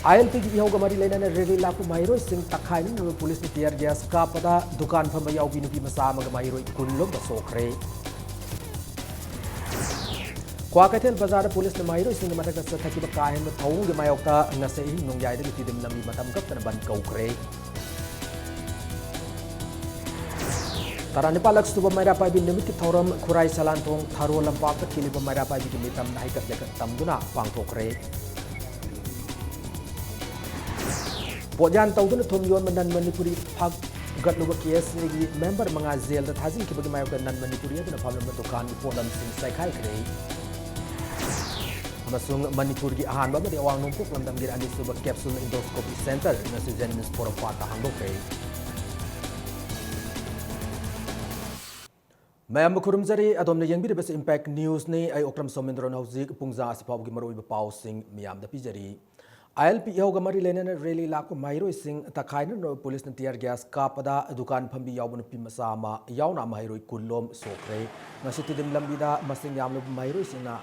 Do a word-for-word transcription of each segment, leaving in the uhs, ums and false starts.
ꯑꯥꯏ L ꯄꯤꯒꯤ ꯏꯍꯧꯒ ꯃꯔꯤ ꯂꯩꯅꯅ ꯔꯦꯂꯤ ꯂꯥꯛꯄ ꯃꯍꯩꯔꯣꯏꯁꯤꯡ ꯇꯛꯈꯥꯏꯅꯅꯕ ꯄꯨꯂꯤꯁꯅ tear gas ꯀꯥꯞꯄꯗ ꯗꯨꯀꯥꯟ ꯐꯝꯕ ꯌꯥꯎꯕꯤ ꯅꯨꯄꯤ ꯃꯆꯥ ꯑꯃꯒ ꯃꯍꯩꯔꯣꯏ ꯀꯨꯟ ꯂꯣꯝꯕ ꯁꯣꯛꯈ꯭ꯔꯦ꯫ ꯀ꯭ꯋꯥꯀꯩꯊꯦꯜ ꯕꯖꯥꯔꯗ ꯄꯨꯂꯤꯁꯅ ꯃꯍꯩꯔꯣꯏꯁꯤꯡꯒꯤ ꯃꯊꯛꯇ ꯆꯠꯊꯈꯤꯕ ꯀꯥ ꯍꯦꯟꯕ ꯊꯧꯑꯣꯡꯒꯤ ꯃꯥꯌꯣꯛꯇ ꯉꯁꯤ ꯑꯍꯤꯡ ꯅꯣꯡꯌꯥꯏꯗꯒꯤ ꯇꯤꯗꯤꯝ ꯂꯝꯕꯤ ꯃꯇꯝ ꯀꯛꯇꯅ ꯕꯟꯗ ꯀꯧꯈ꯭ꯔꯦ꯫ ꯇꯔꯥꯅꯤꯄꯥꯜꯂꯛ ꯁꯨꯕ ꯃꯩꯔꯥ ꯄꯥꯏꯕꯤ ꯅꯨꯃꯤꯠꯀꯤ ꯊꯧꯔꯝ ꯈꯨꯔꯥꯏ ꯁꯂꯥꯟꯊꯣꯡ ꯊꯔꯣ ꯂꯝꯄꯥꯛꯇ ꯈꯤꯜꯂꯤꯕ ꯃꯩꯔꯥ ꯄꯥꯏꯕꯤꯒꯤ ꯃꯤꯇꯝꯅ ꯍꯩꯀꯠ ꯂꯩꯀꯠ ꯇꯝꯗꯨꯅ ꯄꯥꯡꯊꯣꯛꯈ꯭ꯔꯦ꯫ ꯄꯣꯠꯌꯥꯟ ꯇꯧꯗꯨꯅ ꯊꯨꯝ ꯌꯣꯟꯕ ꯅꯟ ꯃꯅꯤꯄꯨꯔꯤ ꯐꯥꯒꯠꯂꯨꯕ ꯀꯦ ꯑꯦꯁ ꯑꯦꯒꯤ ꯃꯦꯝꯕꯔ ꯃꯉꯥ ꯖꯦꯜꯗ ꯊꯥꯖꯤꯟꯈꯤꯕꯒꯤ ꯃꯥꯌꯣꯛꯇ ꯅꯟ ꯃꯅꯤꯄꯨꯔꯤ ꯑꯗꯨꯅ ꯐꯝꯂꯝꯕ ꯗꯨꯀꯥꯟꯒꯤ ꯄꯣꯠꯂꯝꯁꯤꯡ ꯆꯥꯏꯈꯥꯏꯈ꯭ꯔꯦ꯫ ꯑꯃꯁꯨꯡ ꯃꯅꯤꯄꯨꯔꯒꯤ ꯑꯍꯥꯟꯕ ꯑꯃꯗꯤ ꯑꯋꯥꯡ ꯅꯣꯡꯄꯣꯛ ꯂꯝꯗꯝꯒꯤ ꯑꯅꯤꯁꯨꯕ capsule endoscopy centre ꯉꯁꯤ ꯖꯦꯅꯤꯝꯁ ꯄꯣꯔꯣꯝꯄꯥꯠꯇ ꯍꯥꯡꯗꯣꯛꯈ꯭ꯔꯦ꯫ ꯃꯌꯥꯝꯕꯨ ꯈꯨꯔꯨꯝꯖꯔꯤ꯫ ꯑꯗꯣꯝꯅ ꯌꯦꯡꯕꯤꯔꯤꯕꯁꯤ Impact Newsꯅꯤ꯫ ꯑꯩ ꯑꯣꯀ꯭ꯔꯝ ꯁꯣꯃꯦꯟꯗ꯭ꯔꯣꯅ ꯍꯧꯖꯤꯛ ꯄꯨꯡꯖꯥ ꯑꯁꯤ ꯐꯥꯎꯕꯒꯤ ꯃꯔꯨꯑꯣꯏꯕ ꯄꯥꯎꯁꯤꯡ ꯃꯤꯌꯥꯝꯗ ꯄꯤꯖꯔꯤ꯫ ꯑꯥꯏ ꯑꯦꯜ ꯄꯤ ꯏꯍꯧꯒ ꯃꯔꯤ ꯂꯩꯅꯅ ꯔꯦꯂꯤ ꯂꯥꯛꯄ ꯃꯍꯩꯔꯣꯏꯁꯤꯡ ꯇꯛꯈꯥꯏꯅꯅꯕ ꯄꯨꯂꯤꯁꯅ tear gas ꯀꯥꯞꯄꯗ ꯗꯨꯀꯥꯟ ꯐꯝꯕꯤ ꯌꯥꯎꯕ ꯅꯨꯄꯤ ꯃꯆꯥ ꯑꯃ ꯌꯥꯎꯅ ꯃꯍꯩꯔꯣꯏ ꯀꯨꯟ ꯂꯣꯝ ꯁꯣꯛꯈ꯭ꯔꯦ꯫ ꯉꯁꯤ ꯇꯤꯗꯤꯝ ꯂꯝꯕꯤꯗ ꯃꯁꯤꯡ ꯌꯥꯝꯂꯕ ꯃꯍꯩꯔꯣꯏꯁꯤꯡꯅ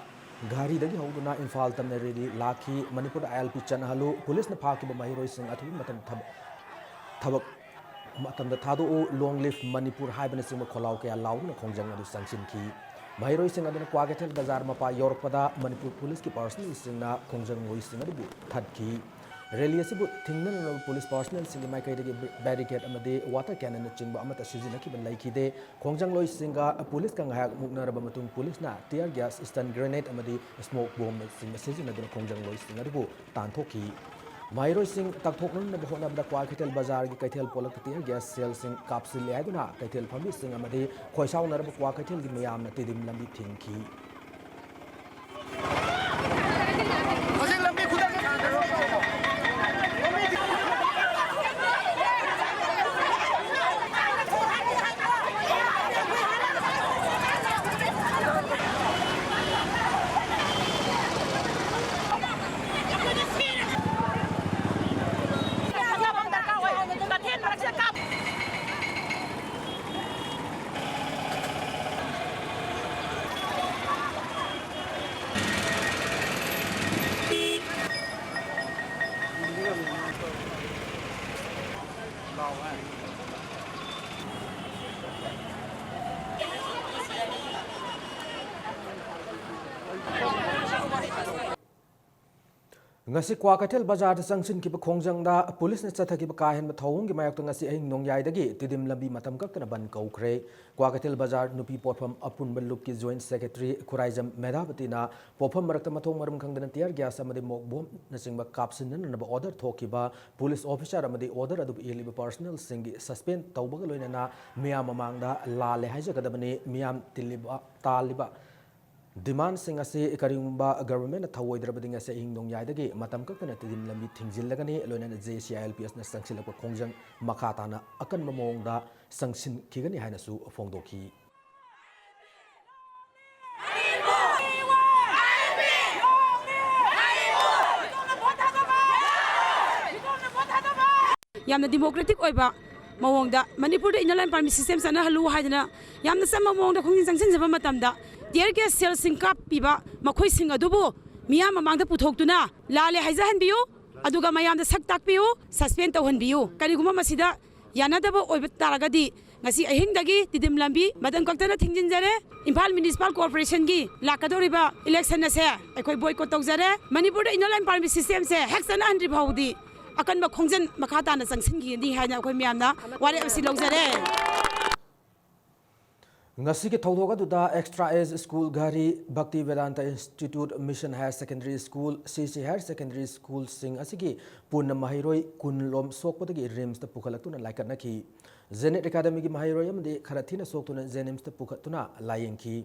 ꯘꯥꯔꯤꯗꯒꯤ ꯍꯧꯗꯨꯅ ꯏꯝꯐꯥꯜ ꯇꯝꯅ ꯔꯦꯂꯤ ꯂꯥꯛꯈꯤ꯫ ꯃꯅꯤꯄꯨꯔꯗ ꯑꯥꯏ ꯑꯦꯜ ꯄꯤ ꯆꯠꯅꯍꯜꯂꯨ, ꯄꯨꯂꯤꯁꯅ ꯐꯥꯈꯤꯕ ꯃꯍꯩꯔꯣꯏꯁꯤꯡ ꯑꯊꯨꯕ ꯃꯇꯝꯗ ꯊꯕꯛ ꯊꯕꯛ ꯃꯇꯝꯗ ꯊꯥꯗꯣꯛꯎ, long live ꯃꯅꯤꯄꯨꯔ ꯍꯥꯏꯕꯅꯆꯤꯡꯕ ꯈꯣꯜꯂꯥꯎ ꯀꯌꯥ ꯂꯥꯎꯗꯨꯅ ꯈꯣꯡꯖꯪ ꯑꯗꯨ ꯆꯪꯁꯤꯟꯈꯤ꯫ ꯃꯍꯩꯔꯣꯏꯁꯤꯡ ꯑꯗꯨꯅ ꯀ꯭ꯋꯥꯀꯩꯊꯦꯜ ꯕꯖꯥꯔ ꯃꯄꯥ ꯌꯧꯔꯛꯄꯗ ꯃꯅꯤꯄꯨꯔ ꯄꯨꯂꯤꯁꯀꯤ personnelꯁꯤꯡꯅ ꯈꯣꯡꯖꯪꯂꯣꯏꯁꯤꯡ ꯑꯗꯨꯕꯨ ꯊꯠꯈꯤ꯫ ꯔꯦꯂꯤ ꯑꯁꯤꯕꯨ ꯊꯤꯡꯅꯅꯕ ꯄꯨꯂꯤꯁ personnelꯁꯤꯡꯒꯤ ꯃꯥꯏꯀꯩꯗꯒꯤ barricade ꯑꯃꯗꯤ water cannonꯅꯆꯤꯡꯕ ꯑꯃꯠꯇ ꯁꯤꯖꯤꯟꯅꯈꯤꯕ ꯂꯩꯈꯤꯗꯦ꯫ ꯈꯣꯡꯖꯪꯂꯣꯏꯁꯤꯡꯒ ꯄꯨꯂꯤꯁꯀ ꯉꯥꯏꯍꯥꯛ ꯃꯨꯛꯅꯔꯕ ꯃꯇꯨꯡ ꯄꯨꯂꯤꯁꯅ tear gas, stun grenade ꯑꯃꯗꯤ smoke bombꯅꯆꯤꯡꯕ ꯁꯤꯖꯤꯟꯅꯗꯨꯅ ꯈꯣꯡꯖꯪꯂꯣꯏꯁꯤꯡ ꯑꯗꯨꯕꯨ ꯇꯥꯟꯊꯣꯛꯈꯤ꯫ ꯃꯍꯩꯔꯣꯏꯁꯤꯡ ꯇꯛꯊꯣꯛꯅꯅꯕ ꯍꯣꯠꯅꯕꯗ ꯀ꯭ꯋꯥꯀꯩꯊꯦꯜ ꯕꯖꯥꯔꯒꯤ ꯀꯩꯊꯦꯜ ꯄꯣꯂꯛꯇ tear gas shellꯁꯤꯡ ꯀꯥꯞꯁꯤꯜꯂꯦ ꯍꯥꯏꯗꯨꯅ ꯀꯩꯊꯦꯜ ꯐꯝꯕꯤꯁꯤꯡ ꯑꯃꯗꯤ ꯈꯣꯏꯁꯥꯎꯅꯔꯕ ꯀ꯭ꯋꯥꯀꯩꯊꯦꯜꯒꯤ ꯃꯤꯌꯥꯝꯅ ꯇꯤꯗꯤꯝ ꯂꯝꯕꯤ ꯊꯤꯡꯈꯤ꯫ ꯉꯁꯤ ꯀ꯭ꯋꯥꯀꯩꯊꯦꯜ ꯕꯖꯥꯔꯗ ꯆꯪꯁꯤꯟꯈꯤꯕ ꯈꯣꯡꯖꯪꯗ ꯄꯨꯂꯤꯁꯅ ꯆꯠꯊꯈꯤꯕ ꯀꯥ ꯍꯦꯟꯕ ꯊꯧꯑꯣꯡꯒꯤ ꯃꯥꯌꯣꯛꯇ ꯉꯁꯤ ꯑꯍꯤꯡ ꯅꯣꯡꯌꯥꯏꯗꯒꯤ ꯇꯤꯗꯤꯝ ꯂꯝꯕꯤ ꯃꯇꯝ ꯀꯛꯇꯅ ꯕꯟ ꯀꯧꯈ꯭ꯔꯦ꯫ ꯀ꯭ꯋꯥꯀꯩꯊꯦꯜ ꯕꯖꯥꯔ ꯅꯨꯄꯤ ꯄꯣꯠꯐꯝ ꯑꯄꯨꯟꯕ ꯂꯨꯞꯀꯤ ꯖꯣꯏꯟꯠ ꯁꯦꯀ꯭ꯔꯦꯇꯔꯤ ꯈꯨꯔꯥꯏꯖꯝ ꯃꯦꯙꯥꯕꯇꯤꯅ ꯄꯣꯠꯐꯝ ꯃꯔꯛꯇ ꯃꯊꯣꯡ ꯃꯔꯝ ꯈꯪꯗꯅ ꯇꯤꯌꯔ ꯒ꯭ꯌꯥꯁ ꯑꯃꯗꯤ ꯃꯣꯛ ꯕꯣꯝꯅꯆꯤꯡꯕ ꯀꯥꯞꯁꯤꯟꯅꯅꯕ ꯑꯣꯔꯗꯔ ꯊꯣꯛꯈꯤꯕ ꯄꯨꯂꯤꯁ ꯑꯣꯐꯤꯁꯥꯔ ꯑꯃꯗꯤ ꯑꯣꯔꯗꯔ ꯑꯗꯨꯕꯨ ꯏꯜꯂꯤꯕ ꯄꯥꯔꯁꯅꯦꯜꯁꯤꯡꯒꯤ ꯁꯁꯄꯦꯟ ꯇꯧꯕꯒ ꯂꯣꯏꯅꯅ ꯃꯤꯌꯥꯝ ꯃꯃꯥꯡꯗ ꯂꯥꯜꯂꯦ ꯍꯥꯏꯖꯒꯗꯕꯅꯤ꯫ ꯃꯤꯌꯥꯝ ꯇꯤꯜꯂꯤꯕ, ꯇꯥꯜꯂꯤꯕ ꯗꯤꯃꯥꯟꯁꯤꯡ ꯑꯁꯤ ꯀꯔꯤꯒꯨꯝꯕ ꯒꯚꯔꯟꯃꯦꯟꯠꯅ ꯊꯧꯑꯣꯏꯗ꯭ꯔꯕꯗꯤ ꯉꯁꯤ ꯑꯍꯤꯡ ꯅꯣꯡꯌꯥꯏꯗꯒꯤ ꯃꯇꯝ ꯀꯛꯇꯅ ꯇꯤꯗꯤꯝ ꯂꯝꯕꯤ ꯊꯤꯡꯖꯤꯜꯂꯒꯅꯤ, ꯂꯣꯏꯅꯅ ꯖꯦ ꯁꯤ ꯑꯥꯏ ꯑꯦꯜ ꯄꯤ ꯑꯦꯁꯅ ꯆꯪꯁꯤꯜꯂꯛꯄ ꯈꯣꯡꯖꯪ ꯃꯈꯥ ꯇꯥꯅ ꯑꯀꯟꯕ ꯃꯑꯣꯡꯗ ꯆꯪꯁꯤꯟꯈꯤꯒꯅꯤ ꯍꯥꯏꯅꯁꯨ ꯐꯣꯡꯗꯣꯛꯈꯤ꯫ ꯌꯥꯝꯅ ꯗꯤꯃꯣꯀ꯭ꯔꯦꯇꯤꯛ ꯑꯣꯏꯕ ꯃꯑꯣꯡꯗ ꯃꯅꯤꯄꯨꯔꯗ ꯏꯟꯅꯔ ꯂꯥꯏꯟ ꯄꯥꯔꯃꯤꯠ ꯁꯤꯁꯇꯦꯝ ꯆꯠꯅꯍꯜꯂꯨ ꯍꯥꯏꯗꯅ ꯌꯥꯝꯅ ꯆꯝꯕ ꯃꯑꯣꯡꯗ ꯈꯣꯡꯖꯪ ꯆꯪꯁꯤꯟꯖꯕ ꯃꯇꯝꯗ ꯇꯤꯌꯔ ꯒ꯭ꯌꯥꯁ ꯁꯦꯜꯁꯤꯡ ꯀꯥꯞꯄꯤꯕ ꯃꯈꯣꯏꯁꯤꯡ ꯑꯗꯨꯕꯨ ꯃꯤꯌꯥꯝ ꯃꯃꯥꯡꯗ ꯄꯨꯊꯣꯛꯇꯨꯅ ꯂꯥꯜꯂꯦ ꯍꯥꯏꯖꯍꯟꯕꯤꯌꯨ, ꯑꯗꯨꯒ ꯃꯌꯥꯝꯗ ꯁꯛ ꯇꯥꯛꯄꯤꯌꯨ, ꯁꯁꯄꯦꯟ ꯇꯧꯍꯟꯕꯤꯌꯨ꯫ ꯀꯔꯤꯒꯨꯝꯕ ꯃꯁꯤꯗ ꯌꯥꯅꯗꯕ ꯑꯣꯏꯕ ꯇꯥꯔꯒꯗꯤ ꯉꯁꯤ ꯑꯍꯤꯡꯗꯒꯤ ꯇꯤꯗꯤꯝ ꯂꯝꯕꯤ ꯃꯇꯝ ꯀꯛꯇꯅ ꯊꯤꯡꯖꯤꯟꯖꯔꯦ꯫ ꯏꯝꯐꯥꯜ ꯃ꯭ꯌꯨꯅꯤꯁꯤꯄꯥꯜ ꯀꯣꯔꯄꯣꯔꯦꯁꯟꯒꯤ ꯂꯥꯛꯀꯗꯧꯔꯤꯕ ꯏꯂꯦꯛꯁꯟ ꯑꯁꯦ ꯑꯩꯈꯣꯏ ꯕꯣꯏꯀꯣꯠ ꯇꯧꯖꯔꯦ꯫ ꯃꯅꯤꯄꯨꯔꯗ ꯏꯟꯅꯔ ꯂꯥꯏꯟ ꯄꯥꯔꯃꯤꯠ ꯁꯤꯁꯇꯦꯝꯁꯦ ꯍꯦꯛ ꯆꯠꯅꯍꯟꯗ꯭ꯔꯤ ꯐꯥꯎꯕꯗꯤ ꯑꯀꯟꯕ ꯈꯣꯡꯖꯪ ꯃꯈꯥ ꯇꯥꯅ ꯆꯪꯁꯤꯟꯈꯤꯒꯅꯤ ꯍꯥꯏꯅ ꯑꯩꯈꯣꯏ ꯃꯌꯥꯝꯅ ꯋꯥꯔꯦꯞ ꯑꯁꯤ ꯂꯧꯖꯔꯦ꯫ ꯉꯁꯤꯒꯤ ꯊꯧꯗꯣꯛ ꯑꯗꯨꯗ extra edge school Ghari, Bhakti Vedanta institute, mission higher secondary school, C C higher secondary ꯁ꯭ꯀꯨꯜꯁꯤꯡ ꯑꯁꯤꯒꯤ ꯄꯨꯟꯅ ꯃꯍꯩꯔꯣꯏ ꯀꯨꯟ ꯂꯣꯝ ꯁꯣꯛꯄꯗꯒꯤ ꯔꯤꯝꯁꯇ ꯄꯨꯈꯠꯂꯛꯇꯨꯅ ꯂꯥꯏꯀꯠꯅꯈꯤ꯫ ꯖꯦꯅꯦꯠ ꯑꯦꯀꯥꯗꯃꯤꯒꯤ ꯃꯍꯩꯔꯣꯏ ꯑꯃꯗꯤ ꯈꯔ ꯊꯤꯅ ꯁꯣꯛꯇꯨꯅ ꯖꯦꯅꯤꯝꯁꯇ ꯄꯨꯈꯠꯇꯨꯅ ꯂꯥꯌꯦꯡꯈꯤ꯫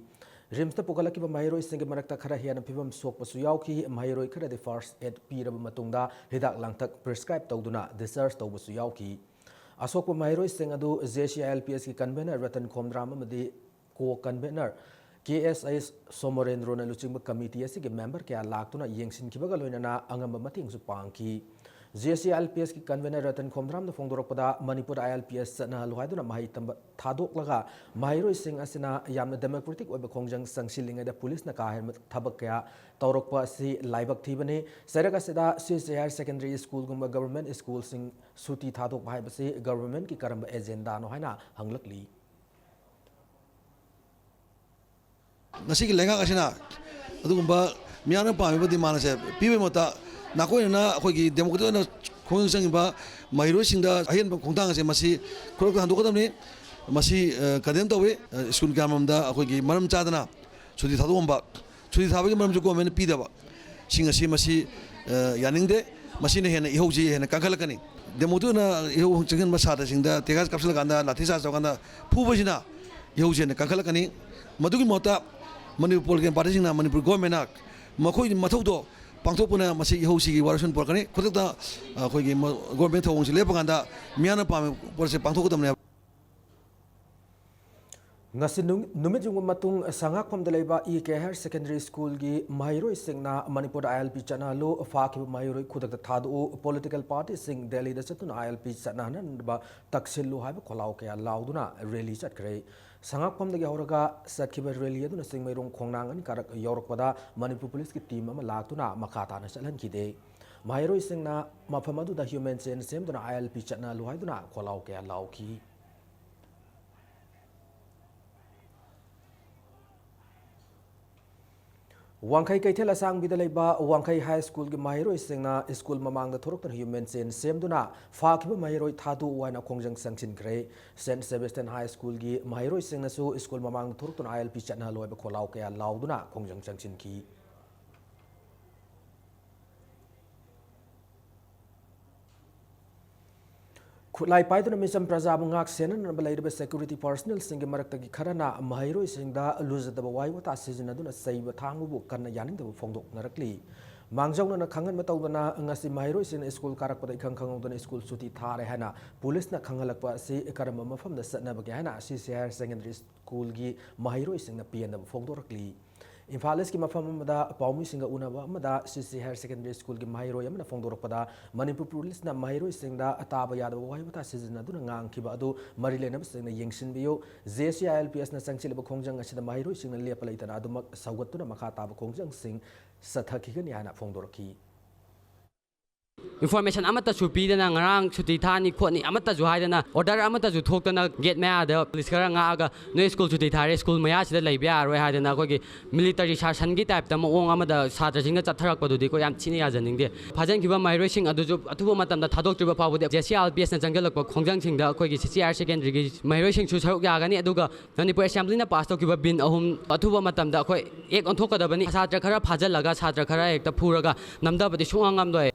ꯔꯤꯝꯁꯇ ꯄꯨꯈꯠꯂꯛꯈꯤꯕ ꯃꯍꯩꯔꯣꯏꯁꯤꯡꯒꯤ ꯃꯔꯛꯇ ꯈꯔ ꯍꯦꯟꯅ ꯐꯤꯕꯝ ꯁꯣꯛꯄꯁꯨ ꯌꯥꯎꯈꯤ꯫ ꯃꯍꯩꯔꯣꯏ ꯈꯔꯗꯤ ꯐꯥꯔꯁ ꯑꯦꯗ ꯄꯤꯔꯕ ꯃꯇꯨꯡꯗ ꯍꯤꯗꯥꯛ ꯂꯥꯡꯊꯛ ꯄ꯭ꯔꯤꯁꯀ꯭ꯔꯥꯏꯕ ꯇꯧꯗꯨꯅ ꯗꯤꯁꯆꯥꯔꯖ ꯇꯧꯕꯁꯨ ꯌꯥꯎꯈꯤ꯫ ꯑꯁꯣꯛꯄ ꯃꯍꯩꯔꯣꯏꯁꯤꯡ ꯑꯗꯨ J C I L P ꯑꯦꯁꯀꯤ ꯀꯟꯚꯦꯅꯔ ꯔꯇꯟ ꯈꯣꯝꯗ꯭ꯔꯥꯝ ꯑꯃꯗꯤ ꯀꯣ ꯀꯟꯚꯦꯅꯔ ꯀꯦ ꯑꯦꯁ ꯑꯩꯆ ꯁꯣꯃꯣꯔꯦꯟꯗ꯭ꯔꯣꯅ ꯂꯨꯆꯤꯡꯕ ꯀꯃꯤꯇꯤ ꯑꯁꯤꯒꯤ ꯃꯦꯝꯕꯔ ꯀꯌꯥ ꯂꯥꯛꯇꯨꯅ ꯌꯦꯡꯁꯤꯟꯈꯤꯕꯒ ꯂꯣꯏꯅꯅ ꯑꯉꯝꯕ ꯃꯇꯦꯡꯁꯨ ꯄꯥꯡꯈꯤ꯫ J C I L P ꯑꯦꯁꯀꯤ ꯀꯟꯚꯦꯅꯔ ꯔꯇꯟ ꯈꯣꯝꯗ꯭ꯔꯥꯝꯅ ꯐꯣꯡꯗꯣꯔꯛꯄꯗ, Manipur I L P S ꯆꯠꯅꯍꯜꯂꯨ ꯍꯥꯏꯗꯨꯅ ꯃꯍꯩ ꯇꯝꯕ ꯊꯥꯗꯣꯛꯂꯒ ꯃꯍꯩꯔꯣꯏꯁꯤꯡ ꯑꯁꯤꯅ ꯌꯥꯝꯅ ꯗꯦꯃꯣꯀ꯭ꯔꯦꯇꯤꯛ ꯑꯣꯏꯕ ꯈꯣꯡꯖꯪ ꯆꯪꯁꯤꯜꯂꯤꯉꯩꯗ ꯄꯨꯂꯤꯁꯅ ꯀꯥ ꯍꯦꯟꯕ ꯊꯕꯛ ꯀꯌꯥ ꯇꯧꯔꯛꯄ ꯑꯁꯤ ꯂꯥꯏꯕꯛ ꯊꯤꯕꯅꯤ꯫ ꯆꯩꯔꯛ ꯑꯁꯤꯗ ꯁꯤ ꯁꯤ ꯍꯥꯌꯔ ꯁꯦꯀꯦꯟꯗꯔꯤ ꯁ꯭ꯀꯨꯜꯒꯨꯝꯕ ꯒꯚꯔꯟꯃꯦꯟꯠ ꯁ꯭ꯀꯨꯜꯁꯤꯡ ꯁꯨꯇꯤ ꯊꯥꯗꯣꯛꯄ ꯍꯥꯏꯕꯁꯤ ꯒꯚꯔꯟꯃꯦꯟꯠꯀꯤ ꯀꯔꯝꯕ ꯑꯦꯖꯦꯟꯗꯥꯅꯣ ꯍꯥꯏꯅ ꯍꯪꯂꯛꯂꯤ꯫ ꯉꯁꯤꯒꯤ ꯂꯩꯉꯥꯛ ꯑꯁꯤꯅ ꯑꯗꯨꯒꯨꯝꯕ ꯃꯤꯌꯥꯝꯅ ꯄꯥꯝꯃꯤꯕ ꯗꯤꯃꯥꯟ ꯑꯁꯦ ꯄꯤꯕꯒꯤ ꯃꯍꯨꯠꯇ ꯅꯥꯀꯣꯏꯅꯅ ꯑꯩꯈꯣꯏꯒꯤ ꯗꯦꯃꯣꯀ꯭ꯔꯦꯇꯤꯛ ꯑꯣꯏꯅ ꯈꯣꯡꯖꯪ ꯆꯪꯉꯤꯕ ꯃꯍꯩꯔꯣꯏꯁꯤꯡꯗ ꯑꯍꯦꯟꯕ ꯈꯣꯡꯊꯥꯡ ꯑꯁꯦ ꯃꯁꯤ ꯈꯨꯗꯛꯇ ꯍꯟꯗꯣꯛꯀꯗꯕꯅꯤ꯫ ꯃꯁꯤ ꯀꯟꯗꯦꯝ ꯇꯧꯏ꯫ ꯁ꯭ꯀꯨꯜ ꯀꯌꯥꯃꯔꯣꯝꯗ ꯑꯩꯈꯣꯏꯒꯤ ꯃꯔꯝ ꯆꯥꯗꯅ ꯁꯨꯇꯤ ꯊꯥꯗꯣꯛꯑꯝꯕ, ꯁꯨꯇꯤ ꯊꯥꯕꯒꯤ ꯃꯔꯝꯁꯨ ꯒꯣꯔꯃꯦꯟꯅ ꯄꯤꯗꯕ, ꯁꯤꯡ ꯑꯁꯤ ꯃꯁꯤ ꯌꯥꯅꯤꯡꯗꯦ꯫ ꯃꯁꯤꯅ ꯍꯦꯟꯅ ꯏꯍꯧꯁꯤ ꯍꯦꯟꯅ ꯀꯟꯈꯠꯂꯛꯀꯅꯤ꯫ ꯗꯦꯃꯣꯀ꯭ꯔꯦꯇꯤꯛ ꯑꯣꯏꯅ ꯏꯍꯧ ꯆꯪꯁꯤꯟꯕ ꯁꯥꯇ꯭ꯔꯁꯤꯡꯗ tear gas ꯀꯥꯞꯁꯤꯜꯂꯀꯥꯟꯗ, ꯂꯥꯊꯤ ꯆꯥꯔꯖ ꯇꯧꯔꯀꯥꯟꯗ ꯐꯨꯕꯁꯤꯅ ꯏꯍꯧꯁꯤ ꯍꯦꯟꯅ ꯀꯟꯈꯠꯂꯛꯀꯅꯤ꯫ ꯃꯗꯨꯒꯤ ꯃꯍꯨꯠꯇ ꯃꯅꯤꯄꯨꯔ ꯄꯣꯂꯤꯇꯤꯀꯦꯜ ꯄꯥꯔꯇꯤꯁꯤꯡꯅ, ꯃꯅꯤꯄꯨꯔ ꯒꯣꯔꯃꯦꯟꯅ ꯃꯈꯣꯏꯒꯤ ꯃꯊꯧꯗꯣ ꯄꯥꯡꯊꯣꯛꯄꯅ ꯃꯁꯤ ꯏꯍꯧꯁꯤꯒꯤ ꯋꯥꯔꯣꯏꯁꯤꯟ ꯄꯨꯔꯛꯀꯅꯤ꯫ ꯈꯨꯗꯛꯇ ꯑꯩꯈꯣꯏꯒꯤ ꯒꯣꯔꯃꯦꯟ ꯊꯧꯑꯣꯡꯁꯤ ꯂꯦꯞꯄꯀꯥꯟꯗ ꯃꯤꯌꯥꯝꯅ ꯄꯥꯝꯃꯤꯕ ꯄꯣꯠꯁꯦ ꯄꯥꯡꯊꯣꯛꯀꯗꯕꯅꯦꯕ꯫ ꯉꯁꯤ ꯅꯨꯃꯤꯠ ꯌꯨꯡꯕ ꯃꯇꯨꯡ ꯁꯉꯥꯛꯐꯝꯗ ꯂꯩꯕ ꯏ ꯀꯦ ꯍꯥꯌꯔ ꯁꯦꯀꯦꯟꯗꯔꯤ ꯁ꯭ꯀꯨꯜꯒꯤ ꯃꯍꯩꯔꯣꯏꯁꯤꯡꯅ ꯃꯅꯤꯄꯨꯔꯗ ꯑꯥꯏ ꯑꯦꯜ ꯄꯤ ꯆꯠꯅꯍꯜꯂꯨ, ꯐꯥꯈꯤꯕ ꯃꯍꯩꯔꯣꯏ ꯈꯨꯗꯛꯇ ꯊꯥꯗꯣꯛꯎ, ꯄꯣꯂꯤꯇꯤꯀꯦꯜ ꯄꯥꯔꯇꯤꯁꯤꯡ ꯗꯦꯜꯂꯤꯗ ꯆꯠꯇꯨꯅ ꯑꯥꯏ ꯑꯦꯜ ꯄꯤ ꯆꯠꯅꯍꯟꯅꯕ ꯇꯛꯁꯤꯜꯂꯨ ꯍꯥꯏꯕ ꯈꯣꯜꯂꯥꯎ ꯀꯌꯥ ꯂꯥꯎꯗꯨꯅ ꯔꯦꯂꯤ ꯆꯠꯈ꯭ꯔꯦ꯫ ꯁꯉꯥꯛꯐꯝꯗꯒꯤ ꯍꯧꯔꯒ ꯆꯠꯈꯤꯕ ꯔꯦꯂꯤ ꯑꯗꯨꯅ ꯆꯤꯡꯃꯩꯔꯣꯡ ꯈꯣꯡꯅꯥꯡ ꯑꯅꯤ ꯀꯥꯔꯛ ꯌꯧꯔꯛꯄꯗ ꯃꯅꯤꯄꯨꯔ ꯄꯨꯂꯤꯁꯀꯤ ꯇꯤꯝ ꯑꯃ ꯂꯥꯛꯇꯨꯅ ꯃꯈꯥ ꯇꯥꯅ ꯆꯠꯍꯟꯈꯤꯗꯦ꯫ ꯃꯍꯩꯔꯣꯏꯁꯤꯡꯅ ꯃꯐꯝ ꯑꯗꯨꯗ ꯍ꯭ꯌꯨꯃꯦꯟ ꯆꯦꯟ ꯁꯦꯝꯗꯨꯅ ꯑꯥꯏ ꯑꯦꯜ ꯄꯤ ꯆꯠꯅꯍꯜꯂꯨ ꯍꯥꯏꯗꯨꯅ ꯈꯣꯜꯂꯥꯎ ꯀꯌꯥ ꯂꯥꯎꯈꯤ꯫ ꯋꯥꯡꯈꯩ ꯀꯩꯊꯦꯜ ꯑꯁꯥꯡꯕꯤꯗ ꯂꯩꯕ ꯋꯥꯡꯈꯩ ꯍꯥꯏ ꯁ꯭ꯀꯨꯜꯒꯤ ꯃꯍꯩꯔꯣꯏꯁꯤꯡꯅ ꯁ꯭ꯀꯨꯜ ꯃꯃꯥꯡꯗ ꯊꯣꯔꯛꯇꯨꯅ ꯍ꯭ꯌꯨꯃꯦꯟ ꯆꯦꯟ ꯁꯦꯝꯗꯨꯅ ꯐꯥꯈꯤꯕ ꯃꯍꯩꯔꯣꯏ ꯊꯥꯗꯣꯛꯎ ꯍꯥꯏꯅ ꯈꯣꯡꯖꯪ ꯆꯪꯁꯤꯟꯈ꯭ꯔꯦ꯫ ꯁꯦꯟꯠ ꯁꯦꯕꯦꯁꯇꯤꯌꯟ ꯍꯥꯏ ꯁ꯭ꯀꯨꯜꯒꯤ ꯃꯍꯩꯔꯣꯏꯁꯤꯡꯅꯁꯨ ꯁ꯭ꯀꯨꯜ ꯃꯃꯥꯡꯗ ꯊꯣꯔꯛꯇꯨꯅ ꯑꯥꯏ ꯑꯦꯜ ꯄꯤ ꯆꯠꯅꯍꯜꯂꯣ ꯍꯥꯏꯕ ꯈꯣꯜꯂꯥꯎ ꯀꯌꯥ ꯂꯥꯎꯗꯨꯅ ꯈꯣꯡꯖꯪ ꯆꯪꯁꯤꯟꯈꯤ꯫ ꯈꯨꯠꯂꯥꯏ ꯄꯥꯏꯗꯨꯅ ꯃꯤꯆꯝ ꯄ꯭ꯔꯖꯥꯕꯨ ꯉꯥꯛ ꯁꯦꯟꯅꯅꯕ ꯂꯩꯔꯤꯕ ꯁꯦꯀ꯭ꯌꯨꯔꯤꯇꯤ ꯄꯥꯔꯁꯅꯦꯜꯁꯤꯡꯒꯤ ꯃꯔꯛꯇꯒꯤ ꯈꯔꯅ ꯃꯍꯩꯔꯣꯏꯁꯤꯡꯗ ꯂꯨꯖꯗꯕ ꯋꯥꯍꯩ ꯋꯥꯇꯥ ꯁꯤꯖꯤꯟꯅꯗꯨꯅ ꯆꯩꯕ ꯊꯥꯡꯕꯕꯨ ꯀꯟꯅ ꯌꯥꯅꯤꯡꯗꯕ ꯐꯣꯡꯗꯣꯛꯅꯔꯛꯂꯤ꯫ ꯃꯥꯡꯖꯧꯅꯅ ꯈꯪꯍꯟꯕ ꯇꯧꯗꯅ ꯉꯁꯤ ꯃꯍꯩꯔꯣꯏꯁꯤꯡꯅ ꯁ꯭ꯀꯨꯜ ꯀꯥꯔꯛꯄꯗ ꯏꯈꯪ ꯈꯪꯍꯧꯗꯅ ꯁ꯭ꯀꯨꯜ ꯁꯨꯇꯤ ꯊꯥꯔꯦ ꯍꯥꯏꯅ ꯄꯨꯂꯤꯁꯅ ꯈꯪꯍꯜꯂꯛꯄ ꯑꯁꯤ ꯀꯔꯝꯕ ꯃꯐꯝꯗ ꯆꯠꯅꯕꯒꯦ ꯍꯥꯏꯅ ꯁꯤ ꯁꯤ ꯍꯥꯌꯔ ꯁꯦꯀꯦꯟꯗꯔꯤ ꯁ꯭ꯀꯨꯜꯒꯤ ꯃꯍꯩꯔꯣꯏꯁꯤꯡꯅ ꯄꯦꯟꯗꯕ ꯐꯣꯡꯗꯣꯔꯛꯂꯤ꯫ ꯏꯝꯐꯥꯜ ꯏꯁꯀꯤ ꯃꯐꯝ ꯑꯃꯗ ꯄꯥꯎꯃꯤꯁꯤꯡꯒ ꯎꯅꯕ ꯑꯃꯗ ꯁꯤ ꯁꯤ ꯍꯥꯌꯔ ꯁꯦꯀꯦꯟꯗꯔꯤ ꯁ꯭ꯀꯨꯜꯒꯤ ꯃꯍꯩꯔꯣꯏ ꯑꯃꯅ ꯐꯣꯡꯗꯣꯔꯛꯄꯗ, ꯃꯅꯤꯄꯨꯔ ꯄꯨꯂꯤꯁꯅ ꯃꯍꯩꯔꯣꯏꯁꯤꯡꯗ ꯇꯥꯕ ꯌꯥꯗꯕ ꯋꯥꯍꯩ ꯋꯥꯇꯥ ꯁꯤꯖꯤꯟꯅꯗꯨꯅ ꯉꯥꯡꯈꯤꯕ ꯑꯗꯨ ꯃꯔꯤ ꯂꯩꯅꯕꯁꯤꯡꯅ ꯌꯦꯡꯁꯤꯟꯕꯤꯌꯨ꯫ J S U I L ꯄꯤ ꯑꯦꯁꯅ ꯆꯪꯁꯤꯜꯂꯤꯕ ꯈꯣꯡꯖꯪ ꯑꯁꯤꯗ ꯃꯍꯩꯔꯣꯏꯁꯤꯡꯅ ꯂꯦꯞꯄ ꯂꯩꯇꯅ ꯑꯗꯨꯃꯛ ꯁꯧꯒꯠꯇꯨꯅ ꯃꯈꯥ ꯇꯥꯕ ꯈꯣꯡꯖꯪꯁꯤꯡ ꯆꯠꯊꯈꯤꯒꯅꯤ ꯍꯥꯏꯅ ꯐꯣꯡꯗꯣꯔꯛꯈꯤ꯫ ꯏꯟꯐꯣꯔꯃꯦꯁꯟ ꯑꯃꯠꯇꯁꯨ ꯄꯤꯗꯅ, ꯉꯔꯥꯡ ꯁꯨꯇꯤ ꯊꯥꯅꯤ ꯈꯣꯠꯅꯤ ꯑꯃꯠꯇꯁꯨ ꯍꯥꯏꯗꯅ, ꯑꯣꯔꯗꯔ ꯑꯃꯠꯇꯁꯨ ꯊꯣꯛꯇꯅ, ꯒꯦꯠ ꯃꯌꯥꯗ ꯄꯨꯂꯤꯁ ꯈꯔ ꯉꯥꯛꯑꯒ, "ꯅꯣꯏ ꯁ꯭ꯀꯨꯜ ꯁꯨꯇꯤ ꯊꯥꯔꯦ, ꯁ꯭ꯀꯨꯜ ꯃꯌꯥꯁꯤꯗ ꯂꯩꯕ ꯌꯥꯔꯔꯣꯏ" ꯍꯥꯏꯗꯅ ꯑꯩꯈꯣꯏꯒꯤ ꯃꯤꯂꯤꯇꯔꯤ ꯁꯥꯁꯟꯒꯤ ꯇꯥꯏꯞꯇ ꯃꯑꯣꯡ ꯑꯃꯗ ꯁꯥꯇ꯭ꯔꯁꯤꯡꯅ ꯆꯠꯊꯔꯛꯄꯗꯨꯗꯤ ꯑꯩꯈꯣꯏ ꯌꯥꯝ ꯊꯤꯅ ꯌꯥꯖꯅꯤꯡꯗꯦ꯫ ꯐꯥꯖꯤꯟꯈꯤꯕ ꯃꯍꯩꯔꯣꯏꯁꯤꯡ ꯑꯗꯨꯁꯨ ꯑꯊꯨꯕ ꯃꯇꯝꯗ ꯊꯥꯗꯣꯛꯇ꯭ꯔꯤꯕ ꯐꯥꯎꯕꯗꯤ, ꯖꯦ ꯁꯤ ꯑꯥꯏ ꯑꯦꯜ ꯄꯤ ꯑꯦꯁꯅ ꯆꯪꯁꯤꯜꯂꯛꯄ ꯈꯣꯡꯖꯪꯁꯤꯡꯗ ꯑꯩꯈꯣꯏꯒꯤ ꯁꯤ ꯁꯤ ꯍꯥꯌꯔ ꯁꯦꯀꯦꯟꯗꯔꯤꯒꯤ ꯃꯍꯩꯔꯣꯏꯁꯤꯡꯁꯨ ꯁꯔꯨꯛ ꯌꯥꯒꯅꯤ꯫ ꯑꯗꯨꯒ ꯃꯅꯤꯄꯨꯔ ꯑꯦꯁꯦꯝꯕ꯭ꯂꯤꯅ ꯄꯥꯁ ꯇꯧꯈꯤꯕ ꯕꯤꯜ ꯑꯍꯨꯝ ꯑꯊꯨꯕ ꯃꯇꯝꯗ ꯑꯩꯈꯣꯏ ꯑꯦꯛ ꯑꯣꯟꯊꯣꯛꯀꯗꯕꯅꯤ꯫ ꯁꯥꯇ꯭ꯔ ꯈꯔ ꯐꯥꯖꯤꯜꯂꯒ, ꯁꯥꯇ꯭ꯔ ꯈꯔ ꯍꯦꯛꯇ ꯐꯨꯔꯒ ꯅꯝꯊꯕꯗꯤ ꯁꯨꯡꯉꯝ ꯉꯝꯂꯣꯏ꯫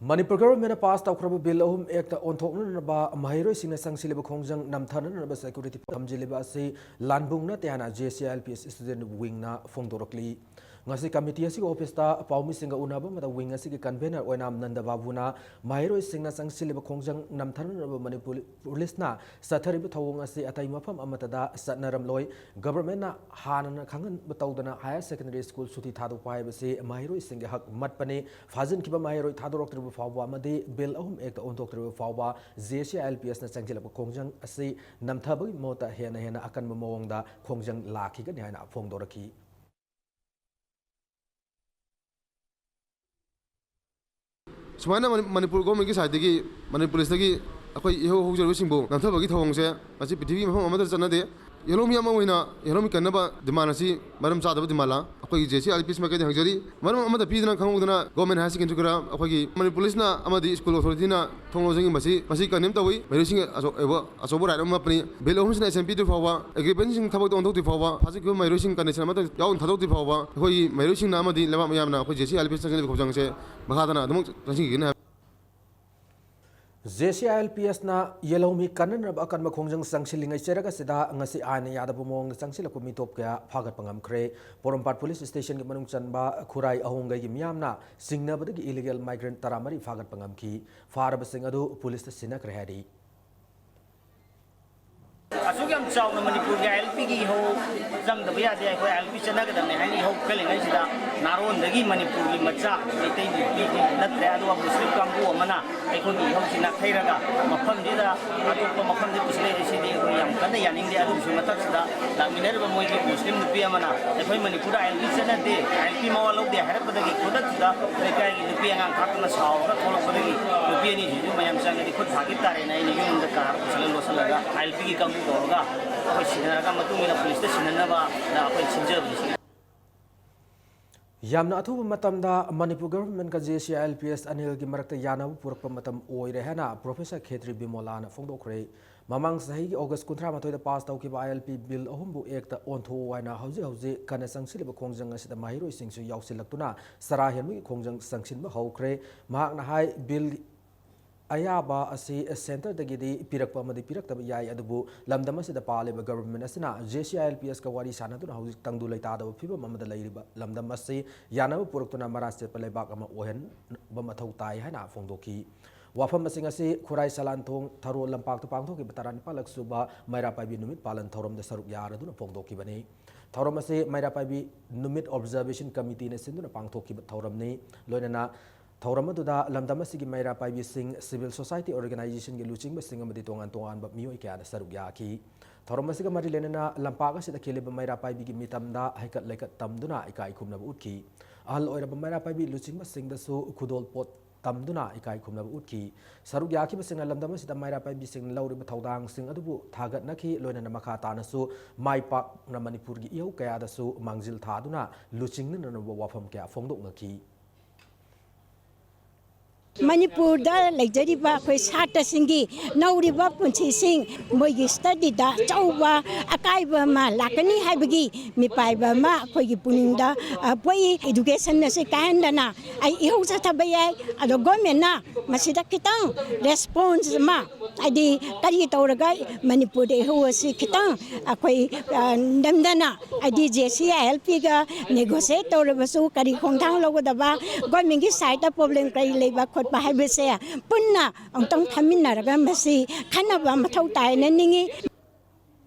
ꯃꯅꯤꯄꯨꯔ ꯒꯚꯔꯟꯃꯦꯟꯠꯅ ꯄꯥꯁ ꯇꯧꯈ꯭ꯔꯕ ꯕꯤꯜ ꯑꯍꯨꯝ ꯑꯦꯛꯇ ꯑꯣꯟꯊꯣꯛꯅꯅꯕ ꯃꯍꯩꯔꯣꯏꯁꯤꯡꯅ ꯆꯪꯁꯤꯜꯂꯤꯕ ꯈꯣꯡꯖꯪ ꯅꯝꯊꯅꯅꯕ ꯁꯦꯀ꯭ꯌꯨꯔꯤꯇꯤ ꯊꯝꯖꯤꯜꯂꯤꯕ ꯑꯁꯤ ꯂꯥꯟꯕꯨꯡ ꯅꯠꯇꯦ ꯍꯥꯏꯅ J C I L P S student ꯋꯤꯡꯅ ꯐꯣꯡꯗꯣꯔꯛꯂꯤ꯫ ꯉꯁꯤ ꯀꯃꯤꯇꯤ ꯑꯁꯤꯒꯤ ꯑꯣꯐꯤꯁꯇ ꯄꯥꯎꯃꯤꯁꯤꯡꯒ ꯎꯅꯕ ꯑꯃꯗ ꯋꯤꯡ ꯑꯁꯤꯒꯤ ꯀꯟꯚꯦꯅꯔ ꯑꯣꯏꯅ ꯅꯟꯗ ꯕꯥꯕꯨꯅ ꯃꯍꯩꯔꯣꯏꯁꯤꯡꯅ ꯆꯪꯁꯤꯜꯂꯤꯕ ꯈꯣꯡꯖꯪ ꯅꯝꯊꯅꯅꯕ ꯃꯅꯤꯄꯨꯔ ꯄꯨꯂꯤꯁꯅ ꯆꯠꯊꯔꯤꯕ ꯊꯧꯑꯣꯡ ꯑꯁꯤ ꯑꯇꯩ ꯃꯐꯝ ꯑꯃꯠꯇꯗ ꯆꯠꯅꯔꯝꯂꯣꯏ꯫ ꯒꯚꯔꯟꯃꯦꯟꯠꯅ ꯍꯥꯟꯅꯅ ꯈꯪꯍꯟꯕ ꯇꯧꯗꯅ ꯍꯥꯌꯔ ꯁꯦꯀꯦꯟꯗꯔꯤ ꯁ꯭ꯀꯨꯜ ꯁꯨꯇꯤ ꯊꯥꯗꯣꯛꯄ ꯍꯥꯏꯕꯁꯤ ꯃꯍꯩꯔꯣꯏꯁꯤꯡꯒꯤ ꯍꯛ ꯃꯠꯄꯅꯤ꯫ ꯐꯥꯖꯤꯟꯈꯤꯕ ꯃꯍꯩꯔꯣꯏ ꯊꯥꯗꯣꯔꯛꯇ꯭ꯔꯤꯕ ꯐꯥꯎꯕ ꯑꯃꯗꯤ ꯕꯤꯜ ꯑꯍꯨꯝ ꯑꯦꯛꯇ ꯑꯣꯟꯊꯣꯛꯇ꯭ꯔꯤꯕ ꯐꯥꯎꯕ ꯖꯦ ꯁꯤ ꯑꯥꯏ ꯑꯦꯜ ꯄꯤ ꯑꯦꯁꯅ ꯆꯪꯁꯤꯜꯂꯛꯄ ꯈꯣꯡꯖꯪ ꯑꯁꯤ ꯅꯝꯊꯕꯒꯤ ꯃꯍꯨꯠꯇ ꯍꯦꯟꯅ ꯍꯦꯟꯅ ꯑꯀꯟꯕ ꯃꯑꯣꯡꯗ ꯈꯣꯡꯖꯪ ꯂꯥꯛꯈꯤꯒꯅꯤ ꯍꯥꯏꯅ ꯐꯣꯡꯗꯣꯔꯛꯈꯤ꯫ ꯁꯨꯃꯥꯏꯅ ꯃꯅꯤ-, ꯃꯅꯤꯄꯨꯔ ꯒꯣꯔꯃꯦꯟꯒꯤ ꯁꯥꯏꯠꯇꯒꯤ, ꯃꯅꯤꯄꯨꯔ ꯄꯨꯂꯤꯁꯇꯒꯤ ꯑꯩꯈꯣꯏ ꯏꯍꯧ ꯍꯧꯖꯔꯤꯕꯁꯤꯡꯕꯨ ꯅꯝꯊꯕꯒꯤ ꯊꯧꯑꯣꯡꯁꯦ ꯃꯁꯤ ꯄ꯭ꯔꯤꯊꯤꯕꯤ ꯃꯐꯝ ꯑꯃꯠꯇ ꯆꯠꯅꯗꯦ꯫ ꯌꯦꯜꯍꯧꯃꯤ ꯑꯃ ꯑꯣꯏꯅ ꯌꯦꯜꯍꯧꯃꯤ ꯀꯟꯅꯕ ꯗꯤꯃꯥꯟ ꯑꯁꯤ ꯃꯔꯝ ꯆꯥꯗꯕ ꯗꯤꯃꯥꯟꯂꯥ? ꯑꯩꯈꯣꯏꯒꯤ J C I L P ꯑꯦꯁ ꯃꯥꯏꯀꯩꯗꯒꯤ ꯍꯪꯖꯔꯤ꯫ ꯃꯔꯝ ꯑꯃꯠꯇ ꯄꯤꯗꯅ ꯈꯪꯍꯧꯗꯅ ꯒꯣꯔꯃꯦꯟ ꯍꯥꯌꯔ ꯁꯦꯀꯦꯟꯗꯔꯤ ꯈꯔ ꯑꯩꯈꯣꯏꯒꯤ ꯃꯅꯤꯄꯨꯔ ꯄꯨꯂꯤꯁꯅ ꯑꯃꯗꯤ ꯁ꯭ꯀꯨꯜ ꯑꯣꯊꯣꯔꯤꯇꯤꯅ ꯊꯣꯡ ꯂꯣꯟꯁꯤꯟꯈꯤꯕ ꯃꯁꯤ, ꯃꯁꯤ ꯀꯟꯗꯦꯝ ꯇꯧꯏ꯫ ꯃꯍꯩꯔꯣꯏꯁꯤꯡꯒꯤ ꯑꯆꯧ-, ꯑꯆꯧꯕ, ꯑꯆꯧꯕ ꯔꯥꯏꯠ ꯑꯃ ꯃꯠꯄꯅꯤ꯫ ꯕꯤꯜ ꯑꯍꯨꯝꯁꯤꯅ ꯑꯦꯁꯦꯝꯕ꯭ꯂꯤ ꯄꯤꯗ꯭ꯔꯤ ꯐꯥꯎꯕ, ꯑꯦꯒ꯭ꯔꯤꯃꯦꯟꯁꯤꯡ ꯊꯕꯛꯇ ꯑꯣꯟꯊꯣꯛꯇ꯭ꯔꯤ ꯐꯥꯎꯕ, ꯐꯥꯖꯤꯟꯈꯤꯕ ꯃꯍꯩꯔꯣꯏꯁꯤꯡ ꯀꯟꯗꯤꯁꯟ ꯑꯃꯠꯇ ꯌꯥꯎꯅ ꯊꯥꯗꯣꯛꯇ꯭ꯔꯤ ꯐꯥꯎꯕ, ꯑꯩꯈꯣꯏꯒꯤ ꯃꯍꯩꯔꯣꯏꯁꯤꯡꯅ ꯑꯃꯗꯤ ꯂꯩꯕꯥꯛ ꯃꯤꯌꯥꯝꯅ ꯑꯩꯈꯣꯏ J C I L P ꯑꯦꯁ ꯆꯪꯁꯤꯟꯕꯒꯤ ꯈꯣꯡꯖꯪꯁꯦ ꯃꯈꯥ ꯇꯥꯅ ꯑꯗꯨꯃꯛ ꯆꯪꯁꯤꯟꯈꯤꯒꯅꯤ ꯍꯥꯏꯕ꯫ ꯖꯦ ꯁꯤ ꯑꯥꯏ ꯑꯦꯜ ꯄꯤ ꯑꯦꯁꯅ ꯌꯦꯜꯍꯧꯃꯤ ꯀꯟꯅꯅꯕ ꯑꯀꯟꯕ ꯈꯣꯡꯖꯪ ꯆꯪꯁꯤꯜꯂꯤꯉꯩ ꯆꯩꯔꯛ ꯑꯁꯤꯗ ꯉꯁꯤ ꯑꯥꯏꯟꯅ ꯌꯥꯗꯕ ꯃꯑꯣꯡꯗ ꯆꯪꯁꯤꯜꯂꯛꯄ ꯃꯤꯇꯣꯞ ꯀꯌꯥ ꯐꯥꯒꯠꯄ ꯉꯝꯈ꯭ꯔꯦ꯫ ꯄꯣꯔꯣꯝꯄꯥꯠ ꯄꯨꯂꯤꯁ ꯁ꯭ꯇꯦꯁꯟꯒꯤ ꯃꯅꯨꯡ ꯆꯟꯕ ꯈꯨꯔꯥꯏ ꯑꯍꯣꯡꯒꯩꯒꯤ ꯃꯤꯌꯥꯝꯅ ꯆꯤꯡꯅꯕꯗꯒꯤ ꯏꯂꯤꯒꯦꯜ ꯃꯥꯏꯒ꯭ꯔꯦꯟꯠ ꯇꯔꯥꯃꯔꯤ ꯐꯥꯒꯠꯄ ꯉꯝꯈꯤ꯫ ꯐꯥꯔꯕꯁꯤꯡ ꯑꯗꯨ ꯄꯨꯂꯤꯁꯇ ꯁꯤꯟꯅꯈ꯭ꯔꯦ ꯍꯥꯏꯔꯤ꯫ ꯑꯁꯨꯛ ꯌꯥꯝ ꯆꯥꯎꯅ ꯃꯅꯤꯄꯨꯔꯒꯤ ꯑꯥꯏ ꯑꯦꯜ ꯄꯤꯒꯤ ꯏꯍꯧ ꯆꯪꯗꯕ ꯌꯥꯗꯦ, ꯑꯩꯈꯣꯏ ꯑꯥꯏ ꯑꯦꯜ ꯄꯤ ꯆꯠꯅꯒꯗꯕꯅꯤ ꯍꯥꯏꯅ ꯏꯍꯧ ꯀꯜꯂꯤꯉꯩꯁꯤꯗ, ꯅꯥꯔꯣꯟꯗꯒꯤ ꯃꯅꯤꯄꯨꯔꯒꯤ ꯃꯆꯥ ꯃꯩꯇꯩ ꯅꯨꯄꯤꯗꯤ ꯅꯠꯇ꯭ꯔꯦ, ꯑꯗꯨꯒ ꯃꯨꯁꯂꯤꯝ ꯀꯥꯡꯕꯨ ꯑꯃꯅ ꯑꯩꯈꯣꯏꯒꯤ ꯏꯍꯧꯁꯤ ꯅꯥꯊꯩꯔꯒ ꯃꯐꯝꯁꯤꯗ ꯑꯇꯣꯞꯄ ꯃꯐꯝꯗ ꯄꯨꯁꯤꯜꯂꯛꯏ꯫ ꯁꯤꯗꯤ ꯑꯩꯈꯣꯏ ꯌꯥꯝ ꯀꯟꯅ ꯌꯥꯅꯤꯡꯗꯦ꯫ ꯑꯗꯨꯒꯤꯁꯨ ꯃꯊꯛꯁꯤꯗ ꯂꯥꯛꯃꯤꯟꯅꯔꯤꯕ ꯃꯣꯏꯒꯤ ꯃꯨꯁꯂꯤꯝ ꯅꯨꯄꯤ ꯑꯃꯅ ꯑꯩꯈꯣꯏ ꯃꯅꯤꯄꯨꯔꯗ ꯑꯥꯏ ꯑꯦꯜ ꯄꯤ ꯆꯠꯅꯗꯦ, ꯑꯥꯏ ꯑꯦꯜ ꯄꯤ ꯃꯋꯥ ꯂꯧꯗꯦ ꯍꯥꯏꯔꯛꯄꯗꯒꯤ ꯈꯨꯗꯛꯁꯤꯗ ꯂꯩꯀꯥꯏꯒꯤ ꯅꯨꯄꯤ ꯑꯉꯥꯡ ꯈꯥꯛꯇꯅ ꯁꯥꯎꯔꯒ ꯊꯣꯛꯂꯛꯄꯗꯒꯤ ꯅꯨꯄꯤ ꯑꯅꯤꯁꯤꯁꯨ ꯃꯌꯥꯝ ꯆꯪꯉꯗꯤ ꯈꯨꯠ ꯊꯥꯈꯤ ꯇꯥꯔꯦꯅ ꯑꯩꯅ ꯌꯨꯝꯗ ꯀꯥꯔ ꯄꯨꯁꯜꯂ ꯂꯣꯠꯁꯤꯜꯂꯒ ꯑꯥꯏ ꯑꯦꯜ ꯄꯤꯒꯤ ꯀꯥꯡꯕꯨ ꯀꯧꯔꯒ ꯑꯩꯈꯣꯏ ꯁꯤꯟꯅꯔꯒ ꯃꯇꯨꯡ ꯏꯟꯅ ꯄꯨꯂꯤꯁꯇ ꯁꯤꯟꯅꯅꯕꯅ ꯑꯩꯈꯣꯏ ꯁꯤꯟꯖꯕꯅꯤ꯫ ꯌꯥꯝꯅ ꯑꯊꯨꯕ ꯃꯇꯝꯗ Manipur ꯒꯚꯔꯟꯃꯦꯟꯠꯀ J C I L P ꯑꯦꯁ ꯑꯅꯤꯜꯒꯤ ꯃꯔꯛꯇ ꯌꯥꯅꯕ ꯄꯨꯔꯛꯄ ꯃꯇꯝ ꯑꯣꯏꯔꯦ ꯍꯥꯏꯅ ꯄ꯭ꯔꯣꯐꯦꯁꯔ ꯈꯦꯇ꯭ꯔꯤ ꯕꯤꯃꯣꯂꯥꯅ ꯐꯣꯡꯗꯣꯛꯈ꯭ꯔꯦ꯫ ꯃꯃꯥꯡ ꯆꯍꯤꯒꯤ ꯑꯣꯒꯁ ꯀꯨꯟꯊ꯭ꯔꯥ ꯃꯥꯊꯣꯏꯗ ꯄꯥꯁ ꯇꯧꯈꯤꯕ ꯑꯥꯏ ꯑꯦꯜ ꯄꯤ ꯕꯤꯜ ꯑꯍꯨꯝꯕꯨ ꯑꯦꯛꯇ ꯑꯣꯟꯊꯣꯛꯎ ꯍꯥꯏꯅ ꯍꯧꯖꯤꯛ ꯍꯧꯖꯤꯛ ꯀꯟꯅ ꯆꯪꯁꯤꯜꯂꯤꯕ ꯈꯣꯡꯖꯪ ꯑꯁꯤꯗ ꯃꯍꯩꯔꯣꯏꯁꯤꯡꯁꯨ ꯌꯥꯎꯁꯤꯜꯂꯛꯇꯨꯅ ꯆꯔꯥ ꯍꯦꯟꯕꯒꯤ ꯈꯣꯡꯖꯪ ꯆꯪꯁꯤꯟꯕ ꯍꯧꯈ꯭ꯔꯦ꯫ ꯃꯍꯥꯛꯅ ꯍꯥꯏ, ꯕꯤꯜ ꯑꯌꯥꯕ ꯑꯁꯤ ꯁꯦꯟꯇꯔꯗꯒꯤꯗꯤ ꯄꯤꯔꯛꯄ ꯑꯃꯗꯤ ꯄꯤꯔꯛꯇꯕ ꯌꯥꯏ, ꯑꯗꯨꯕꯨ ꯂꯝꯗꯝ ꯑꯁꯤꯗ ꯄꯥꯜꯂꯤꯕ ꯒꯚꯔꯟꯃꯦꯟꯠ ꯑꯁꯤꯅ J C I L P ask ꯋꯥꯔꯤ ꯁꯥꯟꯅꯗꯨꯅ ꯍꯧꯖꯤꯛ ꯇꯪꯗꯨ ꯂꯩꯇꯥꯗꯕ ꯐꯤꯕꯝ ꯑꯃꯗ ꯂꯩꯔꯤꯕ ꯂꯝꯗꯝ ꯑꯁꯤ ꯌꯥꯅꯕ ꯄꯨꯔꯛꯇꯨꯅ ꯃꯔꯥ ꯆꯦꯠꯄ ꯂꯩꯕꯥꯛ ꯑꯃ ꯑꯣꯏꯍꯟꯕ ꯃꯊꯧ ꯇꯥꯏ ꯍꯥꯏꯅ ꯐꯣꯡꯗꯣꯛꯈꯤ꯫ ꯋꯥꯐꯝꯁꯤꯡ ꯑꯁꯤ ꯈꯨꯔꯥꯏ ꯁꯂꯥꯟꯊꯣꯡ ꯊꯔꯣ ꯂꯝꯄꯥꯛꯇ ꯄꯥꯡꯊꯣꯛꯈꯤꯕ ꯇꯔꯥꯅꯤꯄꯥꯜꯂꯛ ꯁꯨꯕ ꯃꯩꯔꯥ ꯄꯥꯏꯕꯤ ꯅꯨꯃꯤꯠ ꯄꯥꯂꯟ ꯊꯧꯔꯝꯗ ꯁꯔꯨꯛ ꯌꯥꯔꯗꯨꯅ ꯐꯣꯡꯗꯣꯛꯈꯤꯕꯅꯤ꯫ ꯊꯧꯔꯝ ꯑꯁꯤ ꯃꯩꯔꯥ ꯄꯥꯏꯕꯤ ꯅꯨꯃꯤꯠ ꯑꯣꯕꯖꯔꯕꯦꯁꯟ ꯀꯃꯤꯇꯤꯅ ꯁꯤꯟꯗꯨꯅ ꯄꯥꯡꯊꯣꯛꯈꯤꯕ ꯊꯧꯔꯝꯅꯤ꯫ ꯂꯣꯏꯅꯅ ꯊꯧꯔꯝ ꯑꯗꯨꯗ ꯂꯝꯗꯝ ꯑꯁꯤꯒꯤ ꯃꯩꯔꯥ ꯄꯥꯏꯕꯤꯁꯤꯡ, ꯁꯤꯚꯤꯜ ꯁꯣꯁꯥꯏꯇꯤ ꯑꯣꯔꯒꯅꯥꯏꯖꯦꯁꯟꯒꯤ ꯂꯨꯆꯤꯡꯕꯁꯤꯡ ꯑꯃꯗꯤ ꯇꯣꯉꯥꯟ ꯇꯣꯉꯥꯟꯕ ꯃꯤꯑꯣꯏ ꯀꯌꯥꯅ ꯁꯔꯨꯛ ꯌꯥꯈꯤ꯫ ꯊꯧꯔꯝ ꯑꯁꯤꯒ ꯃꯔꯤ ꯂꯩꯅꯅ ꯂꯝꯄꯥꯛ ꯑꯁꯤꯗ ꯈꯦꯜꯂꯤꯕ ꯃꯩꯔꯥ ꯄꯥꯏꯕꯤꯒꯤ ꯃꯤꯇꯝꯗ ꯍꯩꯀꯠ ꯂꯩꯀꯠ ꯇꯝꯗꯨꯅ ꯏꯀꯥꯏ ꯈꯨꯝꯅꯕ ꯎꯠꯈꯤ꯫ ꯑꯍꯜ ꯑꯣꯏꯔꯕ ꯃꯩꯔꯥ ꯄꯥꯏꯕꯤ ꯂꯨꯆꯤꯡꯕꯁꯤꯡꯗꯁꯨ ꯈꯨꯗꯣꯜ ꯄꯣꯠ ꯇꯝꯗꯨꯅ ꯏꯀꯥꯏ ꯈꯨꯝꯅꯕ ꯎꯠꯈꯤ꯫ ꯁꯔꯨꯛ ꯌꯥꯈꯤꯕꯁꯤꯡꯅ ꯂꯝꯗꯝ ꯑꯁꯤꯗ ꯃꯩꯔꯥ ꯄꯥꯏꯕꯤꯁꯤꯡꯅ ꯂꯧꯔꯤꯕ ꯊꯧꯗꯥꯡꯁꯤꯡ ꯑꯗꯨꯕꯨ ꯊꯥꯒꯠꯅꯈꯤ꯫ ꯂꯣꯏꯅꯅ ꯃꯈꯥ ꯇꯥꯅꯁꯨ ꯃꯥꯏ ꯄꯥꯛꯅ ꯃꯅꯤꯄꯨꯔꯒꯤ ꯏꯍꯧ ꯀꯌꯥꯗꯁꯨ ꯃꯥꯡꯖꯤꯜ ꯊꯥꯗꯨꯅ ꯂꯨꯆꯤꯡꯅꯅꯕ ꯋꯥꯐꯝ ꯀꯌꯥ ꯐꯣꯡꯗꯣꯛꯅꯈꯤ꯫ ꯃꯅꯤꯄꯨꯔꯗ ꯂꯩꯖꯔꯤꯕ ꯑꯩꯈꯣꯏ ꯁꯥꯇ꯭ꯔꯁꯤꯡꯒꯤ ꯅꯧꯔꯤꯕ ꯄꯨꯟꯁꯤꯁꯤꯡ, ꯃꯣꯏꯒꯤ ꯁ꯭ꯇꯗꯤꯗ ꯑꯆꯧꯕ ꯑꯀꯥꯏꯕ ꯑꯃ ꯂꯥꯛꯀꯅꯤ ꯍꯥꯏꯕꯒꯤ ꯃꯤꯄꯥꯏꯕ ꯑꯃ ꯑꯩꯈꯣꯏꯒꯤ ꯄꯨꯛꯅꯤꯡꯗ, ꯑ, ꯄꯣꯛꯏ꯫ ꯏꯗꯨꯀꯦꯁꯟ ꯑꯁꯤ ꯀꯥꯏꯍꯟꯗꯅ ꯑꯩ ꯏꯍꯧ ꯆꯠꯊꯕ ꯌꯥꯏ, ꯑꯗꯣ ꯒꯣꯔꯃꯦꯟꯅ ꯃꯁꯤꯗ ꯈꯤꯇꯪ ꯔꯦꯁꯄꯣꯟꯁ ꯑꯃ, ꯍꯥꯏꯗꯤ ꯀꯔꯤ ꯇꯧꯔꯒ ꯃꯅꯤꯄꯨꯔꯗ ꯏꯍꯧ ꯑꯁꯤ ꯈꯤꯇꯪ ꯑꯩꯈꯣꯏ, ꯑ, ꯅꯝꯗꯅ, ꯍꯥꯏꯗꯤ ꯖꯦ ꯁꯤ ꯑꯥꯏ ꯑꯦꯜ ꯄꯤꯒ ꯅꯦꯒꯣꯁꯤꯌꯦꯠ ꯇꯧꯔꯕꯁꯨ ꯀꯔꯤ ꯈꯣꯡꯊꯥꯡ ꯂꯧꯒꯗꯕ, ꯒꯣꯔꯃꯦꯟꯒꯤ ꯁꯥꯏꯠꯇ ꯄ꯭ꯔꯣꯕ꯭ꯂꯦꯝ ꯀꯔꯤ ꯂꯩꯕ ꯈꯣꯠꯄ ꯍꯥꯏꯕꯁꯦ ꯄꯨꯟꯅ ꯑꯃꯨꯛꯇꯪ ꯐꯝꯃꯤꯟꯅꯔꯒ ꯃꯁꯤ ꯈꯟꯅꯕ ꯃꯊꯧ ꯇꯥꯏꯅ ꯅꯤꯡꯏ꯫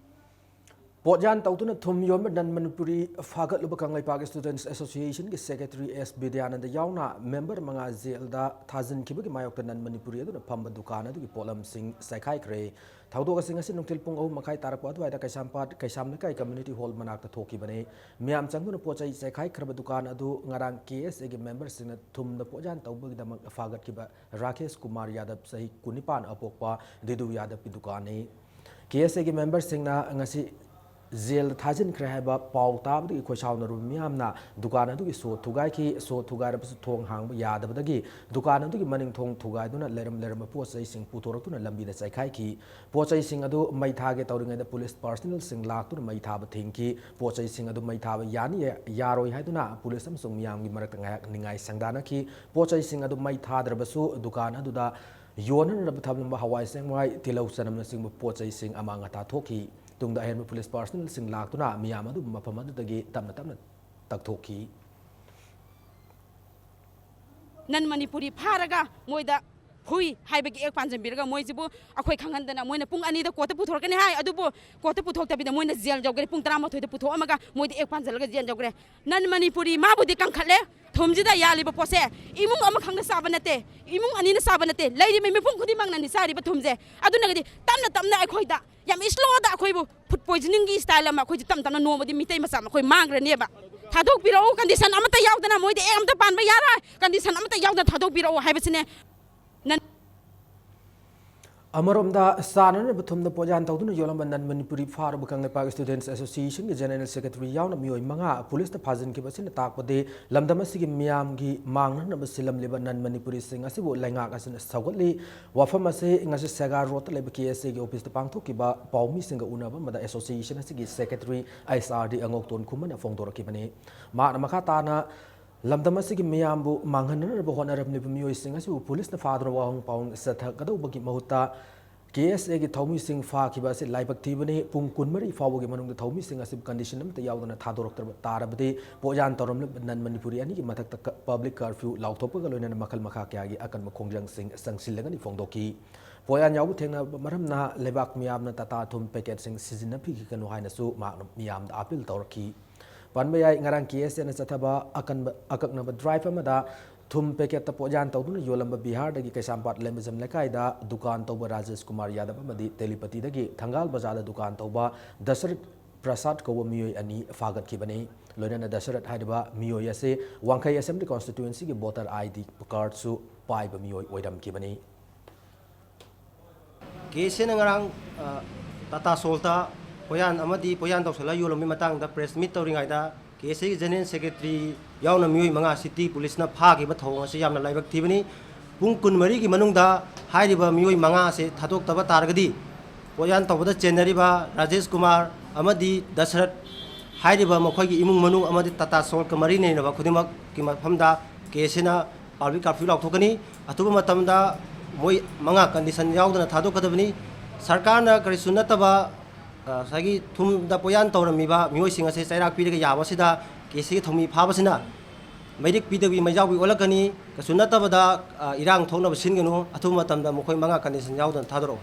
ꯄꯣꯠꯌꯥꯟ ꯇꯧꯗꯨꯅ ꯊꯨꯝ ꯌꯣꯟꯕ ꯅꯟ ꯃꯅꯤꯄꯨꯔꯤ ꯐꯥꯒꯠꯂꯨꯕ ꯀꯪꯂꯩꯄꯥꯛ ꯁ꯭ꯇꯨꯗꯦꯟꯠꯁ ꯑꯦꯁꯣꯁꯤꯌꯦꯁꯟꯒꯤ ꯁꯦꯀ꯭ꯔꯦꯇꯔꯤ ꯑꯦꯁ ꯕꯤꯗ꯭ꯌꯥꯅꯟꯗ ꯌꯥꯎꯅ ꯃꯦꯝꯕꯔ ꯃꯉꯥ ꯖꯦꯜꯗ ꯊꯥꯖꯤꯟꯈꯤꯕꯒꯤ ꯃꯥꯌꯣꯛꯇ ꯅꯟ ꯃꯅꯤꯄꯨꯔꯤ ꯑꯗꯨꯅ ꯐꯝꯕ ꯗꯨꯀꯥꯟ ꯑꯗꯨꯒꯤ ꯄꯣꯠꯂꯝꯁꯤꯡ ꯆꯥꯏꯈꯥꯏꯈ꯭ꯔꯦ꯫ ꯊꯧꯗꯣꯛ ꯑꯁꯤ ꯉꯁꯤ ꯅꯨꯡꯊꯤꯜ ꯄꯨꯡ ꯑꯍꯨꯝ ꯃꯈꯥꯏ ꯇꯥꯔꯛꯄ ꯑꯗꯨꯋꯥꯏꯗ ꯀꯩꯁꯥꯝꯄꯥꯠ ꯀꯩꯁꯥꯝ ꯂꯩꯀꯥꯏ ꯀꯝꯃ꯭ꯌꯨꯅꯤꯇꯤ ꯍꯣꯜ ꯃꯅꯥꯛꯇ ꯊꯣꯛꯈꯤꯕꯅꯤ꯫ ꯃꯤꯌꯥꯝ ꯆꯪꯗꯨꯅ ꯄꯣꯠ ꯆꯩ ꯆꯥꯏꯈꯥꯏꯈ꯭ꯔꯕ ꯗꯨꯀꯥꯟ ꯑꯗꯨ ꯉꯔꯥꯡ ꯀꯦ ꯑꯦꯁ ꯑꯦꯒꯤ ꯃꯦꯝꯕꯔꯁꯤꯡꯅ ꯊꯨꯝꯗ ꯄꯣꯠꯌꯥꯟ ꯇꯧꯕꯒꯤꯗꯃꯛ ꯐꯥꯒꯠꯈꯤꯕ ꯔꯥꯀꯦꯁ ꯀꯨꯃꯥꯔ ꯌꯥꯗꯕ, ꯆꯍꯤ ꯀꯨꯟꯅꯤꯄꯥꯟ, ꯑꯄꯣꯛꯄ ꯗꯤꯗꯨ ꯌꯥꯗꯕꯀꯤ ꯗꯨꯀꯥꯟꯅꯤ꯫ ꯀꯦ ꯑꯦꯁ ꯑꯦꯒꯤ ꯃꯦꯝꯕꯔꯁꯤꯡꯅ ꯉꯁꯤ ꯖꯦꯜꯗ ꯊꯥꯖꯤꯟꯈ꯭ꯔꯦ ꯍꯥꯏꯕ ꯄꯥꯎ ꯇꯥꯕꯗꯒꯤ ꯈꯣꯏꯁꯥꯎꯅꯔꯕ ꯃꯤꯌꯥꯝꯅ ꯗꯨꯀꯥꯟ ꯑꯗꯨꯒꯤ ꯁꯣ ꯊꯨꯒꯥꯏꯈꯤ꯫ ꯁꯣ ꯊꯨꯒꯥꯏꯔꯕꯁꯨ ꯊꯣꯡ ꯍꯥꯡꯕ ꯌꯥꯗꯕꯗꯒꯤ ꯗꯨꯀꯥꯟ ꯑꯗꯨꯒꯤ ꯃꯅꯤꯡ ꯊꯣꯡ ꯊꯨꯒꯥꯏꯗꯨꯅ ꯂꯩꯔꯝ ꯂꯩꯔꯝꯕ ꯄꯣꯠ ꯆꯩꯁꯤꯡ ꯄꯨꯊꯣꯔꯛꯇꯨꯅ ꯂꯝꯕꯤꯗ ꯆꯥꯏꯈꯥꯏꯈꯤ꯫ ꯄꯣꯠ ꯆꯩꯁꯤꯡ ꯑꯗꯨ ꯃꯩ ꯊꯥꯒꯦ ꯇꯧꯔꯤꯉꯩꯗ ꯄꯨꯂꯤꯁ ꯄꯥꯔꯁꯅꯦꯜꯁꯤꯡ ꯂꯥꯛꯇꯨꯅ ꯃꯩ ꯊꯥꯕ ꯊꯤꯡꯈꯤ꯫ ꯄꯣꯠ ꯆꯩꯁꯤꯡ ꯑꯗꯨ ꯃꯩ ꯊꯥꯕ ꯌꯥꯅꯤ ꯌꯥꯔꯣꯏ ꯍꯥꯏꯗꯨꯅ ꯄꯨꯂꯤꯁ ꯑꯃꯁꯨꯡ ꯃꯤꯌꯥꯝꯒꯤ ꯃꯔꯛꯇ ꯉꯥꯏꯍꯥꯛ ꯅꯤꯡꯉꯥꯏ ꯁꯪꯗꯥꯅꯈꯤ꯫ ꯄꯣꯠ ꯆꯩꯁꯤꯡ ꯑꯗꯨ ꯃꯩ ꯊꯥꯗ꯭ꯔꯕꯁꯨ ꯗꯨꯀꯥꯟ ꯑꯗꯨꯗ ꯌꯣꯟꯅꯅꯕ ꯊꯝꯂꯝꯕ ꯍꯋꯥꯏ ꯆꯦꯡꯋꯥꯏ, ꯇꯤꯜꯍꯧ ꯆꯅꯝꯅꯆꯤꯡꯕ ꯄꯣꯠ ꯆꯩꯁꯤꯡ ꯑꯃꯥꯡ ꯑꯇꯥ ꯊꯣꯛꯈꯤ꯫ ꯇꯨꯡꯗ ꯑꯍꯦꯟꯕ ꯄꯨꯂꯤꯁ ꯄꯥꯔꯁꯅꯦꯜꯁꯤꯡ ꯂꯥꯛꯇꯨꯅ ꯃꯤꯌꯥꯝ ꯑꯗꯨ ꯃꯐꯝ ꯑꯗꯨꯗꯒꯤ ꯇꯞꯅ ꯇꯞꯅ ꯇꯛꯊꯣꯛꯈꯤ꯫ ꯅꯟ ꯃꯅꯤꯄꯨꯔꯤ ꯐꯥꯔꯒ ꯃꯣꯏꯗ ꯍꯨꯏ ꯍꯥꯏꯕꯒꯤ ꯑꯦꯛ ꯄꯥꯟꯁꯤꯟꯕꯤꯔꯒ ꯃꯣꯏꯁꯤꯕꯨ ꯑꯩꯈꯣꯏ ꯈꯪꯍꯟꯗꯅ ꯃꯣꯏꯅ ꯄꯨꯡ ꯑꯅꯤꯗ ꯀꯣꯔꯠꯇ ꯄꯨꯊꯣꯔꯛꯀꯅꯤ ꯍꯥꯏ, ꯑꯗꯨꯕꯨ ꯀꯣꯔꯠꯇ ꯄꯨꯊꯣꯛꯇꯕꯤꯗ ꯃꯣꯏꯅ ꯖꯦꯜ ꯌꯧꯈ꯭ꯔꯦ꯫ ꯄꯨꯡ ꯇꯔꯥꯃꯥꯊꯣꯏꯗ ꯄꯨꯊꯣꯛꯑꯝꯃꯒ ꯃꯣꯏꯗꯤ ꯑꯦꯛ ꯄꯥꯟꯁꯤꯜꯂꯒ ꯖꯦꯜ ꯌꯧꯈ꯭ꯔꯦ꯫ ꯅꯟ ꯃꯅꯤꯄꯨꯔꯤ ꯃꯥꯕꯨꯗꯤ ꯀꯟꯈꯠꯂꯦ꯫ ꯊꯨꯝꯁꯤꯗ ꯌꯥꯜꯂꯤꯕ ꯄꯣꯠꯁꯦ ꯏꯃꯨꯡ ꯑꯃꯈꯛꯅ ꯆꯥꯕ ꯅꯠꯇꯦ, ꯏꯃꯨꯡ ꯑꯅꯤꯅ ꯆꯥꯕ ꯅꯠꯇꯦ, ꯂꯩꯔꯤꯕ ꯃꯤꯄꯨꯝ ꯈꯨꯗꯤꯡꯃꯛꯅꯅꯤ ꯆꯥꯔꯤꯕ ꯊꯨꯝꯁꯦ꯫ ꯑꯗꯨꯅꯒꯗꯤ ꯇꯞꯅ ꯇꯞꯅ ꯑꯩꯈꯣꯏꯗ ꯌꯥꯝ ꯏꯁꯂꯣꯗ ꯑꯩꯈꯣꯏꯕꯨ ꯐꯨꯗ ꯄꯣꯏꯖꯅꯤꯡꯒꯤ ꯁ꯭ꯇꯥꯏꯜ ꯑꯃ ꯑꯩꯈꯣꯏꯁꯦ ꯇꯞ ꯇꯞꯅ ꯅꯣꯡꯃꯗꯤ ꯃꯤꯇꯩ ꯃꯆꯥ ꯑꯃ ꯑꯩꯈꯣꯏ ꯃꯥꯡꯈ꯭ꯔꯅꯦꯕ꯫ ꯊꯥꯗꯣꯛꯄꯤꯔꯛꯎ, ꯀꯟꯗꯤꯁꯟ ꯑꯃꯠꯇ ꯌꯥꯎꯗꯅ ꯃꯣꯏꯗꯤ ꯑꯦꯛ ꯑꯃꯠꯇ ꯄꯥꯟꯕ ꯌꯥꯔꯣꯏ, ꯀꯟꯗꯤꯁꯟ ꯑꯃꯠꯇ ꯌꯥꯎꯗꯅ ꯊꯥꯗꯣꯛꯄꯤꯔꯛꯎ ꯍꯥꯏꯕꯁꯤꯅꯦ꯫ ꯅꯟ- ꯑꯃꯔꯣꯝꯗ, ꯆꯥꯅꯅꯕ ꯊꯨꯝꯗ ꯄꯣꯠꯌꯥꯟ ꯇꯧꯗꯨꯅ ꯌꯣꯜꯂꯝꯕ ꯅꯟ ꯃꯅꯤꯄꯨꯔꯤ ꯐꯥꯔꯨꯕ ꯀꯪꯂꯩꯄꯥꯛ ꯁ꯭ꯇꯨꯗꯦꯟꯠꯁ ꯑꯦꯁꯣꯁꯤꯌꯦꯁꯟꯒꯤ ꯖꯦꯅꯔꯦꯜ ꯁꯦꯀ꯭ꯔꯦꯇꯔꯤ ꯌꯥꯎꯅ ꯃꯤꯑꯣꯏ ꯃꯉꯥ ꯄꯨꯂꯤꯁꯅ ꯐꯥꯖꯤꯟꯈꯤꯕ ꯑꯁꯤꯅ ꯇꯥꯛꯄꯗꯤ ꯂꯝꯗꯝ ꯑꯁꯤꯒꯤ ꯃꯤꯌꯥꯝꯒꯤ ꯃꯥꯡꯅꯅꯕ ꯁꯤꯜꯂꯝꯂꯤꯕ ꯅꯟ ꯃꯅꯤꯄꯨꯔꯤꯁꯤꯡ ꯑꯁꯤꯕꯨ ꯂꯩꯉꯥꯛ ꯑꯁꯤꯅ ꯁꯧꯒꯠꯂꯤ꯫ ꯋꯥꯐꯝ ꯑꯁꯤ ꯉꯁꯤ ꯁꯦꯒꯥ ꯔꯣꯗꯇ ꯂꯩꯕ ꯀꯦ ꯑꯦꯁ ꯑꯦꯒꯤ ꯑꯣꯐꯤꯁꯇ ꯄꯥꯡꯊꯣꯛꯈꯤꯕ ꯄꯥꯎꯃꯤꯁꯤꯡꯒ ꯎꯅꯕ ꯑꯃꯗ ꯑꯦꯁꯣꯁꯤꯌꯦꯁꯟ ꯑꯁꯤꯒꯤ ꯁꯦꯀ꯭ꯔꯦꯇꯔꯤ ꯑꯩꯆ ꯑꯥꯔ ꯗꯤ ꯑꯉꯧꯇꯣꯟ ꯈꯨꯃꯟꯅ ꯐꯣꯡꯗꯣꯔꯛꯈꯤꯕꯅꯤ꯫ ꯃꯍꯥꯛꯅ ꯃꯈꯥ ꯇꯥꯅ ꯂꯝꯗꯝ ꯑꯁꯤꯒꯤ ꯃꯤꯌꯥꯝꯕꯨ ꯃꯥꯡꯍꯟꯅꯅꯕ ꯍꯣꯠꯅꯔꯝꯂꯤꯕ ꯃꯤꯑꯣꯏꯁꯤꯡ ꯑꯁꯤꯕꯨ ꯄꯨꯂꯤꯁꯅ ꯐꯥꯗꯨꯅ ꯋꯥꯍꯪ ꯄꯥꯎꯍꯪ ꯆꯠꯊꯒꯗꯧꯕꯒꯤ ꯃꯍꯨꯠꯇ ꯀꯦ ꯑꯦꯁ ꯑꯦꯒꯤ ꯊꯧꯃꯤꯁꯤꯡ ꯐꯥꯈꯤꯕ ꯑꯁꯤ ꯂꯥꯏꯕꯛ ꯊꯤꯕꯅꯤ꯫ ꯄꯨꯡ ꯀꯨꯟꯃꯔꯤ ꯐꯥꯎꯕꯒꯤ ꯃꯅꯨꯡꯗ ꯊꯧꯃꯤꯁꯤꯡ ꯑꯁꯤꯕꯨ ꯀꯟꯗꯤꯁꯟ ꯑꯃꯠꯇ ꯌꯥꯎꯗꯅ ꯊꯥꯗꯣꯔꯛꯇ꯭ꯔꯕ ꯇꯥꯔꯕꯗꯤ ꯄꯣꯠꯌꯥꯟ ꯇꯧꯔꯝꯂꯤꯕ ꯅꯟ ꯃꯅꯤꯄꯨꯔꯤ ꯑꯅꯤꯒꯤ ꯃꯊꯛꯇ ꯀ-, ꯄꯕ꯭ꯂꯤꯛ ꯀꯔꯐ꯭ꯌꯨ ꯂꯥꯎꯊꯣꯛꯄꯒ ꯂꯣꯏꯅꯅ ꯃꯈꯜ ꯃꯈꯥ ꯀꯌꯥꯒꯤ ꯑꯀꯟꯕ ꯈꯣꯡꯖꯪꯁꯤꯡ ꯆꯪꯁꯤꯜꯂꯒꯅꯤ ꯐꯣꯡꯗꯣꯛꯈꯤ꯫ ꯄꯣꯌꯥꯟ ꯌꯥꯎꯕ ꯊꯦꯡꯅꯕ ꯃꯔꯝꯅ ꯂꯩꯕꯥꯛ ꯃꯤꯌꯥꯝꯅ ꯇꯥꯇꯥ ꯊꯨꯝ ꯄꯦꯀꯦꯠꯁꯤꯡ ꯁꯤꯖꯤꯟꯅꯕꯤꯒꯅꯨ ꯍꯥꯏꯅꯁꯨ ꯃꯍꯥꯛꯅ ꯃꯤꯌꯥꯝꯗ ꯑꯥꯄꯤꯜ ꯇꯧꯔꯛꯈꯤ꯫ ꯄꯟꯕ ꯌꯥꯏ, ꯉꯔꯥꯡ ꯀꯦ ꯑꯦꯁ ꯑꯦꯅ ꯆꯠꯊꯕ ꯑꯀꯟꯕ, ꯑꯀꯛꯅꯕ ꯗ꯭ꯔꯥꯏꯚ ꯑꯃꯗ ꯊꯨꯝ ꯄꯦꯀꯦꯠꯇ ꯄꯣꯠꯌꯥꯟ ꯇꯧꯗꯨꯅ ꯌꯣꯜꯂꯝꯕ ꯕꯤꯍꯥꯔꯗꯒꯤ ꯀꯩꯁꯥꯝꯄꯥꯠ ꯂꯦꯝꯕꯖꯝ ꯂꯩꯀꯥꯏꯗ ꯗꯨꯀꯥꯟ ꯇꯧꯕ ꯔꯥꯖꯦꯁ ꯀꯨꯃꯥꯔ ꯌꯥꯗꯕ ꯑꯃꯗꯤ ꯇꯦꯂꯤꯄꯇꯤꯗꯒꯤ ꯊꯪꯒꯥꯜ ꯕꯖꯥꯔꯗ ꯗꯨꯀꯥꯟ ꯇꯧꯕ ꯗꯁꯔꯠ ꯄ꯭ꯔꯁꯥꯗ ꯀꯧꯕ ꯃꯤꯑꯣꯏ ꯑꯅꯤ ꯐꯥꯒꯠꯈꯤꯕꯅꯤ꯫ ꯂꯣꯏꯅꯅ ꯗꯁꯔꯠ ꯍꯥꯏꯔꯤꯕ ꯃꯤꯑꯣꯏ ꯑꯁꯤ ꯋꯥꯡꯈꯩ ꯑꯦꯁꯦꯝꯕ꯭ꯂꯤ ꯀꯣꯟꯁꯇꯤꯇ꯭ꯋꯦꯟꯁꯤꯒꯤ ꯚꯣꯇꯔ ꯑꯥꯏ ꯗꯤ ꯀꯥꯔꯗꯁꯨ ꯄꯥꯏꯕ ꯃꯤꯑꯣꯏ ꯑꯣꯏꯔꯝꯈꯤꯕꯅꯤ꯫ ꯀꯦ ꯑꯦꯁ ꯑꯦꯅ ꯉꯔꯥꯡ, ꯑ, ꯇꯥꯇꯥ ꯁꯣꯜꯇ ꯄꯣꯌꯥꯟ ꯑꯃꯗꯤ ꯄꯣꯌꯥꯟ ꯇꯧꯁꯜꯂ ꯌꯣꯜꯂꯝꯕꯒꯤ ꯃꯇꯥꯡꯗ ꯄ꯭ꯔꯦꯁ ꯃꯤꯠ ꯇꯧꯔꯤꯉꯩꯗ, ꯀꯦ ꯑꯦꯁ ꯑꯦꯒꯤ ꯖꯦꯅꯔꯦꯜ ꯁꯦꯀ꯭ꯔꯦꯇꯔꯤ ꯌꯥꯎꯅ ꯃꯤꯑꯣꯏ ꯃꯉꯥ ꯁꯤꯇꯤ ꯄꯨꯂꯤꯁꯅ ꯐꯥꯈꯤꯕ ꯊꯧꯑꯣꯡ ꯑꯁꯤ ꯌꯥꯝꯅ ꯂꯥꯏꯕꯛ ꯊꯤꯕꯅꯤ꯫ ꯄꯨꯡ ꯀꯨꯟꯃꯔꯤꯒꯤ ꯃꯅꯨꯡꯗ ꯍꯥꯏꯔꯤꯕ ꯃꯤꯑꯣꯏ ꯃꯉꯥ ꯑꯁꯦ ꯊꯥꯗꯣꯛꯇꯕ ꯇꯥꯔꯒꯗꯤ, ꯄꯣꯌꯥꯟ ꯇꯧꯕꯗ ꯆꯦꯟꯅꯔꯤꯕ ꯔꯥꯖꯦꯁ ꯀꯨꯃꯥꯔ ꯑꯃꯗꯤ ꯗꯁꯔꯠ ꯍꯥꯏꯔꯤꯕ ꯃꯈꯣꯏꯒꯤ ꯏꯃꯨꯡ ꯃꯅꯨꯡ ꯑꯃꯗꯤ ꯇꯥꯇꯥ ꯁꯣꯜꯀ ꯃꯔꯤ ꯂꯩꯅꯕ ꯈꯨꯗꯤꯡꯃꯛꯀꯤ ꯃꯐꯝꯗ ꯀꯦ ꯑꯦꯁ ꯑꯦꯅ ꯄꯕ꯭ꯂꯤꯛ ꯀꯥꯔꯐ꯭ꯌꯨ ꯂꯥꯎꯊꯣꯛꯀꯅꯤ꯫ ꯑꯊꯨꯕ ꯃꯇꯝꯗ ꯃꯣꯏ ꯃꯉꯥ ꯀꯟꯗꯤꯁꯟ ꯌꯥꯎꯗꯅ ꯊꯥꯗꯣꯛꯀꯗꯕꯅꯤ꯫ ꯁꯔꯀꯥꯔꯅ ꯀꯔꯤꯁꯨ ꯅꯠꯇꯕ, ꯑ, ꯉꯁꯥꯏꯒꯤ ꯊꯨꯝꯗ ꯄꯣꯌꯥꯟ ꯇꯧꯔꯝꯃꯤꯕ ꯃꯤꯑꯣꯏꯁꯤꯡ ꯑꯁꯤ ꯆꯩꯔꯥꯛ ꯄꯤꯔꯒ ꯌꯥꯕ ꯑꯁꯤꯗ ꯀꯦ ꯑꯦꯁ ꯑꯦꯒꯤ ꯊꯧꯃꯤ ꯐꯥꯕꯁꯤꯅ ꯃꯩꯔꯤꯛ ꯄꯤꯗꯕꯤ ꯃꯩꯖꯥꯎꯕꯤ ꯑꯣꯜꯂꯛꯀꯅꯤ꯫ ꯀꯩꯁꯨ ꯅꯠꯇꯕꯗ, ꯑ, ꯏꯔꯥꯡ ꯊꯣꯛꯅꯕ ꯁꯤꯟꯒꯅꯨ꯫ ꯑꯊꯨꯕ ꯃꯇꯝꯗ ꯃꯈꯣꯏ ꯃꯉꯥ ꯀꯟꯗꯤꯁꯟ ꯌꯥꯎꯗꯅ ꯊꯥꯗꯣꯔꯛꯎ꯫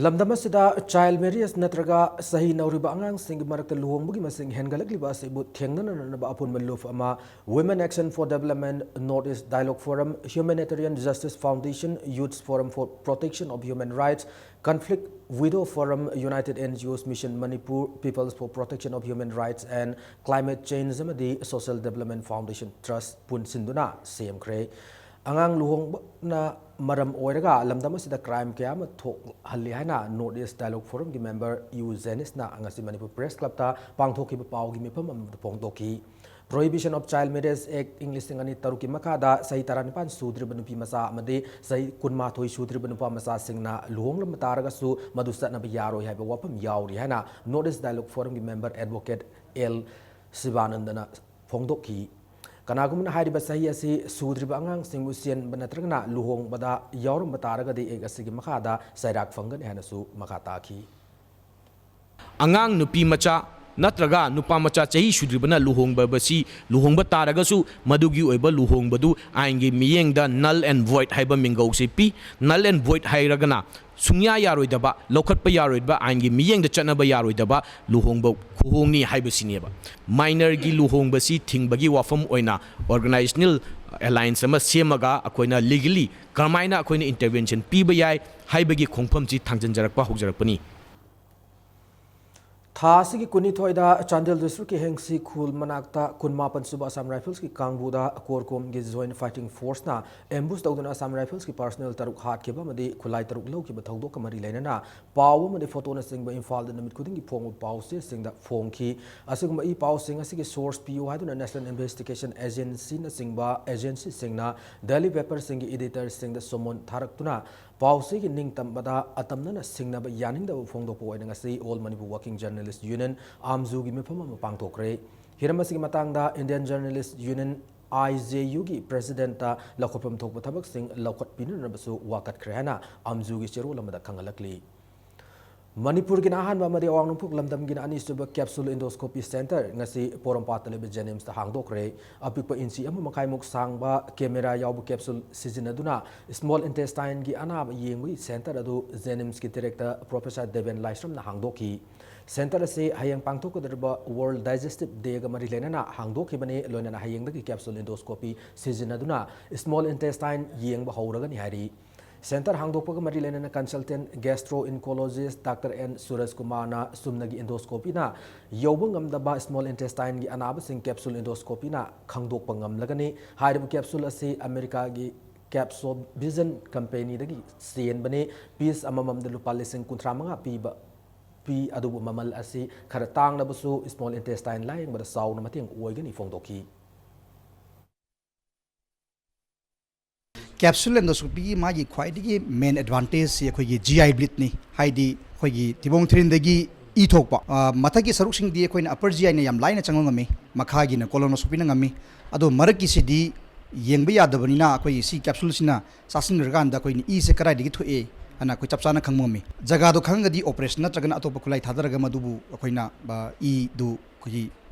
ꯂꯝꯗꯝ ꯑꯁꯤꯗ ꯆꯥꯏꯜ ꯃꯦꯔꯤꯌꯦꯖ ꯅꯠꯇ꯭ꯔꯒ ꯆꯍꯤ ꯅꯧꯔꯤꯕ ꯑꯉꯥꯡꯁꯤꯡꯒꯤ ꯃꯔꯛꯇ ꯂꯨꯍꯣꯡꯕꯒꯤ ꯃꯁꯤꯡ ꯍꯦꯟꯒꯠꯂꯛꯂꯤꯕ ꯑꯁꯤꯕꯨ ꯊꯦꯡꯅꯅꯅꯕ ꯑꯄꯨꯟꯕ ꯂꯨꯞ ꯑꯃ Women Action for Development, North East Dialogue Forum, Humanitarian Justice Foundation, Youth Forum for Protection of Human Rights, Conflict Widow Forum, United N G Os Mission Manipur, Peoples for Protection of Human Rights and Climate Change ꯑꯃꯗꯤ Social Development Foundation Trust ꯄꯨꯟꯁꯤꯟꯗꯨꯅ ꯁꯦꯝꯈ꯭ꯔꯦ꯫ ꯑꯉꯥꯡ ꯂꯨꯍꯣꯡꯕꯅ ꯃꯔꯝ ꯑꯣꯏꯔꯒ ꯂꯝꯗꯝ ꯑꯁꯤꯗ crime ꯀꯌꯥ ꯑꯃ ꯊꯣꯛꯍꯜꯂꯤ ꯍꯥꯏꯅ North East Dialogue Forumꯒꯤ ꯃꯦꯝꯕꯔ ꯌꯨ ꯖꯦꯅꯤꯁꯅ ꯉꯁꯤ ꯃꯅꯤꯄꯨꯔ ꯄ꯭ꯔꯦꯁ ꯀ꯭ꯂꯕꯇ ꯄꯥꯡꯊꯣꯛꯈꯤꯕ ꯄꯥꯎꯒꯤ ꯃꯤꯐꯝ ꯑꯃꯗ ꯐꯣꯡꯗꯣꯛꯈꯤ꯫ Prohibition of Child Marriage Act ꯏꯪ ꯂꯤꯁꯤꯡ ꯑꯅꯤ ꯇꯔꯨꯛꯀꯤ ꯃꯈꯥꯗ ꯆꯍꯤ ꯇꯔꯥꯅꯤꯄꯥꯟ ꯁꯨꯗ꯭ꯔꯤꯕ ꯅꯨꯄꯤ ꯃꯆꯥ ꯑꯃꯗꯤ ꯆꯍꯤ ꯀꯨꯟꯃꯥꯊꯣꯏ ꯁꯨꯗ꯭ꯔꯤꯕ ꯅꯨꯄꯥ ꯃꯆꯥꯁꯤꯡꯅ ꯂꯨꯍꯣꯡꯂꯝꯕ ꯇꯥꯔꯒꯁꯨ ꯃꯗꯨ ꯆꯠꯅꯕ ꯌꯥꯔꯣꯏ ꯍꯥꯏꯕ ꯋꯥꯐꯝ ꯌꯥꯎꯔꯤ ꯍꯥꯏꯅ North East Dialogue Forumꯒꯤ ꯃꯦꯝꯕꯔ ꯑꯦꯗꯚꯣꯀꯦꯠ ꯑꯦꯜ ꯁꯤꯕꯥꯅꯟꯗꯅ ꯐꯣꯡꯗꯣꯛꯈꯤ꯫ ꯀꯅꯥꯒꯨꯝꯕꯅ ꯍꯥꯏꯔꯤꯕ ꯆꯍꯤ ꯑꯁꯤ ꯁꯨꯗ꯭ꯔꯤꯕ ꯑꯉꯥꯡꯁꯤꯡꯕꯨ ꯆꯦꯟꯕ ꯅꯠꯇ꯭ꯔꯒꯅ ꯂꯨꯍꯣꯡꯕꯗ ꯌꯥꯎꯔꯝꯕ ꯇꯥꯔꯒꯗꯤ ꯑꯦꯛ ꯑꯁꯤꯒꯤ ꯃꯈꯥꯗ ꯆꯩꯔꯥꯛ ꯐꯪꯒꯅꯤ ꯍꯥꯏꯅꯁꯨ ꯃꯈꯥ ꯇꯥꯈꯤ꯫ ꯑꯉꯥꯡ ꯅꯨꯄꯤ ꯃꯆꯥ ꯅꯠꯇ꯭ꯔꯒ ꯅꯨꯄꯥ ꯃꯆꯥ ꯆꯍꯤ ꯁꯨꯗ꯭ꯔꯤꯕꯅ ꯂꯨꯍꯣꯡꯕꯁꯤ ꯂꯨꯍꯣꯡꯕ ꯇꯥꯔꯒꯁꯨ, ꯃꯗꯨꯒꯤ ꯑꯣꯏꯕ ꯂꯨꯍꯣꯡꯕꯗꯨ ꯑꯥꯏꯟꯒꯤ ꯃꯤꯠꯌꯦꯡꯗ null and void ꯍꯥꯏꯕ ꯃꯤꯡꯒꯧꯁꯤ ꯄꯤ꯫ Null and void ꯍꯥꯏꯔꯒꯅ ꯁꯨꯡꯌꯥ ꯌꯥꯔꯣꯏꯗꯕ, ꯂꯧꯈꯠꯄ ꯌꯥꯔꯣꯏꯗꯕ, ꯑꯥꯏꯟꯒꯤ ꯃꯤꯠꯌꯦꯡꯗ ꯆꯠꯅꯕ ꯌꯥꯔꯣꯏꯗꯕ ꯂꯨꯍꯣꯡꯕ ꯈꯨꯍꯣꯡꯅꯤ ꯍꯥꯏꯕꯁꯤꯅꯦꯕ꯫ Minorꯒꯤ ꯂꯨꯍꯣꯡꯕꯁꯤ ꯊꯤꯡꯕꯒꯤ ꯋꯥꯐꯝ ꯑꯣꯏꯅ organizational alliance ꯑꯃ ꯁꯦꯝꯃꯒ ꯑꯩꯈꯣꯏꯅ legally ꯀꯔꯝꯍꯥꯏꯅ ꯑꯩꯈꯣꯏꯅ intervention ꯄꯤꯕ ꯌꯥꯏ ꯍꯥꯏꯕꯒꯤ ꯈꯣꯡꯐꯝꯁꯤ ꯊꯥꯡꯖꯤꯟꯖꯔꯛꯄ ꯍꯧꯖꯔꯛꯄꯅꯤ꯫ ꯊꯥ ꯑꯁꯤꯒꯤ ꯀꯨꯟꯅꯤꯊꯣꯏꯗ ꯆꯥꯟꯗꯦꯜ districtꯀꯤ ꯍꯦꯡꯁꯤ ꯈꯨꯜ ꯃꯅꯥꯛꯇ ꯀꯨꯟꯃꯥꯄꯟ ꯁꯨꯕ Assam Riflesꯀꯤ ꯀꯥꯡꯕꯨꯗ ꯀꯣꯔꯀꯣꯝꯒꯤ Joint Fighting Forceꯅ ambush ꯇꯧꯗꯨꯅ Assam Riflesꯀꯤ personnel ꯇꯔꯨꯛ ꯍꯥꯠꯈꯤꯕ ꯑꯃꯗꯤ ꯈꯨꯠꯂꯥꯏ ꯇꯔꯨꯛ ꯂꯧꯈꯤꯕ ꯊꯧꯗꯣꯛꯀ ꯃꯔꯤ ꯂꯩꯅꯅ ꯄꯥꯎ ꯑꯃꯗꯤ photoꯅꯆꯤꯡꯕ ꯏꯝꯐꯥꯜꯗ ꯅꯨꯃꯤꯠ ꯈꯨꯗꯤꯡꯒꯤ ꯐꯣꯡꯕ ꯄꯥꯎꯆꯦꯁꯤꯡꯗ ꯐꯣꯡꯈꯤ꯫ ꯑꯁꯤꯒꯨꯝꯕ ꯏ ꯄꯥꯎꯁꯤꯡ ꯑꯁꯤꯒꯤ source ꯄꯤꯌꯨ ꯍꯥꯏꯗꯨꯅ National Investigation Agencyꯅꯆꯤꯡꯕ agencyꯁꯤꯡꯅ daily paperꯁꯤꯡꯒꯤ editorꯁꯤꯡꯗ summon ꯊꯥꯔꯛꯇꯨꯅ ꯄꯥꯎꯆꯦꯒꯤ ꯅꯤꯡꯇꯝꯕꯗ ꯑꯇꯝꯅꯅ ꯁꯤꯡꯅꯕ ꯌꯥꯅꯤꯡꯗꯕ ꯐꯣꯡꯗꯣꯛꯄ ꯑꯣꯏꯅ ꯉꯁꯤ All Manipur Working Journalist Union, AMJUꯒꯤ ꯃꯤꯐꯝ ꯑꯃ ꯄꯥꯡꯊꯣꯛꯈ꯭ꯔꯦ꯫ ꯍꯤꯔꯝ ꯑꯁꯤꯒꯤ ꯃꯇꯥꯡꯗ Indian Journalist Union, IJUꯒꯤ presidentꯇ ꯂꯧꯈꯠꯐꯝ ꯊꯣꯛꯄ ꯊꯕꯛꯁꯤꯡ ꯂꯧꯈꯠꯄꯤꯅꯅꯕꯁꯨ ꯋꯥꯀꯠꯈ꯭ꯔꯦ ꯍꯥꯏꯅ AMJUꯒꯤ ꯆꯦꯔꯣꯜ ꯑꯃꯗ ꯈꯪꯍꯜꯂꯛꯂꯤ꯫ ꯃꯅꯤꯄꯨꯔꯒꯤꯅ ꯑꯍꯥꯟꯕ ꯑꯃꯗꯤ ꯑꯋꯥꯡ ꯅꯣꯡꯄꯣꯛ ꯂꯝꯗꯝꯒꯤꯅ ꯑꯅꯤꯁꯨꯕ capsule endoscopy center ꯉꯁꯤ ꯄꯣꯔꯣꯝꯄꯥꯠꯇ ꯂꯩꯕ JNIMSꯇ ꯍꯥꯡꯗꯣꯛꯈ꯭ꯔꯦ꯫ ꯑꯄꯤꯛꯄ inch ꯑꯃ ꯃꯈꯥꯏꯃꯨꯛ ꯁꯥꯡꯕ camera ꯌꯥꯎꯕ capsule ꯁꯤꯖꯤꯟꯅꯗꯨꯅ small intestineꯒꯤ ꯑꯅꯥꯕ ꯌꯦꯡꯕꯒꯤ center ꯑꯗꯨ JNIMSꯀꯤ director Professor ꯗꯦꯕꯦꯟ ꯂꯥꯏꯁ꯭ꯔꯝꯅ ꯍꯥꯡꯗꯣꯛꯈꯤ꯫ Center ꯑꯁꯤ ꯍꯌꯦꯡ ꯄꯥꯡꯊꯣꯛꯀꯗꯧꯔꯤꯕ World Digestive Dayꯒ ꯃꯔꯤ ꯂꯩꯅꯅ ꯍꯥꯡꯗꯣꯛꯈꯤꯕꯅꯤ꯫ ꯂꯣꯏꯅꯅ ꯍꯌꯦꯡꯗꯒꯤ capsule endoscopy ꯁꯤꯖꯤꯟꯅꯗꯨꯅ small intestine ꯌꯦꯡꯕ ꯍꯧꯔꯒꯅꯤ ꯍꯥꯏꯔꯤ꯫ Center ꯍꯥꯡꯗꯣꯛꯄꯒ ꯃꯔꯤ ꯂꯩꯅꯅ consultant gastroenterologist Doctor N ꯁꯨꯔꯖ ꯀꯨꯃꯥꯔꯅ ꯆꯨꯝꯅꯒꯤ endoscopyꯅ ꯌꯧꯕ ꯉꯝꯗꯕ small intestineꯒꯤ ꯑꯅꯥꯕꯁꯤꯡ capsule endoscopyꯅ ꯈꯪꯗꯣꯛꯄ ꯉꯝꯂꯒꯅꯤ꯫ ꯍꯥꯏꯔꯤꯕ capsule ꯑꯁꯤ ꯑꯃꯦꯔꯤꯀꯥꯒꯤ Capsovision companyꯗꯒꯤ ꯆꯦꯟꯕꯅꯤ꯫ Piece ꯑꯃꯃꯝꯗ ꯂꯨꯄꯥ ꯂꯤꯁꯤꯡ ꯀꯨꯟꯊ꯭ꯔꯥ ꯃꯉꯥ ꯄꯤꯕ ꯄꯤ, ꯑꯗꯨꯕꯨ ꯃꯃꯜ ꯑꯁꯤ ꯈꯔ ꯇꯥꯡꯂꯕꯁꯨ small intestine ꯂꯥꯌꯦꯡꯕꯗ ꯆꯥꯎꯅ ꯃꯇꯦꯡ ꯑꯣꯏꯒꯅꯤ ꯐꯣꯡꯗꯣꯛꯈꯤ꯫ Capsule endoscopyꯒꯤ ꯃꯥꯒꯤ ꯈ꯭ꯋꯥꯏꯗꯒꯤ main advantageꯁꯤ ꯑꯩꯈꯣꯏꯒꯤ GI bleedꯅꯤ, ꯍꯥꯏꯗꯤ ꯑꯩꯈꯣꯏꯒꯤ ꯊꯤꯕꯣꯡ ꯊꯤꯔꯤꯟꯗꯒꯤ ꯏ ꯊꯣꯛꯄ꯫ ꯑ, ꯃꯊꯛꯀꯤ ꯁꯔꯨꯛꯁꯤꯡꯗꯤ ꯑꯩꯈꯣꯏꯅ upper GIꯅ ꯌꯥꯝ ꯂꯥꯏꯅ ꯆꯪꯕ ꯉꯝꯃꯤ, ꯃꯈꯥꯒꯤꯅ colonoscopyꯅ ꯉꯝꯃꯤ꯫ ꯑꯗꯣ ꯃꯔꯛꯀꯤꯁꯤꯗꯤ ꯌꯦꯡꯕ ꯌꯥꯗꯕꯅꯤꯅ ꯑꯩꯈꯣꯏꯒꯤ ꯁꯤ capsuleꯁꯤꯅ ꯆꯥꯁꯤꯟꯈ꯭ꯔꯀꯥꯟꯗ ꯑꯩꯈꯣꯏꯅ ꯏꯁꯦ ꯀꯗꯥꯏꯗꯒꯤ ꯊꯣꯛꯑꯦ, ꯍꯥꯏꯅ ꯑꯩꯈꯣꯏ ꯆꯞ ꯆꯥꯅ ꯈꯪꯕ ꯉꯝꯃꯤ꯫ ꯖꯒꯥꯗꯣ ꯈꯪꯉꯒꯗꯤ operation ꯅꯠꯇ꯭ꯔꯒꯅ ꯑꯇꯣꯞꯄ ꯈꯨꯠꯂꯥꯏ ꯊꯥꯗꯔꯒ ꯃꯗꯨꯕꯨ ꯑꯩꯈꯣꯏꯅ, ꯑ, ꯏꯗꯨ ꯑꯩꯈꯣꯏꯒꯤ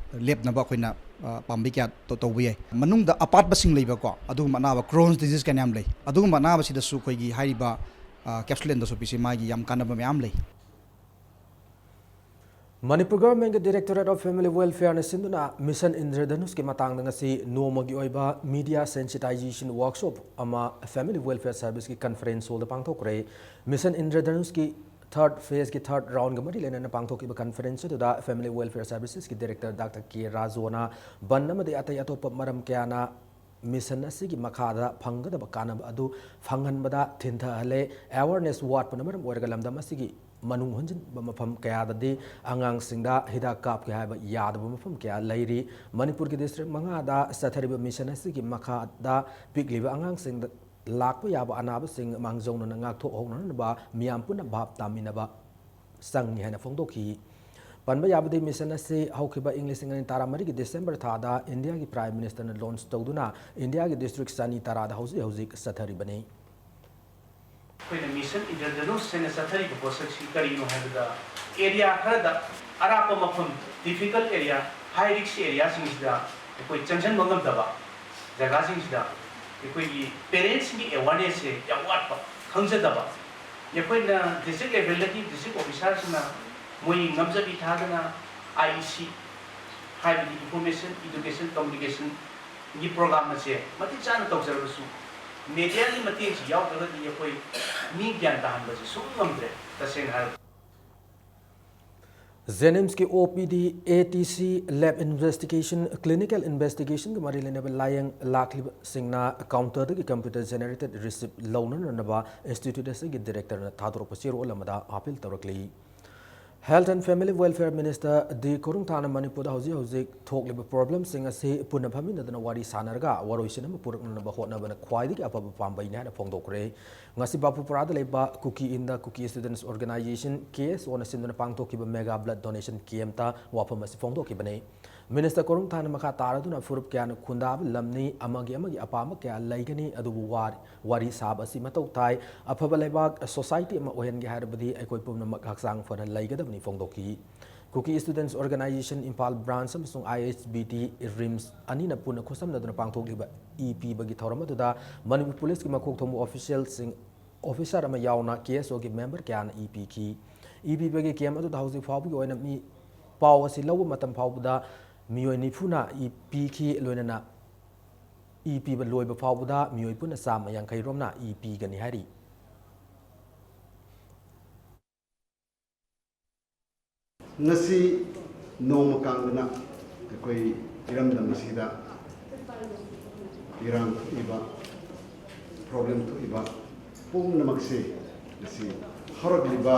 ꯂꯦꯞꯅꯕ ꯑꯩꯈꯣꯏꯅ, ꯑ, ꯄꯥꯝꯕꯩ ꯀꯌꯥ ꯇꯧ-, ꯇꯧꯕ ꯌꯥꯏ꯫ ꯃꯅꯨꯡꯗ ꯑꯄꯥꯠꯄꯁꯤꯡ ꯂꯩꯕꯀꯣ, ꯑꯗꯨꯒꯨꯝꯕ ꯑꯅꯥꯕ Crohn's disease ꯀꯌꯥ ꯌꯥꯝ ꯂꯩ꯫ ꯑꯗꯨꯒꯨꯝꯕ ꯑꯅꯥꯕꯁꯤꯗꯁꯨ ꯑꯩꯈꯣꯏꯒꯤ ꯍꯥꯏꯔꯤꯕ, ꯑ, capsule endoscopy ꯁꯤ ꯃꯥꯒꯤ ꯌꯥꯝ ꯀꯥꯟꯅꯕ ꯃꯌꯥꯝ ꯂꯩ꯫ Manipur ꯒꯚꯔꯟꯃꯦꯟꯠꯀꯤ Directorate of Family Welfare ꯅ ꯁꯤꯟꯗꯨꯅ Mission ꯏꯟꯗ꯭ꯔꯙꯅꯨꯁꯀꯤ ꯃꯇꯥꯡꯗ ꯉꯁꯤ ꯅꯣꯡꯃꯒꯤ ꯑꯣꯏꯕ media sensitization workshop ꯑꯃ Family Welfare Service ꯀꯤ conference hall ꯗ ꯄꯥꯡꯊꯣꯛꯈ꯭ꯔꯦ꯫ Mission ꯏꯟꯗ꯭ꯔꯙꯅꯨꯁꯀꯤ third phase ꯀꯤ third round ꯒ ꯃꯔꯤ ꯂꯩꯅꯅ ꯄꯥꯡꯊꯣꯛꯈꯤꯕ conference ꯑꯗꯨꯗ Family Welfare Services ꯀꯤ Director Doctor ꯀꯦ ꯔꯥꯖꯨꯅ ꯕꯟ ꯑꯃꯗꯤ ꯑꯇꯩ ꯑꯇꯣꯞꯄ ꯃꯔꯝ ꯀꯌꯥꯅ mission ꯑꯁꯤꯒꯤ ꯃꯈꯥꯗ ꯐꯪꯒꯗꯕ ꯀꯥꯟꯅꯕ ꯑꯗꯨ ꯐꯪꯍꯟꯕꯗ ꯊꯤꯟꯊꯍꯜꯂꯦ꯫ Awareness ꯋꯥꯠꯄꯅ ꯃꯔꯝ ꯑꯣꯏꯔꯒ ꯂꯝꯗꯝ ꯑꯁꯤꯒꯤ ꯃꯅꯨꯡ ꯍꯨꯟꯖꯤꯟꯕ ꯃꯐꯝ ꯀꯌꯥꯗꯗꯤ ꯑꯉꯥꯡꯁꯤꯡꯗ ꯍꯤꯗꯥꯛ ꯀꯥꯞꯀꯦ ꯍꯥꯏꯕ ꯌꯥꯗꯕ ꯃꯐꯝ ꯀꯌꯥ ꯂꯩꯔꯤ꯫ ꯃꯅꯤꯄꯨꯔꯒꯤ district ꯃꯉꯥꯗ ꯆꯠꯊꯔꯤꯕ mission ꯑꯁꯤꯒꯤ ꯃꯈꯥꯗ ꯄꯤꯛꯂꯤꯕ ꯑꯉꯥꯡꯁꯤꯡꯗ ꯂꯥꯛꯄ ꯌꯥꯕ ꯑꯅꯥꯕꯁꯤꯡ ꯃꯥꯡꯖꯧꯅꯅ ꯉꯥꯛꯊꯣꯛꯍꯧꯅꯅꯕ ꯃꯤꯌꯥꯝ ꯄꯨꯟꯅ ꯚꯥꯞ ꯇꯥꯃꯤꯟꯅꯕ ꯆꯪꯉꯤ ꯍꯥꯏꯅ ꯐꯣꯡꯗꯣꯛꯈꯤ꯫ ꯄꯟꯕ ꯌꯥꯕꯗꯤ, mission ꯑꯁꯤ ꯍꯧꯈꯤꯕ ꯏꯪ ꯂꯤꯁꯤꯡ ꯑꯅꯤ ꯇꯔꯥꯃꯔꯤꯒꯤ December ꯊꯥꯗ ꯏꯟꯗꯤꯌꯥꯒꯤ Prime Minister ꯅ launch ꯇꯧꯗꯨꯅ ꯏꯟꯗꯤꯌꯥꯒꯤ district ꯆꯅꯤ ꯇꯔꯥꯗ ꯍꯧꯖꯤꯛ ꯍꯧꯖꯤꯛ ꯆꯠꯊꯔꯤꯕꯅꯤ꯫ ꯑꯩꯈꯣꯏꯅ Mission ꯏꯟꯗ꯭ꯔꯙꯅꯨꯁ ꯍꯥꯏꯅ ꯆꯠꯊꯔꯤꯕ ꯄꯣꯠꯁꯛꯁꯤ ꯀꯔꯤꯅꯣ ꯍꯥꯏꯕꯗ, area ꯈꯔꯗ, ꯑꯔꯥꯞꯄ ꯃꯐꯝ, difficult area, high risk area ꯁꯤꯡꯁꯤꯗ ꯑꯩꯈꯣꯏ ꯆꯪꯁꯤꯟꯕ ꯉꯝꯗꯕ ꯖꯒꯥꯁꯤꯡꯁꯤꯗ ꯑꯩꯈꯣꯏꯒꯤ parents ꯁꯤꯡꯒꯤ awareness ꯁꯦ ꯌꯥꯝ ꯋꯥꯠꯄ, ꯈꯪꯖꯗꯕ꯫ ꯑꯩꯈꯣꯏꯅ district level ꯗꯒꯤ district officer ꯁꯤꯡꯅ ꯃꯣꯏ ꯉꯝꯖꯕꯤ ꯊꯥꯗꯅ I E C, ꯍꯥꯏꯕꯗꯤ Information, Education, Communication ꯒꯤ program ꯑꯁꯦ ꯃꯇꯤꯛ ꯆꯥꯅ ꯇꯧꯖꯔꯕꯁꯨ, media ꯒꯤ ꯃꯇꯦꯡꯁꯤ ꯌꯥꯎꯗ꯭ꯔꯒꯗꯤ ꯑꯩꯈꯣꯏ ꯃꯤ ꯒ꯭ꯌꯥꯟ ꯇꯥꯍꯟꯕꯁꯤ ꯁꯨꯡꯉꯝ ꯉꯝꯗ꯭ꯔꯦ, ꯇꯁꯦꯡꯅ ꯍꯥꯏꯔꯕꯗ꯫ JNIMS ꯀꯤ O P D, A T C, lab investigation, clinical investigation ꯒ ꯃꯔꯤ ꯂꯩꯅꯕ ꯂꯥꯌꯦꯡ ꯂꯥꯛꯂꯤꯕꯁꯤꯡꯅ counter ꯗꯒꯤ computer generated receipt ꯂꯧꯅꯅꯕ institute ꯑꯁꯤꯒꯤ director ꯅ ꯊꯥꯗꯣꯔꯛꯄ ꯆꯦꯔꯣꯜ ꯑꯃꯗ appeal ꯇꯧꯔꯛꯂꯤ꯫ Health and Family Welfare Minister ꯗꯤ ꯈꯨꯔꯨꯡꯊꯥꯡꯅ ꯃꯅꯤꯄꯨꯔꯗ ꯍꯧꯖꯤꯛ ꯍꯧꯖꯤꯛ ꯊꯣꯛꯂꯤꯕ problem ꯁꯤꯡ ꯑꯁꯤ ꯄꯨꯟꯅ ꯐꯝꯃꯤꯟꯅꯗꯨꯅ ꯋꯥꯔꯤ ꯁꯥꯟꯅꯔꯒ ꯋꯥꯔꯣꯏꯁꯤꯟ ꯑꯃ ꯄꯨꯔꯛꯅꯅꯕ ꯍꯣꯠꯅꯕꯅ ꯈ꯭ꯋꯥꯏꯗꯒꯤ ꯑꯐꯕ ꯄꯥꯝꯕꯩꯅꯤ ꯍꯥꯏꯅ ꯐꯣꯡꯗꯣꯛꯈ꯭ꯔꯦ꯫ ꯉꯁꯤ ꯕꯥꯄꯨꯄꯥꯔꯥꯗ ꯂꯩꯕ Kuki in the Kuki Students Organization, K S O ꯅ ꯁꯤꯟꯗꯨꯅ ꯄꯥꯡꯊꯣꯛꯈꯤꯕ mega blood donation camp ꯇ ꯋꯥꯐꯝ ꯑꯁꯤ ꯐꯣꯡꯗꯣꯛꯈꯤꯕꯅꯤ꯫ ꯃꯤꯅꯤꯁꯇꯔ ꯀꯣꯔꯨꯝꯊꯥꯏꯅ ꯃꯈꯥ ꯇꯥꯔꯗꯨꯅ ꯐꯨꯔꯨꯞ ꯀꯌꯥꯅ ꯈꯨꯟꯗꯥꯕ ꯂꯝꯅꯤ, ꯑꯃꯒꯤ ꯑꯃꯒꯤ ꯑꯄꯥꯝꯕ ꯀꯌꯥ ꯂꯩꯒꯅꯤ, ꯑꯗꯨꯕꯨ ꯋꯥꯔꯤ, ꯋꯥꯔꯤ ꯁꯥꯕ ꯑꯁꯤ ꯃꯊꯧ ꯇꯥꯏ꯫ ꯑꯐꯕ ꯂꯩꯕꯥꯛ, ꯁꯣꯁꯥꯏꯇꯤ ꯑꯃ ꯑꯣꯏꯍꯟꯒꯦ ꯍꯥꯏꯔꯕꯗꯤ ꯑꯩꯈꯣꯏ ꯄꯨꯝꯅꯃꯛ ꯍꯛꯆꯥꯡ ꯐꯅ ꯂꯩꯒꯗꯕꯅꯤ ꯐꯣꯡꯗꯣꯛꯈꯤ꯫ ꯀꯨꯀꯤ ꯁ꯭ꯇꯨꯗꯦꯟꯠꯁ ꯑꯣꯔꯒꯅꯥꯏꯖꯦꯁꯟ ꯏꯝꯐꯥꯜ ꯕ꯭ꯔꯥꯟꯆ ꯑꯃꯁꯨꯡ ꯑꯥꯏ ꯑꯦꯁ ꯕꯤ ꯇꯤ ꯔꯤꯝꯁ ꯑꯅꯤꯅ ꯄꯨꯟꯅ ꯈꯨꯠꯁꯝꯅꯗꯨꯅ ꯄꯥꯡꯊꯣꯛꯂꯤꯕ ꯏ ꯄꯤꯕꯒꯤ ꯊꯧꯔꯝ ꯑꯗꯨꯗ ꯃꯅꯤꯄꯨꯔ ꯄꯨꯂꯤꯁꯀꯤ ꯃꯀꯣꯛ ꯊꯣꯡꯕ ꯑꯣꯐꯤꯁꯤꯌꯦꯜꯁꯤꯡ, ꯑꯣꯐꯤꯁꯥꯔ ꯑꯃ ꯌꯥꯎꯅ ꯀꯦ ꯑꯦꯁ ꯑꯣꯒꯤ ꯃꯦꯝꯕꯔ ꯀꯌꯥꯅ ꯏ ꯄꯤꯈꯤ꯫ ꯏ ꯄꯤꯕꯒꯤ ꯀꯦꯝꯞ ꯑꯗꯨꯗ ꯍꯧꯖꯤꯛ ꯐꯥꯎꯕꯒꯤ ꯑꯣꯏꯅ ꯃꯤ, ꯄꯥꯎ ꯑꯁꯤ ꯂꯧꯕ ꯃꯇꯝ ꯐꯥꯎꯕꯗ ꯃꯤꯑꯣꯏ ꯅꯤꯐꯨꯅ ꯏ ꯄꯤꯈꯤ, ꯂꯣꯏꯅꯅ ꯏ ꯄꯤꯕ ꯂꯣꯏꯕ ꯐꯥꯎꯕꯗ ꯃꯤꯑꯣꯏ ꯄꯨꯟꯅ ꯆꯥꯝꯃ ꯌꯥꯡꯈꯩ ꯔꯣꯝꯅ ꯏ ꯄꯤꯒꯅꯤ ꯍꯥꯏꯔꯤ꯫ ꯉꯁꯤ ꯅꯣꯡꯃ ꯀꯥꯡꯗꯅ ꯑꯩꯈꯣꯏ ꯏꯔꯝꯗꯝ ꯑꯁꯤꯗ ꯏꯔꯥꯡ ꯊꯣꯛꯏꯕ, ꯄ꯭ꯔꯣꯕ꯭ꯂꯦꯝ ꯊꯣꯛꯏꯕ ꯄꯨꯝꯅꯃꯛꯁꯦ ꯉꯁꯤ ꯍꯧꯔꯛꯂꯤꯕ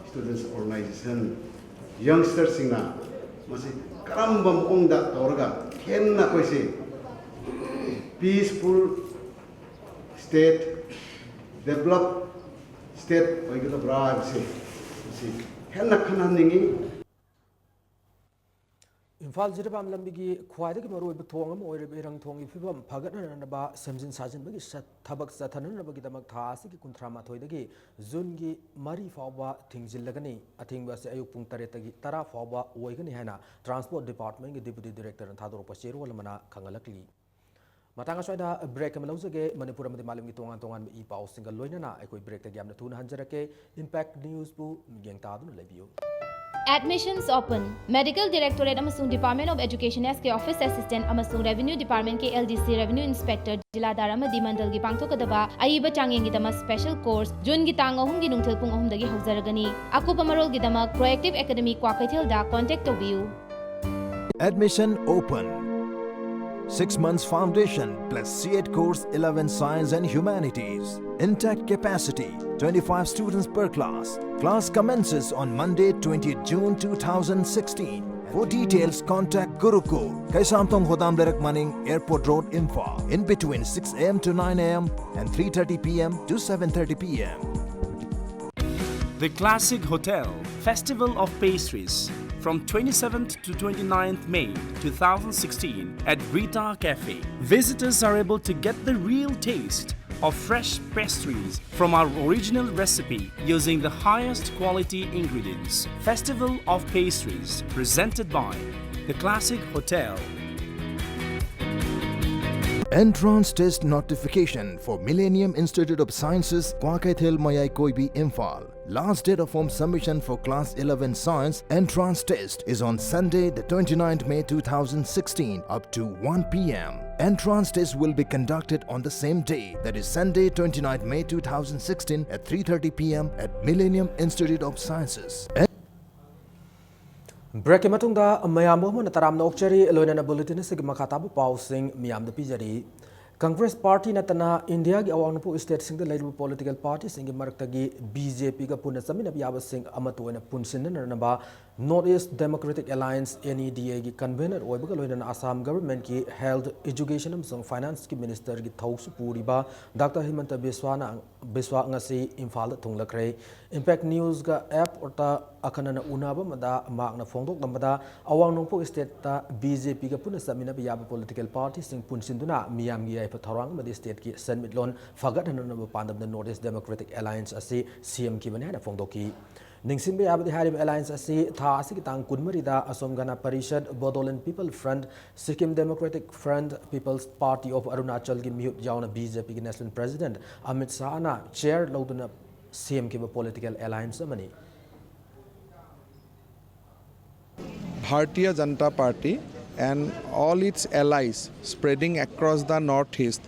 ꯁ꯭ꯇꯨꯗꯦꯟꯠꯁ ꯑꯣꯔꯒꯅꯥꯏꯖꯦꯁꯟ, ꯌꯪꯁꯇꯔꯁꯤꯡꯅ ꯃꯁꯤ ꯀꯔꯝꯕ ꯃꯑꯣꯡꯗ ꯇꯧꯔꯒ ꯍꯦꯟꯅ ꯑꯩꯈꯣꯏꯁꯦ ꯄꯤꯁꯐꯨꯜ ꯁ꯭ꯇꯦꯠ, ꯗꯦꯕꯂꯞ ꯁ꯭ꯇꯦꯠ ꯑꯣꯏꯒꯗꯕ꯭ꯔꯥ ꯍꯥꯏꯕꯁꯦ ꯃꯁꯤ ꯍꯦꯟꯅ ꯈꯟꯅꯍꯟꯅꯤꯡꯉꯤ꯫ ꯏꯝꯐꯥꯜ ꯖꯤꯔꯤꯕꯥꯝ ꯂꯝꯕꯤꯒꯤ ꯈ꯭ꯋꯥꯏꯗꯒꯤ ꯃꯔꯨꯑꯣꯏꯕ ꯊꯣꯡ ꯑꯃ ꯑꯣꯏꯔꯤꯕ ꯏꯔꯪ ꯊꯣꯡꯒꯤ ꯐꯤꯕꯝ ꯐꯒꯠꯍꯟꯅꯕ ꯁꯦꯝꯖꯤꯟ ꯁꯥꯖꯤꯟꯕꯒꯤ ꯁꯠ-, ꯊꯕꯛ ꯆꯠꯊꯅꯅꯕꯒꯤꯗꯃꯛ ꯊꯥ ꯑꯁꯤꯒꯤ ꯀꯨꯟꯊ꯭ꯔꯥ ꯃꯥꯊꯣꯏꯗꯒꯤ ꯖꯨꯟꯒꯤ ꯃꯔꯤ ꯐꯥꯎꯕ ꯊꯤꯡꯖꯤꯜꯂꯒꯅꯤ꯫ ꯑꯊꯤꯡꯕ ꯑꯁꯤ ꯑꯌꯨꯛ ꯄꯨꯡ ꯇꯔꯦꯠꯇꯒꯤ ꯇꯔꯥ ꯐꯥꯎꯕ ꯑꯣꯏꯒꯅꯤ ꯍꯥꯏꯅ ꯇ꯭ꯔꯥꯟꯁꯄꯣꯔꯠ ꯗꯤꯄꯥꯔꯠꯃꯦꯟꯒꯤ ꯗꯤꯄ꯭ꯌꯨꯇꯤ ꯗꯤꯔꯦꯛꯇꯔꯅ ꯊꯥꯗꯣꯔꯛꯄ ꯆꯦꯔꯣꯜ ꯑꯃꯅ ꯈꯪꯍꯜꯂꯛꯂꯤ꯫ ꯃꯇꯥꯡ ꯑꯁ꯭ꯋꯥꯏꯗ ꯕ꯭ꯔꯦꯛ ꯑꯃ ꯂꯧꯖꯒꯦ꯫ ꯃꯅꯤꯄꯨꯔ ꯑꯃꯗꯤ ꯃꯥꯂꯦꯝꯒꯤ ꯇꯣꯉꯥꯟ ꯇꯣꯉꯥꯟꯕ ꯏ ꯄꯥꯎꯁꯤꯡꯒ ꯂꯣꯏꯅꯅ ꯑꯩꯈꯣꯏ ꯕ꯭ꯔꯦꯛꯇꯒꯤ ꯌꯥꯝꯅ ꯊꯨꯅ ꯍꯟꯖꯔꯛꯀꯦ꯫ ꯏꯝꯄꯦꯛ ꯅ꯭ꯌꯨꯁꯄꯨ ꯃꯤꯠꯌꯦꯡ ꯇꯥꯗꯨꯅ ꯂꯩꯕꯤꯌꯨ꯫ Admissions open. Medical Directorate ꯑꯃꯁꯨꯡ Department of Education S K Office Assistant ꯑꯃꯁꯨꯡ Revenue Department ꯀꯤ L D C Revenue Inspector ꯖꯤꯂꯥꯗꯥꯔ ꯑꯃꯗꯤ ꯃꯟꯗꯜꯒꯤ ꯄꯥꯡꯊꯣꯛꯀꯗꯕ ꯑꯏꯕ ꯆꯥꯡꯌꯦꯡꯒꯤꯗꯃꯛ special course ꯖꯨꯟꯒꯤ ꯇꯥꯡ ꯑꯍꯨꯝꯒꯤ ꯅꯨꯡꯊꯤꯜ ꯄꯨꯡ ꯑꯍꯨꯝꯗꯒꯤ ꯍꯧꯖꯔꯒꯅꯤ꯫ ꯑꯀꯨꯞꯄ ꯃꯔꯣꯜꯒꯤꯗꯃꯛ Proactive Academy ꯀ꯭ꯋꯥꯀꯩꯊꯦꯜꯗ contact ꯇꯧꯕꯤꯌꯨ꯫ Admission open. Six months foundation plus C ed course, eleven Science and Humanities. Intact capacity, twenty-five students per class. Class commences on Monday, twentieth June two thousand sixteen. For details, contact Gurukul, Kaisamthong Hodam Lerak Maning, Airport Road, Imphal, in between six a m to nine a m and three thirty p m to seven thirty p m. The Classic Hotel, Festival of Pastries. from twenty-seventh to twenty-ninth May two thousand sixteen at Rita Cafe. Visitors are able to get the real taste of fresh pastries from our original recipe using the highest quality ingredients. Festival of Pastries, presented by The Classic Hotel. Entrance test notification for Millennium Institute of Sciences, Kwakeithel Mayai Koibi, Imphal. Last date of form submission for class eleven science entrance test is on Sunday, the twenty-ninth May two thousand sixteen, up to one p m. Entrance test will be conducted on the same day, that is Sunday, twenty-ninth May two thousand sixteen, at three thirty p m at Millennium Institute of Sciences. ꯕ꯭ꯔꯦꯛꯀꯤ ꯃꯇꯨꯡꯗ ꯃꯌꯥꯝꯕꯨ ꯑꯃꯨꯛ ꯍꯟꯅ ꯇꯔꯥꯝꯅ ꯑꯣꯛꯆꯔꯤ꯫ ꯂꯣꯏꯅꯅ bulletin ꯑꯁꯤꯒꯤ ꯃꯈꯥ ꯇꯥꯕ ꯄꯥꯎꯁꯤꯡ ꯃꯤꯌꯥꯝꯗ ꯄꯤꯖꯔꯤ꯫ ꯀꯪꯒ꯭ꯔꯦꯁ ꯄꯥꯔꯇꯤ ꯅꯠꯇꯅ ꯏꯟꯗꯤꯌꯥꯒꯤ ꯑꯋꯥꯡ ꯅꯣꯡꯄꯣꯛ ꯁ꯭ꯇꯦꯠꯁꯤꯡꯗ ꯂꯩꯔꯤꯕ ꯄꯣꯂꯤꯇꯤꯀꯦꯜ ꯄꯥꯔꯇꯤꯁꯤꯡꯒꯤ ꯃꯔꯛꯇꯒꯤ ꯕꯤ ꯖꯦ ꯄꯤꯒ ꯄꯨꯟꯅ ꯆꯠꯃꯤꯟꯅꯕ ꯌꯥꯕꯁꯤꯡ ꯑꯃꯠꯇ ꯑꯣꯏꯅ ꯄꯨꯟꯁꯤꯟꯅꯅꯕ north east democratic alliance, N E D ꯑꯦꯒꯤ ꯀꯟꯚꯦꯅꯔ ꯑꯣꯏꯕꯒ ꯂꯣꯏꯅꯅ ꯑꯁꯥꯝ ꯒꯚꯔꯟꯃꯦꯟꯠꯀꯤ ꯍꯦꯜꯊ, ꯏꯖꯨꯀꯦꯁꯟ ꯑꯃꯁꯨꯡ ꯐꯥꯏꯅꯥꯟꯁꯀꯤ ꯃꯤꯅꯤꯁꯇꯔꯒꯤ ꯊꯧꯁꯨ ꯄꯨꯔꯤꯕ ꯗꯥꯛꯇꯔ ꯍꯤꯃꯟꯇ ꯕꯤꯁ꯭ꯋꯥꯅ ꯕꯤꯁ꯭ꯋꯥ ꯉꯁꯤ ꯏꯝꯐꯥꯜꯗ ꯊꯨꯡꯂꯈ꯭ꯔꯦ꯫ ꯏꯝꯄꯦꯛ ꯅ꯭ꯌꯨꯁꯀ ꯑꯦꯞꯇ ꯑꯈꯟꯅꯅ ꯎꯅꯕ ꯑꯃꯗ ꯃꯍꯥꯛꯅ ꯐꯣꯡꯗꯣꯛꯂꯝꯕꯗ, ꯑꯋꯥꯡ ꯅꯣꯡꯄꯣꯛ ꯁ꯭ꯇꯦꯠꯇ ꯕꯤ ꯖꯦ ꯄꯤꯒ ꯄꯨꯟꯅ ꯆꯠꯃꯤꯟꯅꯕ ꯌꯥꯕ ꯄꯣꯂꯤꯇꯤꯀꯦꯜ ꯄꯥꯔꯇꯤꯁꯤꯡ ꯄꯨꯟꯁꯤꯟꯗꯨꯅ ꯃꯤꯌꯥꯝꯒꯤ ꯌꯥꯏꯐ ꯊꯧꯔꯥꯡ ꯑꯃꯗꯤ ꯁ꯭ꯇꯦꯠꯀꯤ ꯁꯦꯟꯃꯤꯠꯂꯣꯟ ꯐꯒꯠꯍꯟꯅꯅꯕ ꯄꯥꯟꯗꯝꯗ ꯅꯣꯔꯠ ꯏꯁ ꯗꯦꯃꯣꯀ꯭ꯔꯦꯇꯤꯛ ꯑꯦꯂꯥꯏꯟꯁ ꯑꯁꯤ ꯁꯦꯝꯈꯤꯕꯅꯤ ꯍꯥꯏꯅ ꯐꯣꯡꯗꯣꯛꯈꯤ꯫ ꯅꯤꯡꯁꯤꯡꯕ ꯌꯥꯕꯗꯤ, ꯍꯥꯏꯔꯤꯕ ꯑꯦꯂꯥꯏꯟꯁ ꯑꯁꯤ ꯊꯥ ꯑꯁꯤꯒꯤ ꯇꯥꯡ ꯀꯨꯟꯃꯔꯤꯗ Asom Gana Parishad, Bodoland people front, Sikkim democratic front, people's party of ꯑꯔꯨꯅꯥꯆꯜꯒꯤ ꯃꯤꯍꯨꯠ ꯌꯥꯎꯅ ꯕꯤ ꯖꯦ ꯄꯤꯒꯤ ꯅꯦꯁꯅꯦꯜ ꯄ꯭ꯔꯦꯁꯤꯗꯦꯟꯠ ꯑꯃꯤꯠ ꯁꯥꯍꯅ ꯆꯦꯌꯔ ꯂꯧꯗꯨꯅ ꯁꯦꯝꯈꯤꯕ ꯄꯣꯂꯤꯇꯤꯀꯦꯜ ꯑꯦꯂꯥꯏꯟꯁ ꯑꯃꯅꯤ꯫ Bharatiya Janata Party and all its allies spreading across the Northeast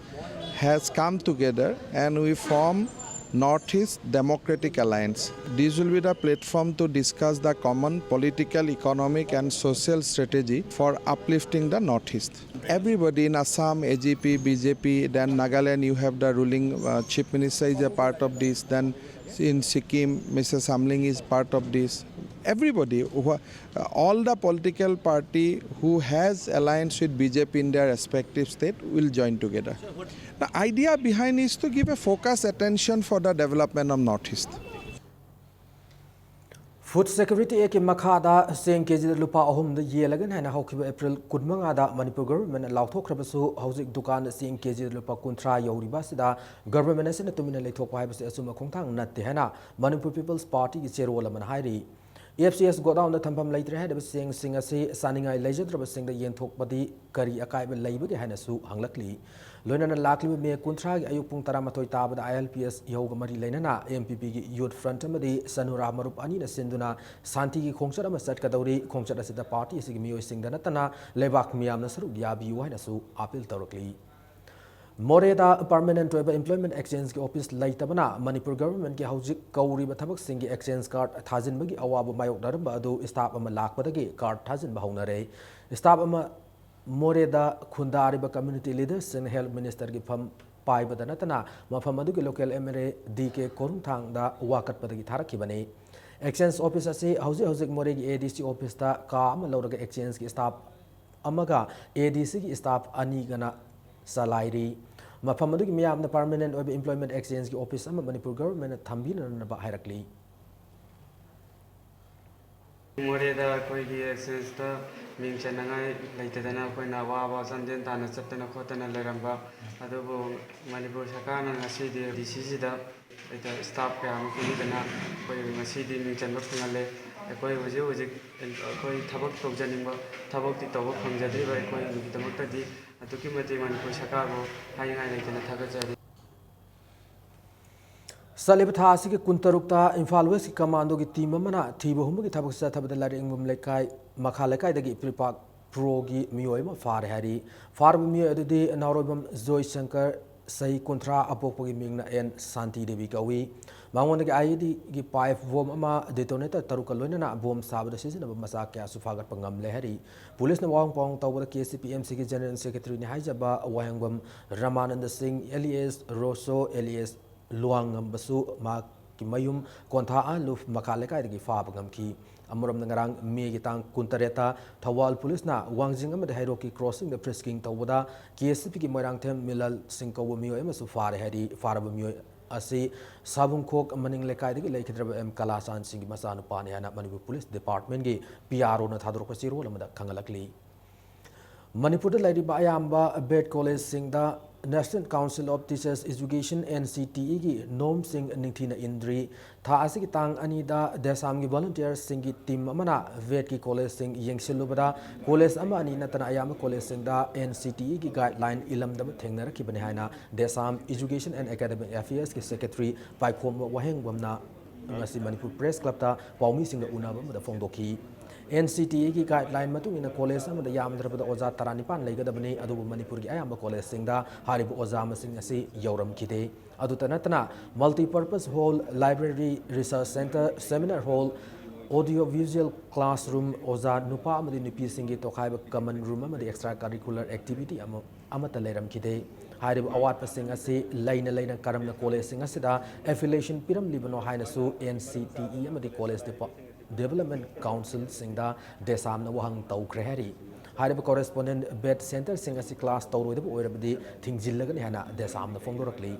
has come together and we form Northeast Democratic Alliance. This will be the platform to discuss the common political, economic and social strategy for uplifting the Northeast. Everybody in Assam, A G P, B J P, then Nagaland, you have the ruling uh, chief minister is a part of this, then in Sikkim, Mister Samling is part of this. Everybody, who, uh, all the political party who has alliance with B J P in their respective state will join together. The idea behind is to give a focus attention for the development of Northeast. Food Security Actꯀꯤ ꯃꯈꯥꯗ ꯆꯦꯡ ꯀꯦꯖꯤꯗ ꯂꯨꯄꯥ ꯑꯍꯨꯝꯗ ꯌꯦꯜꯂꯒꯅꯤ ꯍꯥꯏꯅ ꯍꯧꯈꯤꯕ April ꯀꯨꯟꯃꯉꯥꯗ Manipur ꯒꯚꯔꯟꯃꯦꯟꯠꯅ ꯂꯥꯎꯊꯣꯛꯈ꯭ꯔꯕꯁꯨ, ꯍꯧꯖꯤꯛ ꯗꯨꯀꯥꯟꯗ ꯆꯦꯡ ꯀꯦꯖꯤꯗ ꯂꯨꯄꯥ ꯀꯨꯟꯊ꯭ꯔꯥ ꯌꯧꯔꯤꯕ ꯑꯁꯤꯗ ꯒꯚꯔꯟꯃꯦꯟꯠ ꯑꯁꯤꯅ ꯇꯨꯃꯤꯟꯅ ꯂꯩꯊꯣꯛꯄ ꯍꯥꯏꯕꯁꯤ ꯑꯆꯨꯝꯕ ꯈꯣꯡꯊꯥꯡ ꯅꯠꯇꯦ ꯍꯥꯏꯅ ꯃꯅꯤꯄꯨꯔ ꯄꯤꯄꯜꯁ ꯄꯥꯔꯇꯤꯒꯤ ꯆꯦꯔꯣꯜ ꯑꯃꯅ ꯍꯥꯏꯔꯤ꯫ F C S ꯒꯣꯗꯥꯎꯟꯗ ꯊꯝꯐꯝ ꯂꯩꯇ꯭ꯔꯦ ꯍꯥꯏꯔꯤꯕ ꯆꯦꯡꯁꯤꯡ ꯑꯁꯤ ꯆꯥꯅꯤꯡꯉꯥꯏ ꯂꯩꯖꯗ꯭ꯔꯕꯁꯤꯡꯗ ꯌꯦꯟꯊꯣꯛꯄꯗꯤ ꯀꯔꯤ ꯑꯀꯥꯏꯕ ꯂꯩꯕꯒꯦ ꯍꯥꯏꯅꯁꯨ ꯍꯪꯂꯛꯂꯤ꯫ ꯂꯣꯏꯅꯅ ꯂꯥꯛꯂꯤꯕ ꯃꯦ ꯀꯨꯟꯊ꯭ꯔꯥꯒꯤ ꯑꯌꯨꯛ ꯄꯨꯡ ꯇꯔꯥꯃꯥꯊꯣꯏ ꯇꯥꯕꯗ I L P S ꯏꯍꯧꯒ ꯃꯔꯤ ꯂꯩꯅꯅ M P Pꯒꯤ Youth Front ꯑꯃꯗꯤ ꯁꯅꯨꯔꯥ ꯃꯔꯨꯞ ꯑꯅꯤꯅ ꯁꯤꯟꯗꯨꯅ ꯁꯥꯟꯇꯤꯒꯤ ꯈꯣꯡꯆꯠ ꯑꯃ ꯆꯠꯀꯗꯧꯔꯤ꯫ ꯈꯣꯡꯆꯠ ꯑꯁꯤꯗ ꯄꯥꯔꯇꯤ ꯑꯁꯤꯒꯤ ꯃꯤꯑꯣꯏꯁꯤꯡꯗ ꯅꯠꯇꯅ ꯂꯩꯕꯥꯛ ꯃꯤꯌꯥꯝꯅ ꯁꯔꯨꯛ ꯌꯥꯕꯤꯌꯨ ꯍꯥꯏꯅꯁꯨ ꯑꯥꯄꯤꯜ ꯇꯧꯔꯛꯂꯤ꯫ ꯃꯣꯔꯦꯗ ꯄꯔꯃꯅꯦꯟꯠ ꯑꯣꯏꯕ employment exchangeꯀꯤ office ꯂꯩꯇꯕꯅ ꯃꯅꯤꯄꯨꯔ ꯒꯚꯔꯟꯃꯦꯟꯠꯀꯤ ꯍꯧꯖꯤꯛ ꯀꯧꯔꯤꯕ ꯊꯕꯛꯁꯤꯡꯒꯤ exchange card ꯊꯥꯖꯤꯟꯕꯒꯤ ꯑꯋꯥꯕ ꯃꯥꯌꯣꯛꯅꯔꯝꯕ ꯑꯗꯨ staff ꯑꯃ ꯂꯥꯛꯄꯗꯒꯤ card ꯊꯥꯖꯤꯟꯕ ꯍꯧꯅꯔꯦ꯫ Staff ꯑꯃ ꯃꯣꯔꯦꯗ ꯈꯨꯟꯗꯥꯔꯤꯕ community leaderꯁꯤꯡꯅ health ministerꯒꯤ ꯐꯝ ꯄꯥꯏꯕꯗ ꯅꯠꯇꯅ ꯃꯐꯝ ꯑꯗꯨꯒꯤ local M L A D K ꯈꯣꯏꯔꯨꯡꯊꯥꯡꯗ ꯋꯥꯀꯠꯄꯗꯒꯤ ꯊꯥꯔꯛꯈꯤꯕꯅꯤ꯫ Exchange office ꯑꯁꯤ ꯍꯧꯖꯤꯛ ꯍꯧꯖꯤꯛ ꯃꯣꯔꯦꯒꯤ A D C officeꯇ ꯀꯥ ꯑꯃ ꯂꯧꯔꯒ exchangeꯀꯤ staff ꯑꯃꯒ A D Cꯒꯤ staff ꯑꯅꯤꯒꯅ ꯆꯂꯥꯏꯔꯤ꯫ ꯃꯐꯝ ꯑꯗꯨꯒꯤ ꯃꯤꯌꯥꯝꯅ permanent ꯑꯣꯏꯕ employment exchangeꯀꯤ office ꯑꯃ ꯃꯅꯤꯄꯨꯔ ꯒꯚꯔꯟꯃꯦꯟꯠꯅ ꯊꯝꯕꯤꯅꯅꯕ ꯍꯥꯏꯔꯛꯂꯤ꯫ ꯃꯣꯔꯦꯗ ꯑꯩꯈꯣꯏꯒꯤ exchangeꯇ ꯃꯤꯡ ꯆꯟꯅꯉꯥꯏ ꯂꯩꯇꯗꯅ ꯑꯩꯈꯣꯏꯅ ꯑꯋꯥꯕ ꯆꯥꯟꯗꯦꯜ ꯇꯥꯟꯅ ꯆꯠꯇꯅ ꯈꯣꯠꯇꯅ ꯂꯩꯔꯝꯕ ꯑꯗꯨꯕꯨ ꯃꯅꯤꯄꯨꯔ ꯁꯔꯀꯥꯔꯅ ꯉꯁꯤꯗꯤ D Cꯁꯤꯗ ꯑꯩꯈꯣꯏꯗ staff ꯀꯌꯥ ꯑꯃ ꯄꯤꯕꯤꯗꯅ ꯑꯩꯈꯣꯏ ꯉꯁꯤꯗꯤ ꯃꯤꯡ ꯆꯟꯕ ꯐꯪꯍꯜꯂꯦ꯫ ꯑꯩꯈꯣꯏ ꯍꯧꯖꯤꯛ ꯍꯧꯖꯤꯛ ꯑꯩꯈꯣꯏ ꯊꯕꯛ ꯇꯧꯖꯅꯤꯡꯕ ꯊꯕꯛꯇꯤ ꯇꯧꯕ ꯐꯪꯖꯗ꯭ꯔꯤꯕ ꯑꯩꯈꯣꯏꯒꯤꯗꯃꯛꯇꯗꯤ ꯑꯗꯨꯛꯀꯤ ꯃꯇꯤꯛ ꯃꯅꯤꯄꯨꯔ ꯁꯔꯀꯥꯔꯕꯨ ꯍꯥꯏꯅꯤꯡꯉꯥꯏ ꯂꯩꯇꯅ ꯊꯥꯒꯠꯆꯔꯤ꯫ ꯆꯠꯂꯤꯕ ꯊꯥ ꯑꯁꯤꯒꯤ ꯀꯨꯟꯇꯔꯨꯛꯇ ꯏꯝꯐꯥꯜ Westꯀꯤ commandoꯒꯤ team ꯑꯃꯅ ꯊꯤꯕ ꯍꯨꯝꯕꯒꯤ ꯊꯕꯛ ꯆꯠꯊꯕꯗ ꯂꯥꯏꯔꯦꯝꯕꯝ ꯂꯩꯀꯥꯏ, ꯃꯈꯥ ꯂꯩꯀꯥꯏꯗꯒꯤ ꯄ꯭ꯔꯤꯄꯥꯛ Proꯒꯤ ꯃꯤꯑꯣꯏ ꯑꯃ ꯐꯥꯔꯦ ꯍꯥꯏꯔꯤ꯫ ꯐꯥꯔꯕ ꯃꯤꯑꯣꯏ ꯑꯗꯨꯗꯤ ꯅꯥꯎꯔꯣꯏꯕꯝ ꯖꯣꯏ ꯁꯪꯀꯔ, ꯆꯍꯤ ꯀꯨꯟꯊ꯭ꯔꯥ, ꯑꯄꯣꯛꯄꯒꯤ ꯃꯤꯡꯅ ꯑꯦꯟ ꯁꯥꯟꯇꯤ ꯗꯦꯕꯤ ꯀꯧꯏ꯫ ꯃꯉꯣꯟꯗꯒꯤ IEDꯒꯤ pipe bomb ꯑꯃ, detonator ꯇꯔꯨꯛꯀ ꯂꯣꯏꯅꯅ bomb ꯁꯥꯕꯗ ꯁꯤꯖꯤꯟꯅꯕ ꯃꯆꯥꯛ ꯀꯌꯥꯁꯨ ꯐꯥꯒꯠꯄ ꯉꯝꯂꯦ ꯍꯥꯏꯔꯤ꯫ ꯄꯨꯂꯤꯁꯅ ꯋꯥꯍꯪ ꯄꯥꯎꯍꯪ ꯇꯧꯕꯗ KCP MCꯒꯤ general secretaryꯅꯤ ꯍꯥꯏꯖꯕ ꯋꯥꯍꯦꯡꯕꯝ ꯔꯃꯥꯅꯟꯗ ꯁꯤꯡ alias ꯔꯣꯁꯣ alias ꯂꯨꯋꯥꯡꯉꯝꯕꯁꯨ ꯃꯍꯥꯛꯀꯤ ꯃꯌꯨꯝ ꯀꯣꯟꯊꯥ ꯑꯥ ꯂꯨꯐ ꯃꯈꯥ ꯂꯩꯀꯥꯏꯗꯒꯤ ꯐꯥꯕ ꯉꯝꯈꯤ꯫ ꯑꯃꯔꯣꯝꯗ ꯉꯔꯥꯡ ꯃꯦꯒꯤ ꯇꯥꯡ ꯀꯨꯟꯇꯔꯦꯠꯇ ꯊꯧꯕꯥꯜ ꯄꯨꯂꯤꯁꯅ ꯋꯥꯡꯖꯤꯡ ꯑꯃꯗꯤ ꯍꯩꯔꯣꯛꯀꯤ crossingꯗ frisking ꯇꯧꯕꯗ KCPꯒꯤ ꯃꯣꯏꯔꯥꯡꯊꯦꯝ ꯃꯤꯂꯜ ꯁꯤꯡ ꯀꯧꯕ ꯃꯤꯑꯣꯏ ꯑꯃꯁꯨ ꯐꯥꯔꯦ ꯍꯥꯏꯔꯤ꯫ ꯐꯥꯔꯕ ꯃꯤꯑꯣꯏ ꯑꯁꯤ ꯁꯥꯕꯨꯡꯈꯣꯛ ꯃꯅꯤꯡ ꯂꯩꯀꯥꯏꯗꯒꯤ ꯂꯩꯈꯤꯗ꯭ꯔꯕ ꯑꯦꯝ ꯀꯂꯥꯆꯥꯟ ꯁꯤꯡꯒꯤ ꯃꯆꯥꯅꯨꯄꯥꯅꯤ ꯍꯥꯏꯅ ꯃꯅꯤꯄꯨꯔ ꯄꯨꯂꯤꯁ ꯗꯤꯄꯥꯔꯠꯃꯦꯟꯒꯤ ꯄꯤ ꯑꯥꯔ ꯑꯣꯅ ꯊꯥꯗꯣꯔꯛꯄ ꯆꯦꯔꯣꯜ ꯑꯃꯗ ꯈꯪꯍꯜꯂꯛꯂꯤ꯫ ꯃꯅꯤꯄꯨꯔꯗ ꯂꯩꯔꯤꯕ ꯑꯌꯥꯝꯕ bed ꯀꯣꯂꯦꯖꯁꯤꯡꯗ National Council of Teachers Education, N C T E ꯒꯤ ꯅꯣꯝꯁꯤꯡ ꯅꯤꯡꯊꯤꯅ ꯏꯟꯗ꯭ꯔꯤ꯫ ꯊꯥ ꯑꯁꯤꯒꯤ ꯇꯥꯡ ꯑꯅꯤꯗ ꯗꯦꯁꯥꯝꯒꯤ ꯚꯣꯂꯨꯟꯇꯤꯌꯔꯁꯤꯡꯒꯤ ꯇꯤꯝ ꯑꯃꯅ ꯕꯦꯗꯀꯤ ꯀꯣꯂꯦꯖꯁꯤꯡ ꯌꯦꯡꯁꯤꯜꯂꯨꯕꯗ, ꯀꯣꯂꯦꯖ ꯑꯃ ꯑꯅꯤ ꯅꯠꯇꯅ ꯑꯌꯥꯝꯕ ꯀꯣꯂꯦꯖꯁꯤꯡꯗ N C T E ꯒꯤ ꯒꯥꯏꯗꯂꯥꯏꯟ ꯏꯜꯂꯝꯗꯕ ꯊꯦꯡꯅꯔꯛꯈꯤꯕꯅꯤ ꯍꯥꯏꯅ ꯗꯦꯁꯥꯝ Education and Academic Affairs ꯀꯤ ꯁꯦꯀ꯭ꯔꯦꯇꯔꯤ ꯄꯥꯏꯈꯣꯝꯕ ꯋꯥꯍꯦꯡꯕꯝꯅ ꯉꯁꯤ ꯃꯅꯤꯄꯨꯔ ꯄ꯭ꯔꯦꯁ ꯀ꯭ꯂꯕꯇ ꯄꯥꯎꯃꯤꯁꯤꯡꯒ ꯎꯅꯕ ꯑꯃꯗ ꯐꯣꯡꯗꯣꯛꯈꯤ꯫ N C T E ꯒꯤ ꯒꯥꯏꯗꯂꯥꯏꯟ ꯃꯇꯨꯡ ꯏꯟꯅ ꯀꯣꯂꯦꯖ ꯑꯃꯗ ꯌꯥꯝꯗ꯭ꯔꯕꯗ ꯑꯣꯖꯥ ꯇꯔꯥꯅꯤꯄꯥꯟ ꯂꯩꯒꯗꯕꯅꯤ, ꯑꯗꯨꯕꯨ ꯃꯅꯤꯄꯨꯔꯒꯤ ꯑꯌꯥꯝꯕ ꯀꯣꯂꯦꯖꯁꯤꯡꯗ ꯍꯥꯏꯔꯤꯕ ꯑꯣꯖꯥ ꯃꯁꯤꯡ ꯑꯁꯤ ꯌꯧꯔꯝꯈꯤꯗꯦ꯫ ꯑꯗꯨꯇ ꯅꯠꯇꯅ, multipurpose hall, library, research centre, seminar hall, audio visual classroom, ꯑꯣꯖꯥ ꯅꯨꯄꯥ ꯑꯃꯗꯤ ꯅꯨꯄꯤꯁꯤꯡꯒꯤ ꯇꯣꯈꯥꯏꯕ common room ꯑꯃꯗꯤ extra curricular activity ꯑꯃ, ꯑꯃꯠꯇ ꯂꯩꯔꯝꯈꯤꯗꯦ꯫ ꯍꯥꯏꯔꯤꯕ ꯑꯋꯥꯠꯄꯁꯤꯡ ꯑꯁꯤ ꯂꯩꯅ ꯂꯩꯅ ꯀꯔꯝꯅ ꯀꯣꯂꯦꯖꯁꯤꯡ ꯑꯁꯤꯗ affiliation ꯄꯤꯔꯝꯂꯤꯕꯅꯣ ꯍꯥꯏꯅꯁꯨ N C T E ꯑꯃꯗꯤ ꯀꯣꯂꯦꯖ ꯗꯤꯄꯥ-, ꯗꯤꯕꯦꯂꯞꯃꯦꯟ ꯀꯥꯎꯟꯁꯤꯜꯁꯤꯡꯗ ꯗꯦꯁꯥꯝꯅ ꯋꯥꯍꯪ ꯇꯧꯈ꯭ꯔꯦ ꯍꯥꯏꯔꯤ꯫ ꯍꯥꯏꯔꯤꯕ correspondent ꯕꯦꯗ ꯁꯦꯟꯇꯔꯁꯤꯡ ꯑꯁꯤ ꯀ꯭ꯂꯥꯁ ꯇꯧꯔꯣꯏꯗꯕ ꯑꯣꯏꯔꯕꯗꯤ ꯊꯤꯡꯖꯤꯜꯂꯒꯅꯤ ꯍꯥꯏꯅ ꯗꯦꯁꯥꯝꯅ ꯐꯣꯡꯗꯣꯔꯛꯂꯤ꯫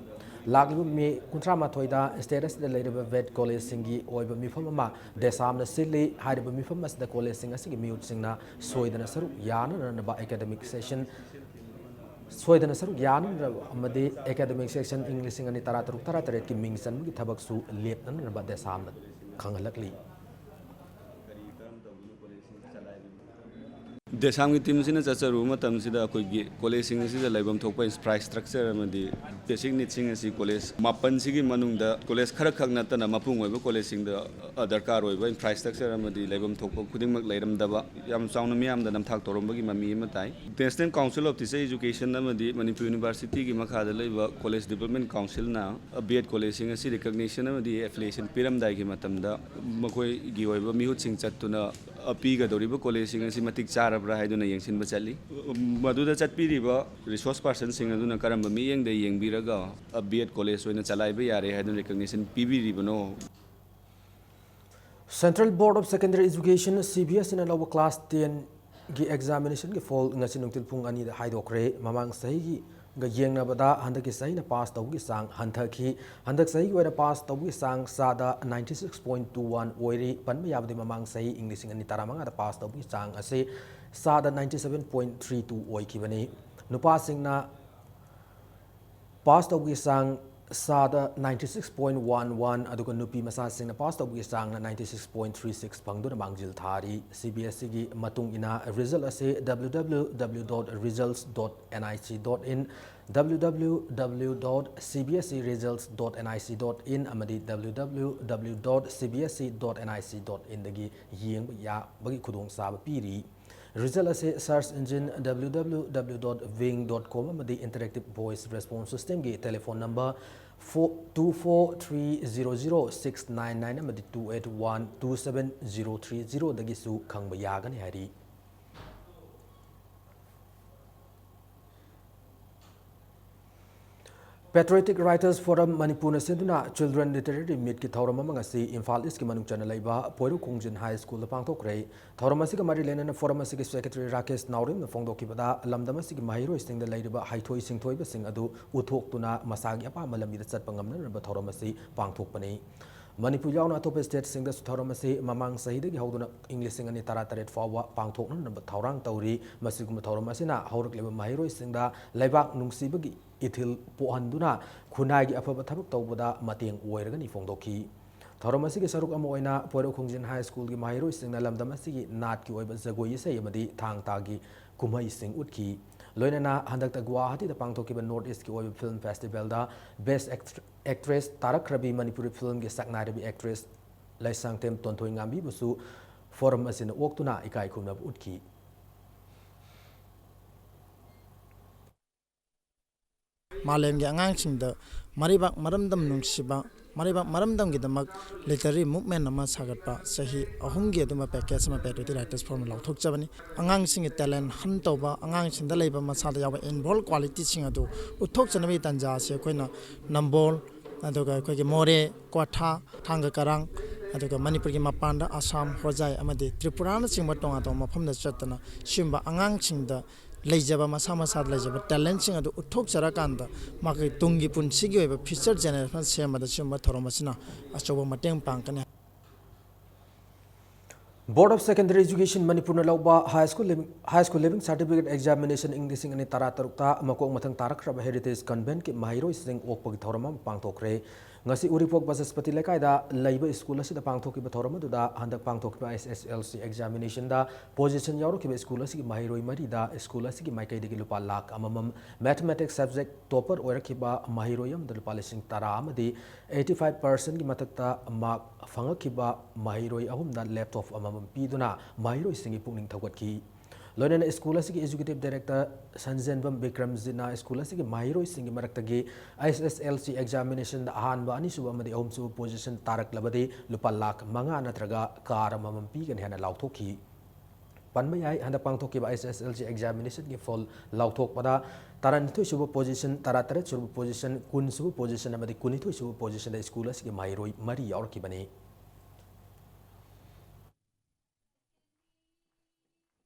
ꯂꯥꯛꯂꯤꯕ ꯃꯦ ꯀꯨꯟꯊ꯭ꯔꯥ ꯃꯥꯊꯣꯏꯗ ꯁ꯭ꯇꯦꯠ ꯑꯁꯤꯗ ꯂꯩꯔꯤꯕ ꯕꯦꯗ ꯀꯣꯂꯦꯖꯁꯤꯡꯒꯤ ꯑꯣꯏꯕ ꯃꯤꯐꯝ ꯑꯃ ꯗꯦꯁꯥꯝꯅ ꯁꯤꯜꯂꯤ꯫ ꯍꯥꯏꯔꯤꯕ ꯃꯤꯐꯝ ꯑꯁꯤꯗ ꯀꯣꯂꯦꯖꯁꯤꯡ ꯑꯁꯤꯒꯤ ꯃꯤꯍꯨꯠꯁꯤꯡꯅ ꯁꯣꯏꯗꯅ ꯁꯔꯨꯛ ꯌꯥꯅꯅꯕ academic session ꯁꯣꯏꯗꯅ ꯁꯔꯨꯛ ꯌꯥꯅꯅꯕ ꯑꯃꯗꯤ academic session ꯏꯪ ꯂꯤꯁꯤꯡ ꯑꯅꯤ ꯇꯔꯥ ꯇꯔꯨꯛ ꯇꯔꯥ ꯇꯔꯦꯠꯀꯤ ꯃꯤꯡ ꯆꯟꯕꯒꯤ ꯊꯕꯛꯁꯨ ꯂꯦꯞꯅꯅꯕ ꯗꯦꯁꯥꯝꯅ ꯈꯪꯍꯜꯂꯛꯂꯤ꯫ ꯗꯦꯁꯥꯝꯒꯤ ꯇꯤꯝꯁꯤꯅ ꯆꯠꯆꯔꯨꯕ ꯃꯇꯝꯁꯤꯗ ꯑꯩꯈꯣꯏꯒꯤ ꯀꯣꯂꯦꯖꯁꯤꯡ ꯑꯁꯤꯗ ꯂꯩꯐꯝ ꯊꯣꯛꯄ ꯏꯟꯐ꯭ꯔꯥꯁ꯭ꯇ꯭ꯔꯛꯆꯔ ꯑꯃꯗꯤ ꯕꯦꯁꯤꯛ ꯅꯤꯗꯁꯤꯡ ꯑꯁꯤ ꯀꯣꯂꯦꯖ ꯃꯥꯄꯟꯁꯤꯒꯤ ꯃꯅꯨꯡꯗ ꯀꯣꯂꯦꯖ ꯈꯔꯈꯛ ꯅꯠꯇꯅ ꯃꯄꯨꯡ ꯑꯣꯏꯕ ꯀꯣꯂꯦꯖꯁꯤꯡꯗ, ꯑ, ꯗꯔꯀꯥꯔ ꯑꯣꯏꯕ ꯏꯟꯐ꯭ꯔꯥꯁ꯭ꯇ꯭ꯔꯛꯆꯔ ꯑꯃꯗꯤ ꯂꯩꯐꯝ ꯊꯣꯛꯄ ꯈꯨꯗꯤꯡꯃꯛ ꯂꯩꯔꯝꯗꯕ, ꯌꯥꯝ ꯆꯥꯎꯅ ꯃꯤꯌꯥꯝꯗ ꯅꯝꯊꯥꯛ ꯇꯧꯔꯝꯕꯒꯤ ꯃꯃꯤ ꯑꯃ ꯇꯥꯏ꯫ National Council of Teacher Education ꯑꯃꯗꯤ ꯃꯅꯤꯄꯨꯔ ꯌꯨꯅꯤꯚꯔꯁꯤꯇꯤꯒꯤ ꯃꯈꯥꯗ ꯂꯩꯕ ꯀꯣꯂꯦꯖ ꯗꯤꯕꯦꯂꯞꯃꯦꯟ ꯀꯥꯎꯟꯁꯤꯜꯅ ꯕꯤ ꯑꯦꯗ ꯀꯣꯂꯦꯖꯁꯤꯡ ꯑꯁꯤ ꯔꯤꯀꯛꯅꯤꯁꯟ ꯑꯃꯗꯤ ꯑꯦꯐꯤꯂꯤꯌꯦꯁꯟ ꯄꯤꯔꯝꯗꯥꯏꯒꯤ ꯃꯇꯝꯗ ꯃꯈꯣꯏꯒꯤ ꯑꯣꯏꯕ ꯃꯤꯍꯨꯠꯁꯤꯡ ꯆꯠꯇꯨꯅ ꯄꯤꯒꯗꯧꯔꯤꯕ ꯀꯣꯂꯦꯖꯁꯤꯡ ꯑꯁꯤ ꯃꯇꯤꯛ ꯆꯥꯔꯕ꯭ꯔꯥ ꯍꯥꯏꯗꯨꯅ ꯌꯦꯡꯁꯤꯟꯕ ꯆꯠꯂꯤ꯫ ꯃꯗꯨꯗ ꯆꯠꯄꯤꯔꯤꯕ ꯔꯤꯁꯣꯔꯁ ꯄꯥꯔꯁꯟꯁꯤꯡ ꯑꯗꯨꯅ ꯀꯔꯝꯕ ꯃꯤꯠꯌꯦꯡꯗ ꯌꯦꯡꯕꯤꯔꯒ ꯕꯤ ꯑꯦꯗ ꯀꯣꯂꯦꯖ ꯑꯣꯏꯅ ꯆꯂꯥꯏꯕ ꯌꯥꯔꯦ ꯍꯥꯏꯗꯨꯅ recognition ꯄꯤꯕꯤꯔꯤꯕꯅꯣ? Central Board of Secondary Education, C B S E ꯅ ꯂꯧꯕ class ten ꯒꯤ examination ꯒꯤ ꯐꯣꯜ ꯉꯁꯤ ꯅꯨꯡꯊꯤꯜ ꯄꯨꯡ ꯑꯅꯤꯗ ꯍꯥꯏꯗꯣꯛꯈ꯭ꯔꯦ꯫ ꯃꯃꯥꯡ ꯆꯍꯤꯒꯤ ꯒ ꯌꯦꯡꯅꯕꯗ ꯍꯟꯗꯛꯀꯤ ꯆꯍꯤꯅ ꯄꯥꯁ ꯇꯧꯕꯒꯤ ꯆꯥꯡ ꯍꯟꯊꯈꯤ꯫ ꯍꯟꯗꯛ ꯆꯍꯤꯒꯤ ꯑꯣꯏꯅ ꯄꯥꯁ ꯇꯧꯕꯒꯤ ꯆꯥꯡ ꯆꯥꯗ ninety six point two one ꯑꯣꯏꯔꯤ꯫ ꯄꯟꯕ ꯌꯥꯕꯗꯤ ꯃꯃꯥꯡ ꯆꯍꯤ ꯏꯪ ꯂꯤꯁꯤꯡ ꯑꯅꯤ ꯇꯔꯥꯃꯉꯥꯗ ꯄꯥꯁ ꯇꯧꯕꯒꯤ ꯆꯥꯡ ꯑꯁꯤ ꯆꯥꯗ ninety seven point three two ꯑꯣꯏꯈꯤꯕꯅꯤ꯫ ꯅꯨꯄꯥꯁꯤꯡꯅ ꯄꯥꯁ ꯇꯧꯕꯒꯤ ꯆꯥꯡ ꯆꯥꯗ ninety six point one one, ꯑꯗꯨꯒ ꯅꯨꯄꯤ ꯃꯆꯥꯁꯤꯡꯅ ꯄꯥꯁ ꯇꯧꯕꯒꯤ ꯆꯥꯡꯅ ninety six point three six ꯐꯪꯗꯨꯅ ꯃꯥꯡꯖꯤꯜ ꯊꯥꯔꯤ꯫ C B S Eꯒꯤ ꯃꯇꯨꯡ ꯏꯟꯅ ꯔꯤꯖꯜ ꯑꯁꯤ W W W dot results dot N I C dot in, W W W dot C B S E results dot N I C dot in ꯑꯃꯗꯤ W W W dot C B S E dot N I C dot inꯗꯒꯤ ꯌꯦꯡꯕ ꯌꯥꯕꯒꯤ ꯈꯨꯗꯣꯡꯆꯥꯕ ꯄꯤꯔꯤ꯫ Result ꯑꯁꯤ search engine W W W dot wing dot com ꯑꯃꯗꯤ interactive voice response systemꯒꯤ telephone number four two four three zero zero six nine nine ꯑꯃꯗꯤ two eight one two seven zero three zeroꯗꯒꯤꯁꯨ ꯈꯪꯕ ꯌꯥꯒꯅꯤ ꯍꯥꯏꯔꯤ꯫ Patriotic Writers Forum ꯃꯅꯤꯄꯨꯔꯅ ꯁꯤꯟꯗꯨꯅ Children Literary Meetꯀꯤ ꯊꯧꯔꯝ ꯑꯃ ꯉꯁꯤ ꯏꯝꯐꯥꯜ ꯏꯁꯀꯤ ꯃꯅꯨꯡ ꯆꯟꯅ ꯂꯩꯕ ꯄꯣꯏꯔꯧ ꯈꯣꯡꯖꯤꯟ ꯍꯥꯏ ꯁ꯭ꯀꯨꯜꯗ ꯄꯥꯡꯊꯣꯛꯈ꯭ꯔꯦ꯫ ꯊꯧꯔꯝ ꯑꯁꯤꯒ ꯃꯔꯤ ꯂꯩꯅꯅ ꯐꯣꯔꯝ ꯑꯁꯤꯒꯤ ꯁꯦꯀ꯭ꯔꯦꯇꯔꯤ ꯔꯥꯀꯦꯁ ꯅꯥꯎꯔꯦꯝꯅ ꯐꯣꯡꯗꯣꯛꯈꯤꯕꯗ, ꯂꯝꯗꯝ ꯑꯁꯤꯒꯤ ꯃꯍꯩꯔꯣꯏꯁꯤꯡꯗ ꯂꯩꯔꯤꯕ ꯍꯩꯊꯣꯏ ꯁꯤꯡꯊꯣꯏꯕꯁꯤꯡ ꯑꯗꯨ ꯎꯠꯊꯣꯛꯇꯨꯅ ꯃꯁꯥꯒꯤ ꯑꯄꯥꯝꯕ ꯂꯝꯕꯤꯗ ꯆꯠꯄ ꯉꯝꯅꯅꯕ ꯊꯧꯔꯝ ꯑꯁꯤ ꯄꯥꯡꯊꯣꯛꯄꯅꯤ꯫ ꯃꯅꯤꯄꯨꯔ ꯌꯥꯎꯅ ꯑꯇꯣꯞꯄ ꯁ꯭ꯇꯦꯠꯁꯤꯡꯗꯁꯨ ꯊꯧꯔꯝ ꯑꯁꯤ ꯃꯃꯥꯡ ꯆꯍꯤꯗꯒꯤ ꯍꯧꯗꯨꯅ ꯏꯪ ꯂꯤꯁꯤꯡ ꯑꯅꯤ ꯇꯔꯥꯇꯔꯦꯠ ꯐꯥꯎꯕ ꯄꯥꯡꯊꯣꯛꯅꯅꯕ ꯊꯧꯔꯥꯡ ꯇꯧꯔꯤ꯫ ꯃꯁꯤꯒꯨꯝꯕ ꯊꯧꯔꯝ ꯑꯁꯤꯅ ꯍꯧꯔꯛꯂꯤꯕ ꯃꯍꯩꯔꯣꯏꯁꯤꯡꯗ ꯂꯩꯕꯥꯛ ꯅꯨꯡꯁꯤꯕꯒꯤ ꯏꯊꯤꯜ ꯄꯣꯛꯍꯟꯗꯨꯅ ꯈꯨꯟꯅꯥꯏꯒꯤ ꯑꯐꯕ ꯊꯕꯛ ꯇꯧꯕꯗ ꯃꯇꯦꯡ ꯑꯣꯏꯔꯒꯅꯤ ꯐꯣꯡꯗꯣꯛꯈꯤ꯫ ꯊꯧꯔꯝ ꯑꯁꯤꯒꯤ ꯁꯔꯨꯛ ꯑꯃ ꯑꯣꯏꯅ ꯄꯣꯏꯔꯧ ꯈꯣꯡꯖꯤꯟ ꯍꯥꯏ ꯁ꯭ꯀꯨꯜꯒꯤ ꯃꯍꯩꯔꯣꯏꯁꯤꯡꯅ ꯂꯝꯗꯝ ꯑꯁꯤꯒꯤ ꯅꯥꯠꯀꯤ ꯑꯣꯏꯕ ꯖꯒꯣꯏ ꯏꯁꯩ ꯑꯃꯗꯤ ꯊꯥꯡ ꯇꯥꯒꯤ ꯀꯨꯝꯍꯩꯁꯤꯡ ꯎꯠꯈꯤ꯫ ꯂꯣꯏꯅꯅ ꯍꯟꯗꯛꯇ ꯒꯨꯋꯥꯍꯥꯇꯤꯗ ꯄꯥꯡꯊꯣꯛꯈꯤꯕ North Eastꯀꯤ ꯑꯣꯏꯕ film festivalꯗ best act-, actress ꯇꯥꯔꯛꯈ꯭ꯔꯕꯤ ꯃꯅꯤꯄꯨꯔꯤ filmꯒꯤ ꯁꯛꯅꯥꯏꯔꯕꯤ actress ꯂꯩꯁꯥꯡꯊꯦꯝ ꯇꯣꯟꯊꯣꯏꯉꯥꯝꯕꯤꯕꯨꯁꯨ ꯐꯣꯔꯝ ꯑꯁꯤꯅ ꯑꯣꯛꯇꯨꯅ ꯏꯀꯥꯏ ꯈꯨꯝꯅꯕ ꯎꯠꯈꯤ꯫ ꯃꯥꯂꯦꯝꯒꯤ ꯑꯉꯥꯡꯁꯤꯡꯗ ꯃꯔꯩꯕꯥꯛ ꯃꯔꯝꯗꯝ ꯅꯨꯡꯁꯤꯕ, ꯃꯔꯩꯕꯥꯛ ꯃꯔꯝꯗꯝꯒꯤꯗꯃꯛ literary movement ꯑꯃ ꯁꯥꯒꯠꯄ ꯆꯍꯤ ꯑꯍꯨꯝꯒꯤ ꯑꯗꯨꯝꯕ package ꯑꯃ Patriotic Writers Forumꯅ ꯂꯥꯎꯊꯣꯛꯆꯕꯅꯤ꯫ ꯑꯉꯥꯡꯁꯤꯡꯒꯤ talent hunt ꯇꯧꯕ, ꯑꯉꯥꯡꯁꯤꯡꯗ ꯂꯩꯕ ꯃꯁꯥꯗ ꯌꯥꯎꯕ inborn qualityꯁꯤꯡ ꯑꯗꯨ ꯎꯠꯊꯣꯛꯆꯅꯕꯒꯤ ꯇꯥꯟꯖꯥ ꯑꯁꯤ ꯑꯩꯈꯣꯏꯅ ꯅꯝꯕꯣꯜ, ꯑꯗꯨꯒ ꯑꯩꯈꯣꯏꯒꯤ ꯃꯣꯔꯦ, ꯀ꯭ꯋꯥꯊꯥ, ꯊꯥꯡꯒ ꯀꯔꯥꯡ, ꯑꯗꯨꯒ ꯃꯅꯤꯄꯨꯔꯒꯤ ꯃꯄꯥꯟꯗ ꯑꯁꯥꯝ, ꯍꯣꯖꯥꯏ ꯑꯃꯗꯤ ꯇ꯭ꯔꯤꯄꯨꯔꯥꯅꯆꯤꯡꯕ ꯇꯣꯉꯥꯟ ꯇꯣꯉꯥꯟꯕ ꯃꯐꯝꯗ ꯆꯠꯇꯅ ꯁꯤꯒꯨꯝꯕ ꯑꯉꯥꯡꯁꯤꯡꯗ ꯂꯩꯖꯕ, ꯃꯁꯥ ꯃꯁꯥꯗ ꯂꯩꯖꯕ talentꯁꯤꯡ ꯑꯗꯨ ꯎꯠꯊꯣꯛꯆꯔꯀꯥꯟꯗ ꯃꯈꯣꯏ ꯇꯨꯡꯒꯤ ꯄꯨꯟꯁꯤꯒꯤ ꯑꯣꯏꯕ future generation ꯁꯦꯝꯕꯗ ꯁꯤꯒꯨꯝꯕ ꯊꯧꯔꯝ ꯑꯁꯤꯅ ꯑꯆꯧꯕ ꯃꯇꯦꯡ ꯄꯥꯡꯒꯅꯤ꯫ Board of Secondary Education ꯃꯅꯤꯄꯨꯔꯅ ꯂꯧꯕ High School Leaving, High School Leaving Certificate Examination ꯏꯪ ꯂꯤꯁꯤꯡ ꯑꯅꯤ ꯇꯔꯥꯇꯔꯨꯛꯇ ꯃꯀꯣꯛ ꯃꯊꯪ ꯇꯥꯔꯛꯈ꯭ꯔꯕ Heritage Conventꯀꯤ ꯃꯍꯩꯔꯣꯏꯁꯤꯡ ꯑꯣꯛꯄꯒꯤ ꯊꯧꯔꯝ ꯑꯃ ꯄꯥꯡꯊꯣꯛꯈ꯭ꯔꯦ꯫ ꯉꯁꯤ ꯎꯔꯤꯄꯣꯛ ꯕꯆꯁꯄꯇꯤ ꯂꯩꯀꯥꯏꯗ ꯂꯩꯕ ꯁ꯭ꯀꯨꯜ ꯑꯁꯤꯗ ꯄꯥꯡꯊꯣꯛꯈꯤꯕ ꯊꯧꯔꯝ ꯑꯗꯨꯗ ꯍꯟꯗꯛ ꯄꯥꯡꯊꯣꯛꯈꯤꯕ H S S L C examinationꯗ position ꯌꯥꯎꯔꯛꯈꯤꯕ ꯁ꯭ꯀꯨꯜ ꯑꯁꯤꯒꯤ ꯃꯍꯩꯔꯣꯏ ꯃꯔꯤꯗ ꯁ꯭ꯀꯨꯜ ꯑꯁꯤꯒꯤ ꯃꯥꯏꯀꯩꯗꯒꯤ ꯂꯨꯄꯥ ꯂꯥꯈ ꯑꯃꯃꯝ, Mathematics subject topper ꯑꯣꯏꯔꯛꯈꯤꯕ ꯃꯍꯩꯔꯣꯏ ꯑꯃꯗ ꯂꯨꯄꯥ ꯂꯤꯁꯤꯡ ꯇꯔꯥ ꯑꯃꯗꯤ eighty five percentꯀꯤ ꯃꯊꯛꯇ mark ꯐꯪꯉꯛꯈꯤꯕ ꯃꯍꯩꯔꯣꯏ ꯑꯍꯨꯝꯗ laptop ꯑꯃꯃꯝ ꯄꯤꯗꯨꯅ ꯃꯍꯩꯔꯣꯏꯁꯤꯡꯒꯤ ꯄꯨꯛꯅꯤꯡ ꯊꯧꯒꯠꯈꯤ꯫ ꯂꯣꯏꯅꯅ ꯁ꯭ꯀꯨꯜ ꯑꯁꯤꯒꯤ Executive Director ꯁꯟꯖꯦꯟꯕꯝ ꯕꯤꯀ꯭ꯔꯝꯖꯤꯠꯅ ꯁ꯭ꯀꯨꯜ ꯑꯁꯤꯒꯤ ꯃꯍꯩꯔꯣꯏꯁꯤꯡꯒꯤ ꯃꯔꯛꯇꯒꯤ H S S L C examinationꯗ ꯑꯍꯥꯟꯕ, ꯑꯅꯤꯁꯨꯕ ꯑꯃꯗꯤ ꯑꯍꯨꯝꯁꯨꯕ position ꯇꯥꯔꯛꯂꯕꯗꯤ ꯂꯨꯄꯥ ꯂꯥꯈ ꯃꯉꯥ ꯅꯠꯇ꯭ꯔꯒ car ꯑꯃꯃꯝ ꯄꯤꯒꯅꯤ ꯍꯥꯏꯅ ꯂꯥꯎꯊꯣꯛꯈꯤ꯫ ꯄꯟꯕ ꯌꯥꯏ, ꯍꯟꯗꯛ ꯄꯥꯡꯊꯣꯛꯈꯤꯕ H S S L C examinationꯒꯤ ꯐꯜ ꯂꯥꯎꯊꯣꯛꯄꯗ ꯇꯔꯥꯅꯤꯊꯣꯏ ꯁꯨꯕ position, ꯇꯔꯥꯇꯔꯦꯠ ꯁꯨꯕ position, ꯀꯨꯟ ꯁꯨꯕ position ꯑꯃꯗꯤ ꯀꯨꯟꯅꯤꯊꯣꯏ ꯁꯨꯕ positionꯗ ꯁ꯭ꯀꯨꯜ ꯑꯁꯤꯒꯤ ꯃꯍꯩꯔꯣꯏ ꯃꯔꯤ ꯌꯥꯎꯔꯛꯈꯤꯕꯅꯤ꯫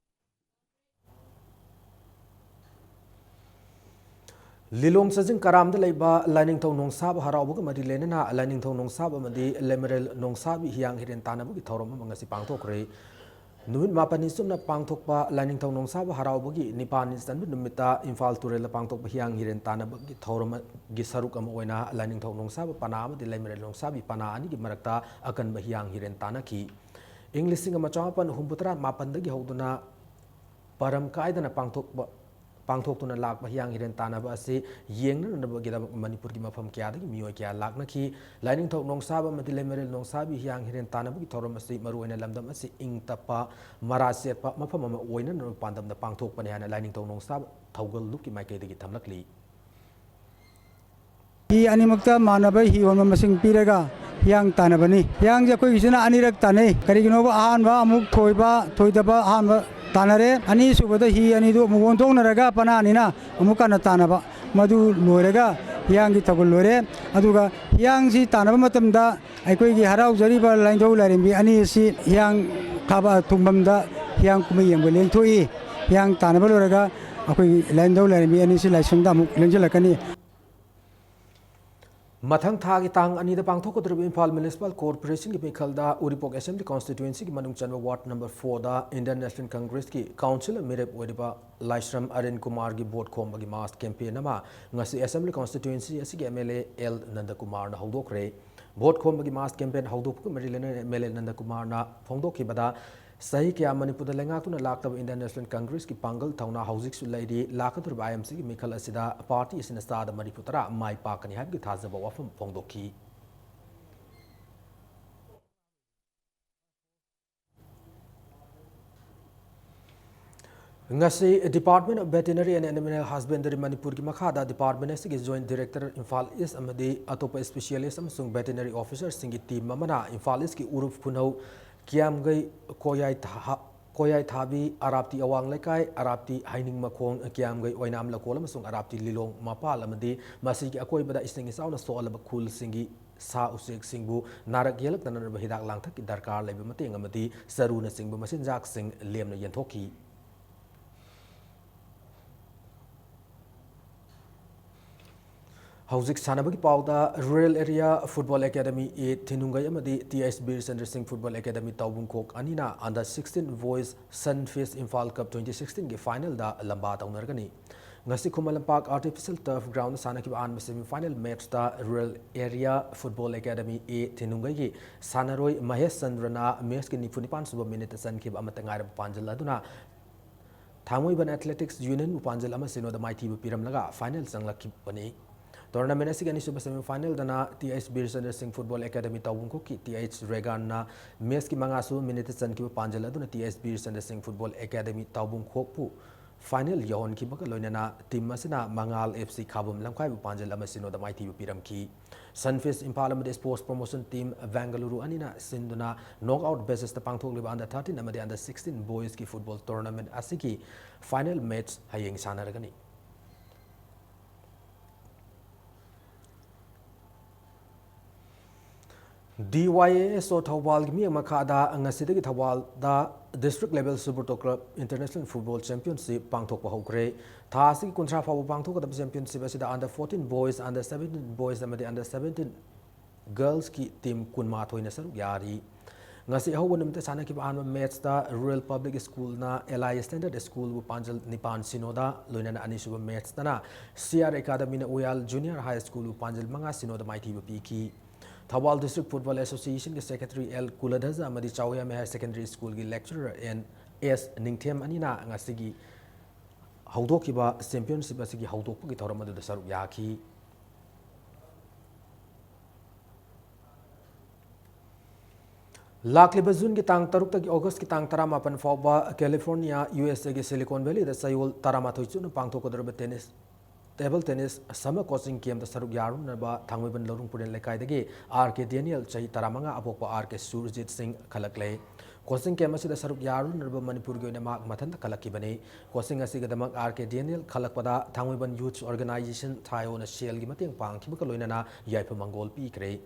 ꯂꯤꯂꯣꯡ ꯆꯥꯖꯤꯡ ꯀꯔꯥꯝꯗ ꯂꯩꯕ ꯂꯥꯏꯅꯤꯡꯊꯧ ꯅꯣꯡꯁꯥꯕ ꯍꯔꯥꯎꯕꯒ ꯃꯔꯤ ꯂꯩꯅꯅ ꯂꯥꯏꯅꯤꯡꯊꯧ ꯅꯣꯡꯁꯥꯕ ꯑꯃꯗꯤ ꯂꯩꯃꯔꯦꯜ ꯅꯣꯡꯁꯥꯕꯤ ꯍꯤꯌꯥꯡ ꯍꯤꯔꯦꯟ ꯇꯥꯟꯅꯕꯒꯤ ꯊꯧꯔꯝ ꯑꯃ ꯉꯁꯤ ꯄꯥꯡꯊꯣꯛꯈ꯭ꯔꯦ꯫ ꯅꯨꯃꯤꯠ ꯃꯥꯄꯟꯅꯤ ꯆꯨꯞꯅ ꯄꯥꯡꯊꯣꯛꯄ ꯂꯥꯏꯅꯤꯡꯊꯧ ꯅꯣꯡꯁꯥꯕ ꯍꯔꯥꯎꯕꯒꯤ ꯅꯤꯄꯥꯟꯅꯤ ꯆꯟꯕ ꯅꯨꯃꯤꯠꯇ ꯏꯝꯐꯥꯜ ꯇꯨꯔꯦꯜꯗ ꯄꯥꯡꯊꯣꯛꯄ ꯍꯤꯌꯥꯡ ꯍꯤꯔꯦꯟ ꯇꯥꯟꯅꯕꯒꯤ ꯊꯧꯔꯝꯒꯤ ꯁꯔꯨꯛ ꯑꯃ ꯑꯣꯏꯅ ꯂꯥꯏꯅꯤꯡꯊꯧ ꯅꯣꯡꯁꯥꯕ ꯄꯅꯥ ꯑꯃꯗꯤ ꯂꯩꯃꯔꯦꯜ ꯅꯣꯡꯁꯥꯕꯤ ꯄꯅꯥ ꯑꯅꯤꯒꯤ ꯃꯔꯛꯇ ꯑꯀꯟꯕ ꯍꯤꯌꯥꯡ ꯍꯤꯔꯦꯟ ꯇꯥꯟꯅꯈꯤ꯫ ꯏꯪ ꯂꯤꯁꯤꯡ ꯑꯃ ꯆꯃꯥꯄꯟ ꯍꯨꯝꯐꯨꯇꯔꯥ ꯃꯥꯄꯟꯗꯒꯤ ꯍꯧꯗꯨꯅ ꯄꯔꯝ ꯀꯥꯏꯗꯅ ꯄꯥꯡꯊꯣꯛꯄ, ꯄꯥꯡꯊꯣꯛꯇꯨꯅ ꯂꯥꯛꯄ ꯍꯤꯌꯥꯡ ꯍꯤꯔꯦꯟ ꯇꯥꯟꯅꯕ ꯑꯁꯤ ꯌꯦꯡꯅꯅꯕꯒꯤꯗꯃꯛ ꯃꯅꯤꯄꯨꯔꯒꯤ ꯃꯐꯝ ꯀꯌꯥꯗꯒꯤ ꯃꯤꯑꯣꯏ ꯀꯌꯥ ꯂꯥꯛꯅꯈꯤ꯫ ꯂꯥꯏꯅꯤꯡꯊꯧ ꯅꯣꯡꯁꯥꯕ ꯑꯃꯗꯤ ꯂꯩꯃꯔꯦꯜ ꯅꯣꯡꯁꯥꯕꯤ ꯍꯤꯌꯥꯡ ꯍꯤꯔꯦꯟ ꯇꯥꯟꯅꯕꯒꯤ ꯊꯧꯔꯝ ꯑꯁꯤ ꯃꯔꯨꯑꯣꯏꯅ ꯂꯝꯗꯝ ꯑꯁꯤ ꯏꯪ ꯇꯞꯄ, ꯃꯔꯥ ꯆꯦꯠꯄ ꯃꯐꯝ ꯑꯃ ꯑꯣꯏꯅꯅꯕ ꯄꯥꯟꯗꯝꯗ ꯄꯥꯡꯊꯣꯛꯄꯅꯤ ꯍꯥꯏꯅ ꯂꯥꯏꯅꯤꯡꯊꯧ ꯅꯣꯡꯁꯥꯕ ꯊꯧꯒꯜ ꯂꯨꯞꯀꯤ ꯃꯥꯏꯀꯩꯗꯒꯤ ꯊꯝꯂꯛꯂꯤ꯫ ꯍꯤ ꯑꯅꯤꯃꯛꯇ ꯃꯥꯟꯅꯕ ꯍꯤ ꯍꯣꯟꯕ ꯃꯁꯤꯡ ꯄꯤꯔꯒ ꯍꯤꯌꯥꯡ ꯇꯥꯟꯅꯕꯅꯤ꯫ ꯍꯤꯌꯥꯡꯁꯦ ꯑꯩꯈꯣꯏꯒꯤꯁꯤꯅ ꯑꯅꯤꯔꯛ ꯇꯥꯟꯅꯩ꯫ ꯀꯔꯤꯒꯤꯅꯣꯕ? ꯑꯍꯥꯟꯕ ꯑꯃꯨꯛ ꯊꯣꯏꯕ, ꯊꯣꯏꯗꯕ ꯑꯍꯥꯟꯕ ꯇꯥꯟꯅꯔꯦ꯫ ꯑꯅꯤꯁꯨꯕꯗ ꯍꯤ ꯑꯅꯤꯗꯨ ꯑꯃꯨꯛ ꯑꯣꯟꯊꯣꯛꯅꯔꯒ ꯄꯅꯥꯅꯤꯅ ꯑꯃꯨꯛ ꯀꯟꯅ ꯇꯥꯟꯅꯕ꯫ ꯃꯗꯨ ꯂꯣꯏꯔꯒ ꯍꯤꯌꯥꯡꯒꯤ ꯊꯧꯒꯜ ꯂꯣꯏꯔꯦ꯫ ꯑꯗꯨꯒ ꯍꯤꯌꯥꯡꯁꯤ ꯇꯥꯟꯅꯕ ꯃꯇꯝꯗ ꯑꯩꯈꯣꯏꯒꯤ ꯍꯔꯥꯎꯖꯔꯤꯕ ꯂꯥꯏꯅꯤꯡꯊꯧ ꯂꯥꯏꯔꯦꯝꯕꯤ ꯑꯅꯤ ꯑꯁꯤ ꯍꯤꯌꯥꯡ ꯊꯥꯕ ꯊꯨꯡꯐꯝꯗ ꯍꯤꯌꯥꯡ ꯀꯨꯝꯍꯩ ꯌꯦꯡꯕ ꯂꯦꯡꯊꯣꯛꯏ꯫ ꯍꯤꯌꯥꯡ ꯇꯥꯟꯅꯕ ꯂꯣꯏꯔꯒ ꯑꯩꯈꯣꯏꯒꯤ ꯂꯥꯏꯅꯤꯡꯊꯧ ꯂꯥꯏꯔꯦꯝꯕꯤ ꯑꯅꯤꯁꯤ ꯂꯥꯏꯁꯪꯗ ꯑꯃꯨꯛ ꯂꯦꯡꯁꯤꯜꯂꯛꯀꯅꯤ꯫ ꯃꯊꯪ ꯊꯥꯒꯤ ꯇꯥꯡ ꯑꯅꯤꯗ ꯄꯥꯡꯊꯣꯛꯀꯗꯧꯔꯤꯕ ꯏꯝꯐꯥꯜ ꯃ꯭ꯌꯨꯅꯤꯁꯤꯄꯥꯜ ꯀꯣꯔꯄꯣꯔꯦꯁꯟꯒꯤ ꯃꯤꯈꯜꯗ ꯎꯔꯤꯄꯣꯛ ꯑꯦꯁꯦꯝꯕ꯭ꯂꯤ ꯀꯣꯟꯁꯇꯤꯇ꯭ꯋꯦꯟꯁꯤꯒꯤ ꯃꯅꯨꯡ ꯆꯟꯕ ꯋꯥꯔꯗ ꯅꯝꯕꯔ ꯐꯣꯔꯗ ꯏꯟꯗꯤꯌꯟ ꯅꯦꯁꯅꯦꯜ ꯀꯪꯒ꯭ꯔꯦꯁꯀꯤ ꯀꯥꯎꯟꯁꯤꯜ ꯃꯤꯔꯦꯞ ꯑꯣꯏꯔꯤꯕ ꯂꯥꯏꯁ꯭ꯔꯝ ꯑꯔꯦꯟ ꯀꯨꯃꯥꯔꯒꯤ ꯚꯣꯠ ꯈꯣꯝꯕꯒꯤ ꯃꯥꯁ ꯀꯦꯝꯄꯦꯟ ꯑꯃ ꯉꯁꯤ ꯑꯦꯁꯦꯝꯕ꯭ꯂꯤ ꯀꯣꯟꯁꯇꯤꯇ꯭ꯋꯦꯟꯁꯤ ꯑꯁꯤꯒꯤ ꯑꯦꯝ ꯑꯦꯜ ꯑꯦ ꯑꯦꯜ ꯅꯟꯗꯀꯨꯃꯥꯔꯅ ꯍꯧꯗꯣꯛꯈ꯭ꯔꯦ꯫ ꯚꯣꯠ ꯈꯣꯝꯕꯒꯤ ꯃꯥꯁ ꯀꯦꯝꯄꯦꯟ ꯍꯧꯗꯣꯛꯄꯒ ꯃꯔꯤ ꯂꯩꯅꯅ ꯑꯦꯝ ꯑꯦꯜ ꯑꯦ ꯅꯟꯗꯀꯨꯃꯥꯔꯅ ꯐꯣꯡꯗꯣꯛꯈꯤꯕꯗ, ꯆꯍꯤ ꯀꯌꯥ ꯃꯅꯤꯄꯨꯔꯗ ꯂꯩꯉꯥꯛꯇꯨꯅ ꯂꯥꯛꯇꯕ ꯏꯟꯗꯤꯌꯟ ꯅꯦꯁꯅꯦꯜ ꯀꯪꯒ꯭ꯔꯦꯁꯀꯤ ꯄꯥꯡꯒꯜ ꯊꯧꯅꯥ ꯍꯧꯖꯤꯛꯁꯨ ꯂꯩꯔꯤ꯫ ꯂꯥꯛꯀꯗꯧꯔꯤꯕ ꯑꯥꯏ ꯑꯦꯝ ꯁꯤꯒꯤ ꯃꯤꯈꯜ ꯑꯁꯤꯗ ꯄꯥꯔꯇꯤ ꯑꯁꯤꯅ ꯆꯥꯗ ꯃꯔꯤꯐꯨ ꯇꯔꯥ ꯃꯥꯏ ꯄꯥꯛꯀꯅꯤ ꯍꯥꯏꯕꯒꯤ ꯊꯥꯖꯕ ꯋꯥꯐꯝ ꯐꯣꯡꯗꯣꯛꯈꯤ꯫ ꯉꯁꯤ Department of Veterinary and Animal Husbandry ꯃꯅꯤꯄꯨꯔꯒꯤ ꯃꯈꯥꯗ ꯗꯤꯄꯥꯔꯠꯃꯦꯟ ꯑꯁꯤꯒꯤ ꯖꯣꯏꯟꯠ ꯗꯤꯔꯦꯛꯇꯔ ꯏꯝꯐꯥꯜ ꯏꯁ ꯑꯃꯗꯤ ꯑꯇꯣꯞꯄ ꯏꯁꯄꯤꯁꯤꯌꯦꯂꯤꯁ ꯑꯃꯁꯨꯡ ꯚꯦꯇꯤꯅꯔꯤ ꯑꯣꯐꯤꯁꯔꯁꯤꯡꯒꯤ ꯇꯤꯝ ꯑꯃꯅ ꯏꯝꯐꯥꯜ ꯏꯁꯀꯤ ꯎꯔꯨꯞ ꯈꯨꯅꯧ, ꯀꯤꯌꯥꯝꯒꯩ, ꯀꯣꯌꯥꯏ ꯊꯥ-, ꯀꯣꯌꯥꯏ ꯊꯥꯕꯤ, ꯑꯔꯥꯞꯇꯤ ꯑꯋꯥꯡ ꯂꯩꯀꯥꯏ, ꯑꯔꯥꯞꯇꯤ ꯍꯩꯅꯤꯡꯃꯈꯣꯡ, ꯀꯤꯌꯥꯝꯒꯩ ꯑꯣꯏꯅꯥꯝ ꯂꯀꯣꯜ ꯑꯃꯁꯨꯡ ꯑꯔꯥꯞꯇꯤ ꯂꯤꯂꯣꯡ ꯃꯄꯥꯜ ꯑꯃꯗꯤ ꯃꯁꯤꯒꯤ ꯑꯀꯣꯏꯕꯗ ꯏꯁꯤꯡ ꯏꯆꯥꯎꯅ ꯁꯣꯛꯍꯜꯂꯕ ꯈꯨꯜꯁꯤꯡꯒꯤ ꯁꯥ ꯎꯆꯦꯛꯁꯤꯡꯕꯨ ꯅꯥꯔꯛ ꯌꯦꯛꯂꯛꯇꯅꯅꯕ ꯍꯤꯗꯥꯛ ꯂꯥꯡꯊꯛꯀꯤ ꯗꯔꯀꯥꯔ ꯂꯩꯕ ꯃꯇꯦꯡ ꯑꯃꯗꯤ ꯆꯔꯨꯅꯆꯤꯡꯕ ꯃꯆꯤꯟꯖꯥꯛꯁꯤꯡ ꯂꯦꯝꯅ ꯌꯦꯟꯊꯣꯛꯈꯤ꯫ ꯍꯧꯖꯤꯛ ꯁꯥꯟꯅꯕꯒꯤ ꯄꯥꯎꯗ, Rural Area Football Academy A ꯊꯤꯅꯨꯡꯒꯩ ꯑꯃꯗꯤ T H ꯕꯤꯔꯆꯟꯗ꯭ꯔ ꯁꯤꯡ Football Academy ꯇꯥꯎꯕꯨꯡꯈꯣꯛ ꯑꯅꯤꯅ Under sixteen Boys Sunfeast Imphal Cup twenty sixteen ꯒꯤ ꯐꯥꯏꯅꯦꯜꯗ ꯂꯝꯕꯥ ꯇꯧꯅꯔꯒꯅꯤ꯫ ꯉꯁꯤ Khuman Lampak Artificial Turf Ground ꯗ ꯁꯥꯟꯅꯈꯤꯕ ꯑꯍꯥꯟꯕ semi final match ꯇ Rural Area Football Academy A ꯊꯤꯅꯨꯡꯒꯩꯒꯤ ꯁꯥꯟꯅꯔꯣꯏ ꯃꯍꯦꯁ ꯆꯟꯗ꯭ꯔꯅ match ꯀꯤ ꯅꯤꯐꯨ ꯅꯤꯄꯥꯟ ꯁꯨꯕ minute ꯇ ꯆꯟꯈꯤꯕ ꯑꯃꯠꯇ ꯉꯥꯏꯔꯕ ꯄꯥꯟꯖꯜ ꯑꯗꯨꯅ ꯊꯥꯡꯃꯩꯕꯟ Athletics Union ꯕꯨ ꯄꯥꯟꯖꯜ ꯑꯃ ꯁꯤꯅꯣꯗ ꯃꯥꯏꯊꯤꯕ ꯄꯤꯔꯝꯂꯒ ꯐꯥꯏꯅꯦꯜ ꯆꯪꯂꯛꯈꯤꯕꯅꯤ꯫ Tournament ꯑꯁꯤꯒꯤ ꯑꯅꯤꯁꯨꯕ semi final ꯗꯅ T H ꯕꯤꯔꯆꯟꯗ꯭ꯔ ꯁꯤꯡ Football Academy ꯇꯥꯎꯕꯨꯡꯈꯣꯛꯀꯤ T H ꯔꯦꯒꯥꯟꯅ match ꯀꯤ ꯃꯉꯥꯁꯨꯕ minute ꯇ ꯆꯟꯈꯤꯕ ꯄꯥꯟꯖꯜ ꯑꯗꯨꯅ T H ꯕꯤꯔꯆꯟꯗ꯭ꯔ ꯁꯤꯡ Football Academy ꯇꯥꯎꯕꯨꯡꯈꯣꯛꯄꯨ ꯐꯥꯏꯅꯦꯜ ꯌꯧꯍꯟꯈꯤꯕꯒ ꯂꯣꯏꯅꯅ team ꯑꯁꯤꯅ ꯃꯉꯥꯜ F C ꯈꯥꯕꯝ ꯂꯝꯈꯥꯏꯕꯨ ꯄꯥꯟꯖꯜ ꯑꯃ ꯁꯤꯅꯣꯗ ꯃꯥꯏꯊꯤꯕ ꯄꯤꯔꯝꯈꯤ꯫ Sunfeast ꯏꯝꯐꯥꯜ ꯑꯃꯗꯤ Sports Promotion Team ꯕꯦꯡꯒꯂꯨꯔꯨ ꯑꯅꯤꯅ ꯁꯤꯟꯗꯨꯅ knockout basis ꯇ ꯄꯥꯡꯊꯣꯛꯂꯤꯕ Under thirteen ꯑꯃꯗꯤ Under sixteen Boys ꯀꯤ football tournament ꯑꯁꯤꯒꯤ final match ꯍꯌꯦꯡ ꯁꯥꯟꯅꯔꯒꯅꯤ꯫ D Y A S O ꯊꯧꯕꯥꯜꯒꯤ ꯃꯤꯠꯌꯦꯡ ꯃꯈꯥꯗ ꯉꯁꯤꯗꯒꯤ ꯊꯧꯕꯥꯜꯗ District Level Subroto Club International Football Championship ꯄꯥꯡꯊꯣꯛꯄ ꯍꯧꯈ꯭ꯔꯦ꯫ ꯊꯥ ꯑꯁꯤꯒꯤ ꯀꯨꯟꯊ꯭ꯔꯥ ꯐꯥꯎꯕ ꯄꯥꯡꯊꯣꯛꯀꯗꯕ championship ꯑꯁꯤꯗ under fourteen boys, under seventeen boys ꯑꯃꯗꯤ under seventeen girls ꯀꯤ team ꯀꯨꯟꯃꯥꯊꯣꯏꯅ ꯁꯔꯨꯛ ꯌꯥꯔꯤ꯫ ꯉꯁꯤ ꯑꯍꯧꯕ ꯅꯨꯃꯤꯠꯇ ꯁꯥꯟꯅꯈꯤꯕ ꯑꯍꯥꯟꯕ match ꯇ Rural Public School ꯅ L I Standard School ꯕꯨ ꯄꯥꯟꯖꯜ ꯅꯤꯄꯥꯟ ꯁꯤꯅꯣꯗ, ꯂꯣꯏꯅꯅ ꯑꯅꯤꯁꯨꯕ match ꯇꯅ C R Academy ꯅ ꯎꯌꯥꯜ Junior High School ꯕꯨ ꯄꯥꯟꯖꯜ ꯃꯉꯥ ꯁꯤꯅꯣꯗ ꯃꯥꯏꯊꯤꯕ ꯄꯤꯈꯤ꯫ ꯊꯧꯕꯥꯜ District Football Association ꯒꯤ Secretary L Kuladhaja ꯑꯃꯗꯤ ꯆꯥꯎꯌꯥꯝ Higher Secondary School ꯒꯤ lecturer N S ꯅꯤꯡꯊꯦꯝ ꯑꯅꯤꯅ ꯉꯁꯤꯒꯤ ꯍꯧꯗꯣꯛꯈꯤꯕ championship ꯑꯁꯤꯒꯤ ꯍꯧꯗꯣꯛꯄꯒꯤ ꯊꯧꯔꯝ ꯑꯗꯨꯗ ꯁꯔꯨꯛ ꯌꯥꯈꯤ꯫ ꯂꯥꯛꯂꯤꯕ June ꯒꯤ ꯇꯥꯡ ꯇꯔꯨꯛꯇꯒꯤ August ꯀꯤ ꯇꯥꯡ ꯇꯔꯥꯃꯥꯄꯟ ꯐꯥꯎꯕ California, U S A ꯒꯤ Silicon Valley ꯗ ꯆꯌꯣꯜ ꯇꯔꯥꯃꯥꯊꯣꯏ ꯆꯨꯞꯅ ꯄꯥꯡꯊꯣꯛꯀꯗꯧꯔꯤꯕ tennis, table tennis summer coaching camp ꯇ ꯁꯔꯨꯛ ꯌꯥꯔꯨꯅꯕ ꯊꯥꯡꯃꯩꯕꯟ ꯂꯧꯔꯨꯡ ꯄꯨꯔꯦꯟ ꯂꯩꯀꯥꯏꯗꯒꯤ R K Daniel, ꯆꯍꯤ ꯇꯔꯥꯃꯉꯥ, ꯑꯄꯣꯛꯄ R K Surjit Singh ꯈꯜꯂꯛꯂꯦ꯫ Coaching camp ꯑꯁꯤꯗ ꯁꯔꯨꯛ ꯌꯥꯔꯨꯅꯅꯕ ꯃꯅꯤꯄꯨꯔꯒꯤ ꯑꯣꯏꯅ ꯃꯍꯥꯛ ꯃꯊꯟꯇ ꯈꯜꯂꯛꯈꯤꯕꯅꯤ꯫ Coaching ꯑꯁꯤꯒꯤꯗꯃꯛ R K Daniel ꯈꯜꯂꯛꯄꯗ ꯊꯥꯡꯃꯩꯕꯟ Youth Organization, ꯊꯥꯏꯑꯣꯅ ꯁꯦꯜꯒꯤ ꯃꯇꯦꯡ ꯄꯥꯡꯈꯤꯕꯒ ꯂꯣꯏꯅꯅ ꯌꯥꯏꯐ ꯃꯪꯒꯣꯜ ꯄꯤꯈ꯭ꯔꯦ꯫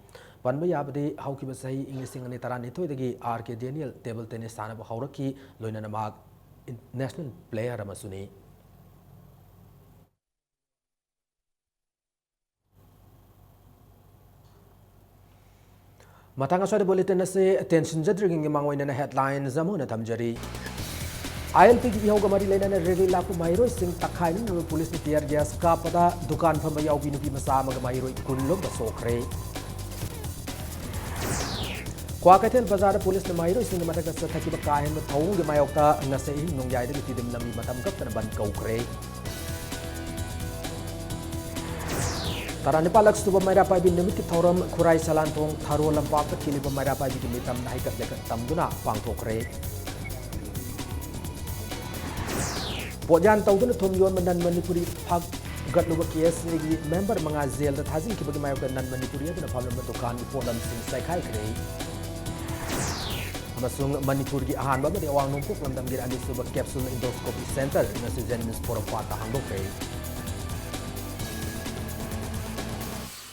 ꯄꯟꯕ ꯌꯥꯕꯗꯤ, ꯍꯧꯈꯤꯕ ꯆꯍꯤ ꯏꯪ ꯂꯤꯁꯤꯡ ꯑꯅꯤ ꯇꯔꯥꯅꯤꯊꯣꯏꯗꯒꯤ R K Daniel table tennis ꯁꯥꯟꯅꯕ ꯍꯧꯔꯛꯈꯤ, ꯂꯣꯏꯅꯅ ꯃꯍꯥꯛ national player ꯑꯃꯁꯨꯅꯤ꯫ ꯃꯊꯪ ꯑꯁ꯭ꯋꯥꯏꯗ bulletin ꯑꯁꯤ ꯇꯦꯟꯁꯤꯟꯖꯗ꯭ꯔꯤꯉꯩꯒꯤ ꯃꯥꯡꯑꯣꯏꯅꯅ headlines ꯑꯃ ꯑꯣꯏꯅ ꯊꯝꯖꯔꯤ꯫ I L P ꯒꯤ ꯏꯍꯧꯒ ꯃꯔꯤ ꯂꯩꯅꯅ rally ꯂꯥꯛꯄ ꯃꯍꯩꯔꯣꯏꯁꯤꯡ ꯇꯛꯈꯥꯏꯅꯅꯕ police ꯅ tear gas ꯀꯥꯞꯄꯗ ꯗꯨꯀꯥꯟ ꯐꯝꯕ ꯌꯥꯎꯕꯤ ꯅꯨꯄꯤ ꯃꯆꯥ ꯑꯃꯒ ꯃꯍꯩꯔꯣꯏ ꯀꯨꯟ ꯂꯣꯝꯗ ꯁꯣꯛꯈ꯭ꯔꯦ꯫ ꯀ꯭ꯋꯥꯀꯩꯊꯦꯜ ꯕꯖꯥꯔꯗ police ꯅ ꯃꯍꯩꯔꯣꯏꯁꯤꯡꯒꯤ ꯃꯊꯛꯇ ꯆꯠꯊꯈꯤꯕ ꯀꯥ ꯍꯦꯟꯕ ꯊꯧꯑꯣꯡꯒꯤ ꯃꯥꯌꯣꯛꯇ ꯉꯁꯤ ꯑꯍꯤꯡ ꯅꯣꯡꯌꯥꯏꯗꯒꯤ ꯇꯤꯗꯤꯝ ꯂꯝꯕꯤ ꯃꯇꯝ ꯀꯛꯇꯅ ꯕꯟꯗ ꯀꯧꯈ꯭ꯔꯦ꯫ ꯇꯔꯥꯅꯤꯄꯥꯜꯂꯛ ꯁꯨꯕ ꯃꯩꯔꯥ ꯄꯥꯏꯕꯤ ꯅꯨꯃꯤꯠꯀꯤ ꯊꯧꯔꯝ ꯈꯨꯔꯥꯏ ꯁꯂꯥꯟꯊꯣꯡ ꯊꯔꯣ ꯂꯝꯄꯥꯛꯇ ꯈꯤꯜꯂꯤꯕ ꯃꯩꯔꯥ ꯄꯥꯏꯕꯤꯒꯤ ꯃꯤꯇꯝꯅ ꯍꯩꯀꯠ ꯂꯩꯀꯠ ꯇꯝꯗꯨꯅ ꯄꯥꯡꯊꯣꯛꯈ꯭ꯔꯦ꯫ ꯄꯣꯠꯌꯥꯟ ꯇꯧꯗꯨꯅ ꯊꯨꯝ ꯌꯣꯟꯕ non Manipuri ꯐꯥꯒꯠꯂꯨꯕ K S A ꯒꯤ member ꯃꯉꯥ jail ꯗ ꯊꯥꯖꯤꯟꯈꯤꯕꯒꯤ ꯃꯥꯌꯣꯛꯇ non Manipuri ꯑꯗꯨꯅ ꯐꯝꯂꯝꯕ ꯗꯨꯀꯥꯟꯒꯤ ꯄꯣꯠꯂꯝꯁꯤꯡ ꯆꯥꯏꯈꯥꯏꯈ꯭ꯔꯦ꯫ ꯑꯃꯁꯨꯡ ꯃꯅꯤꯄꯨꯔꯒꯤ ꯑꯍꯥꯟꯕ ꯑꯃꯗꯤ ꯑꯋꯥꯡ ꯅꯣꯡꯄꯣꯛ ꯂꯝꯗꯝꯒꯤ ꯑꯅꯤꯁꯨꯕ capsule endoscopy center ꯉꯁꯤ JNIMS ꯄꯣꯔꯣꯝꯄꯥꯠꯇ ꯍꯥꯡꯗꯣꯛꯈ꯭ꯔꯦ꯫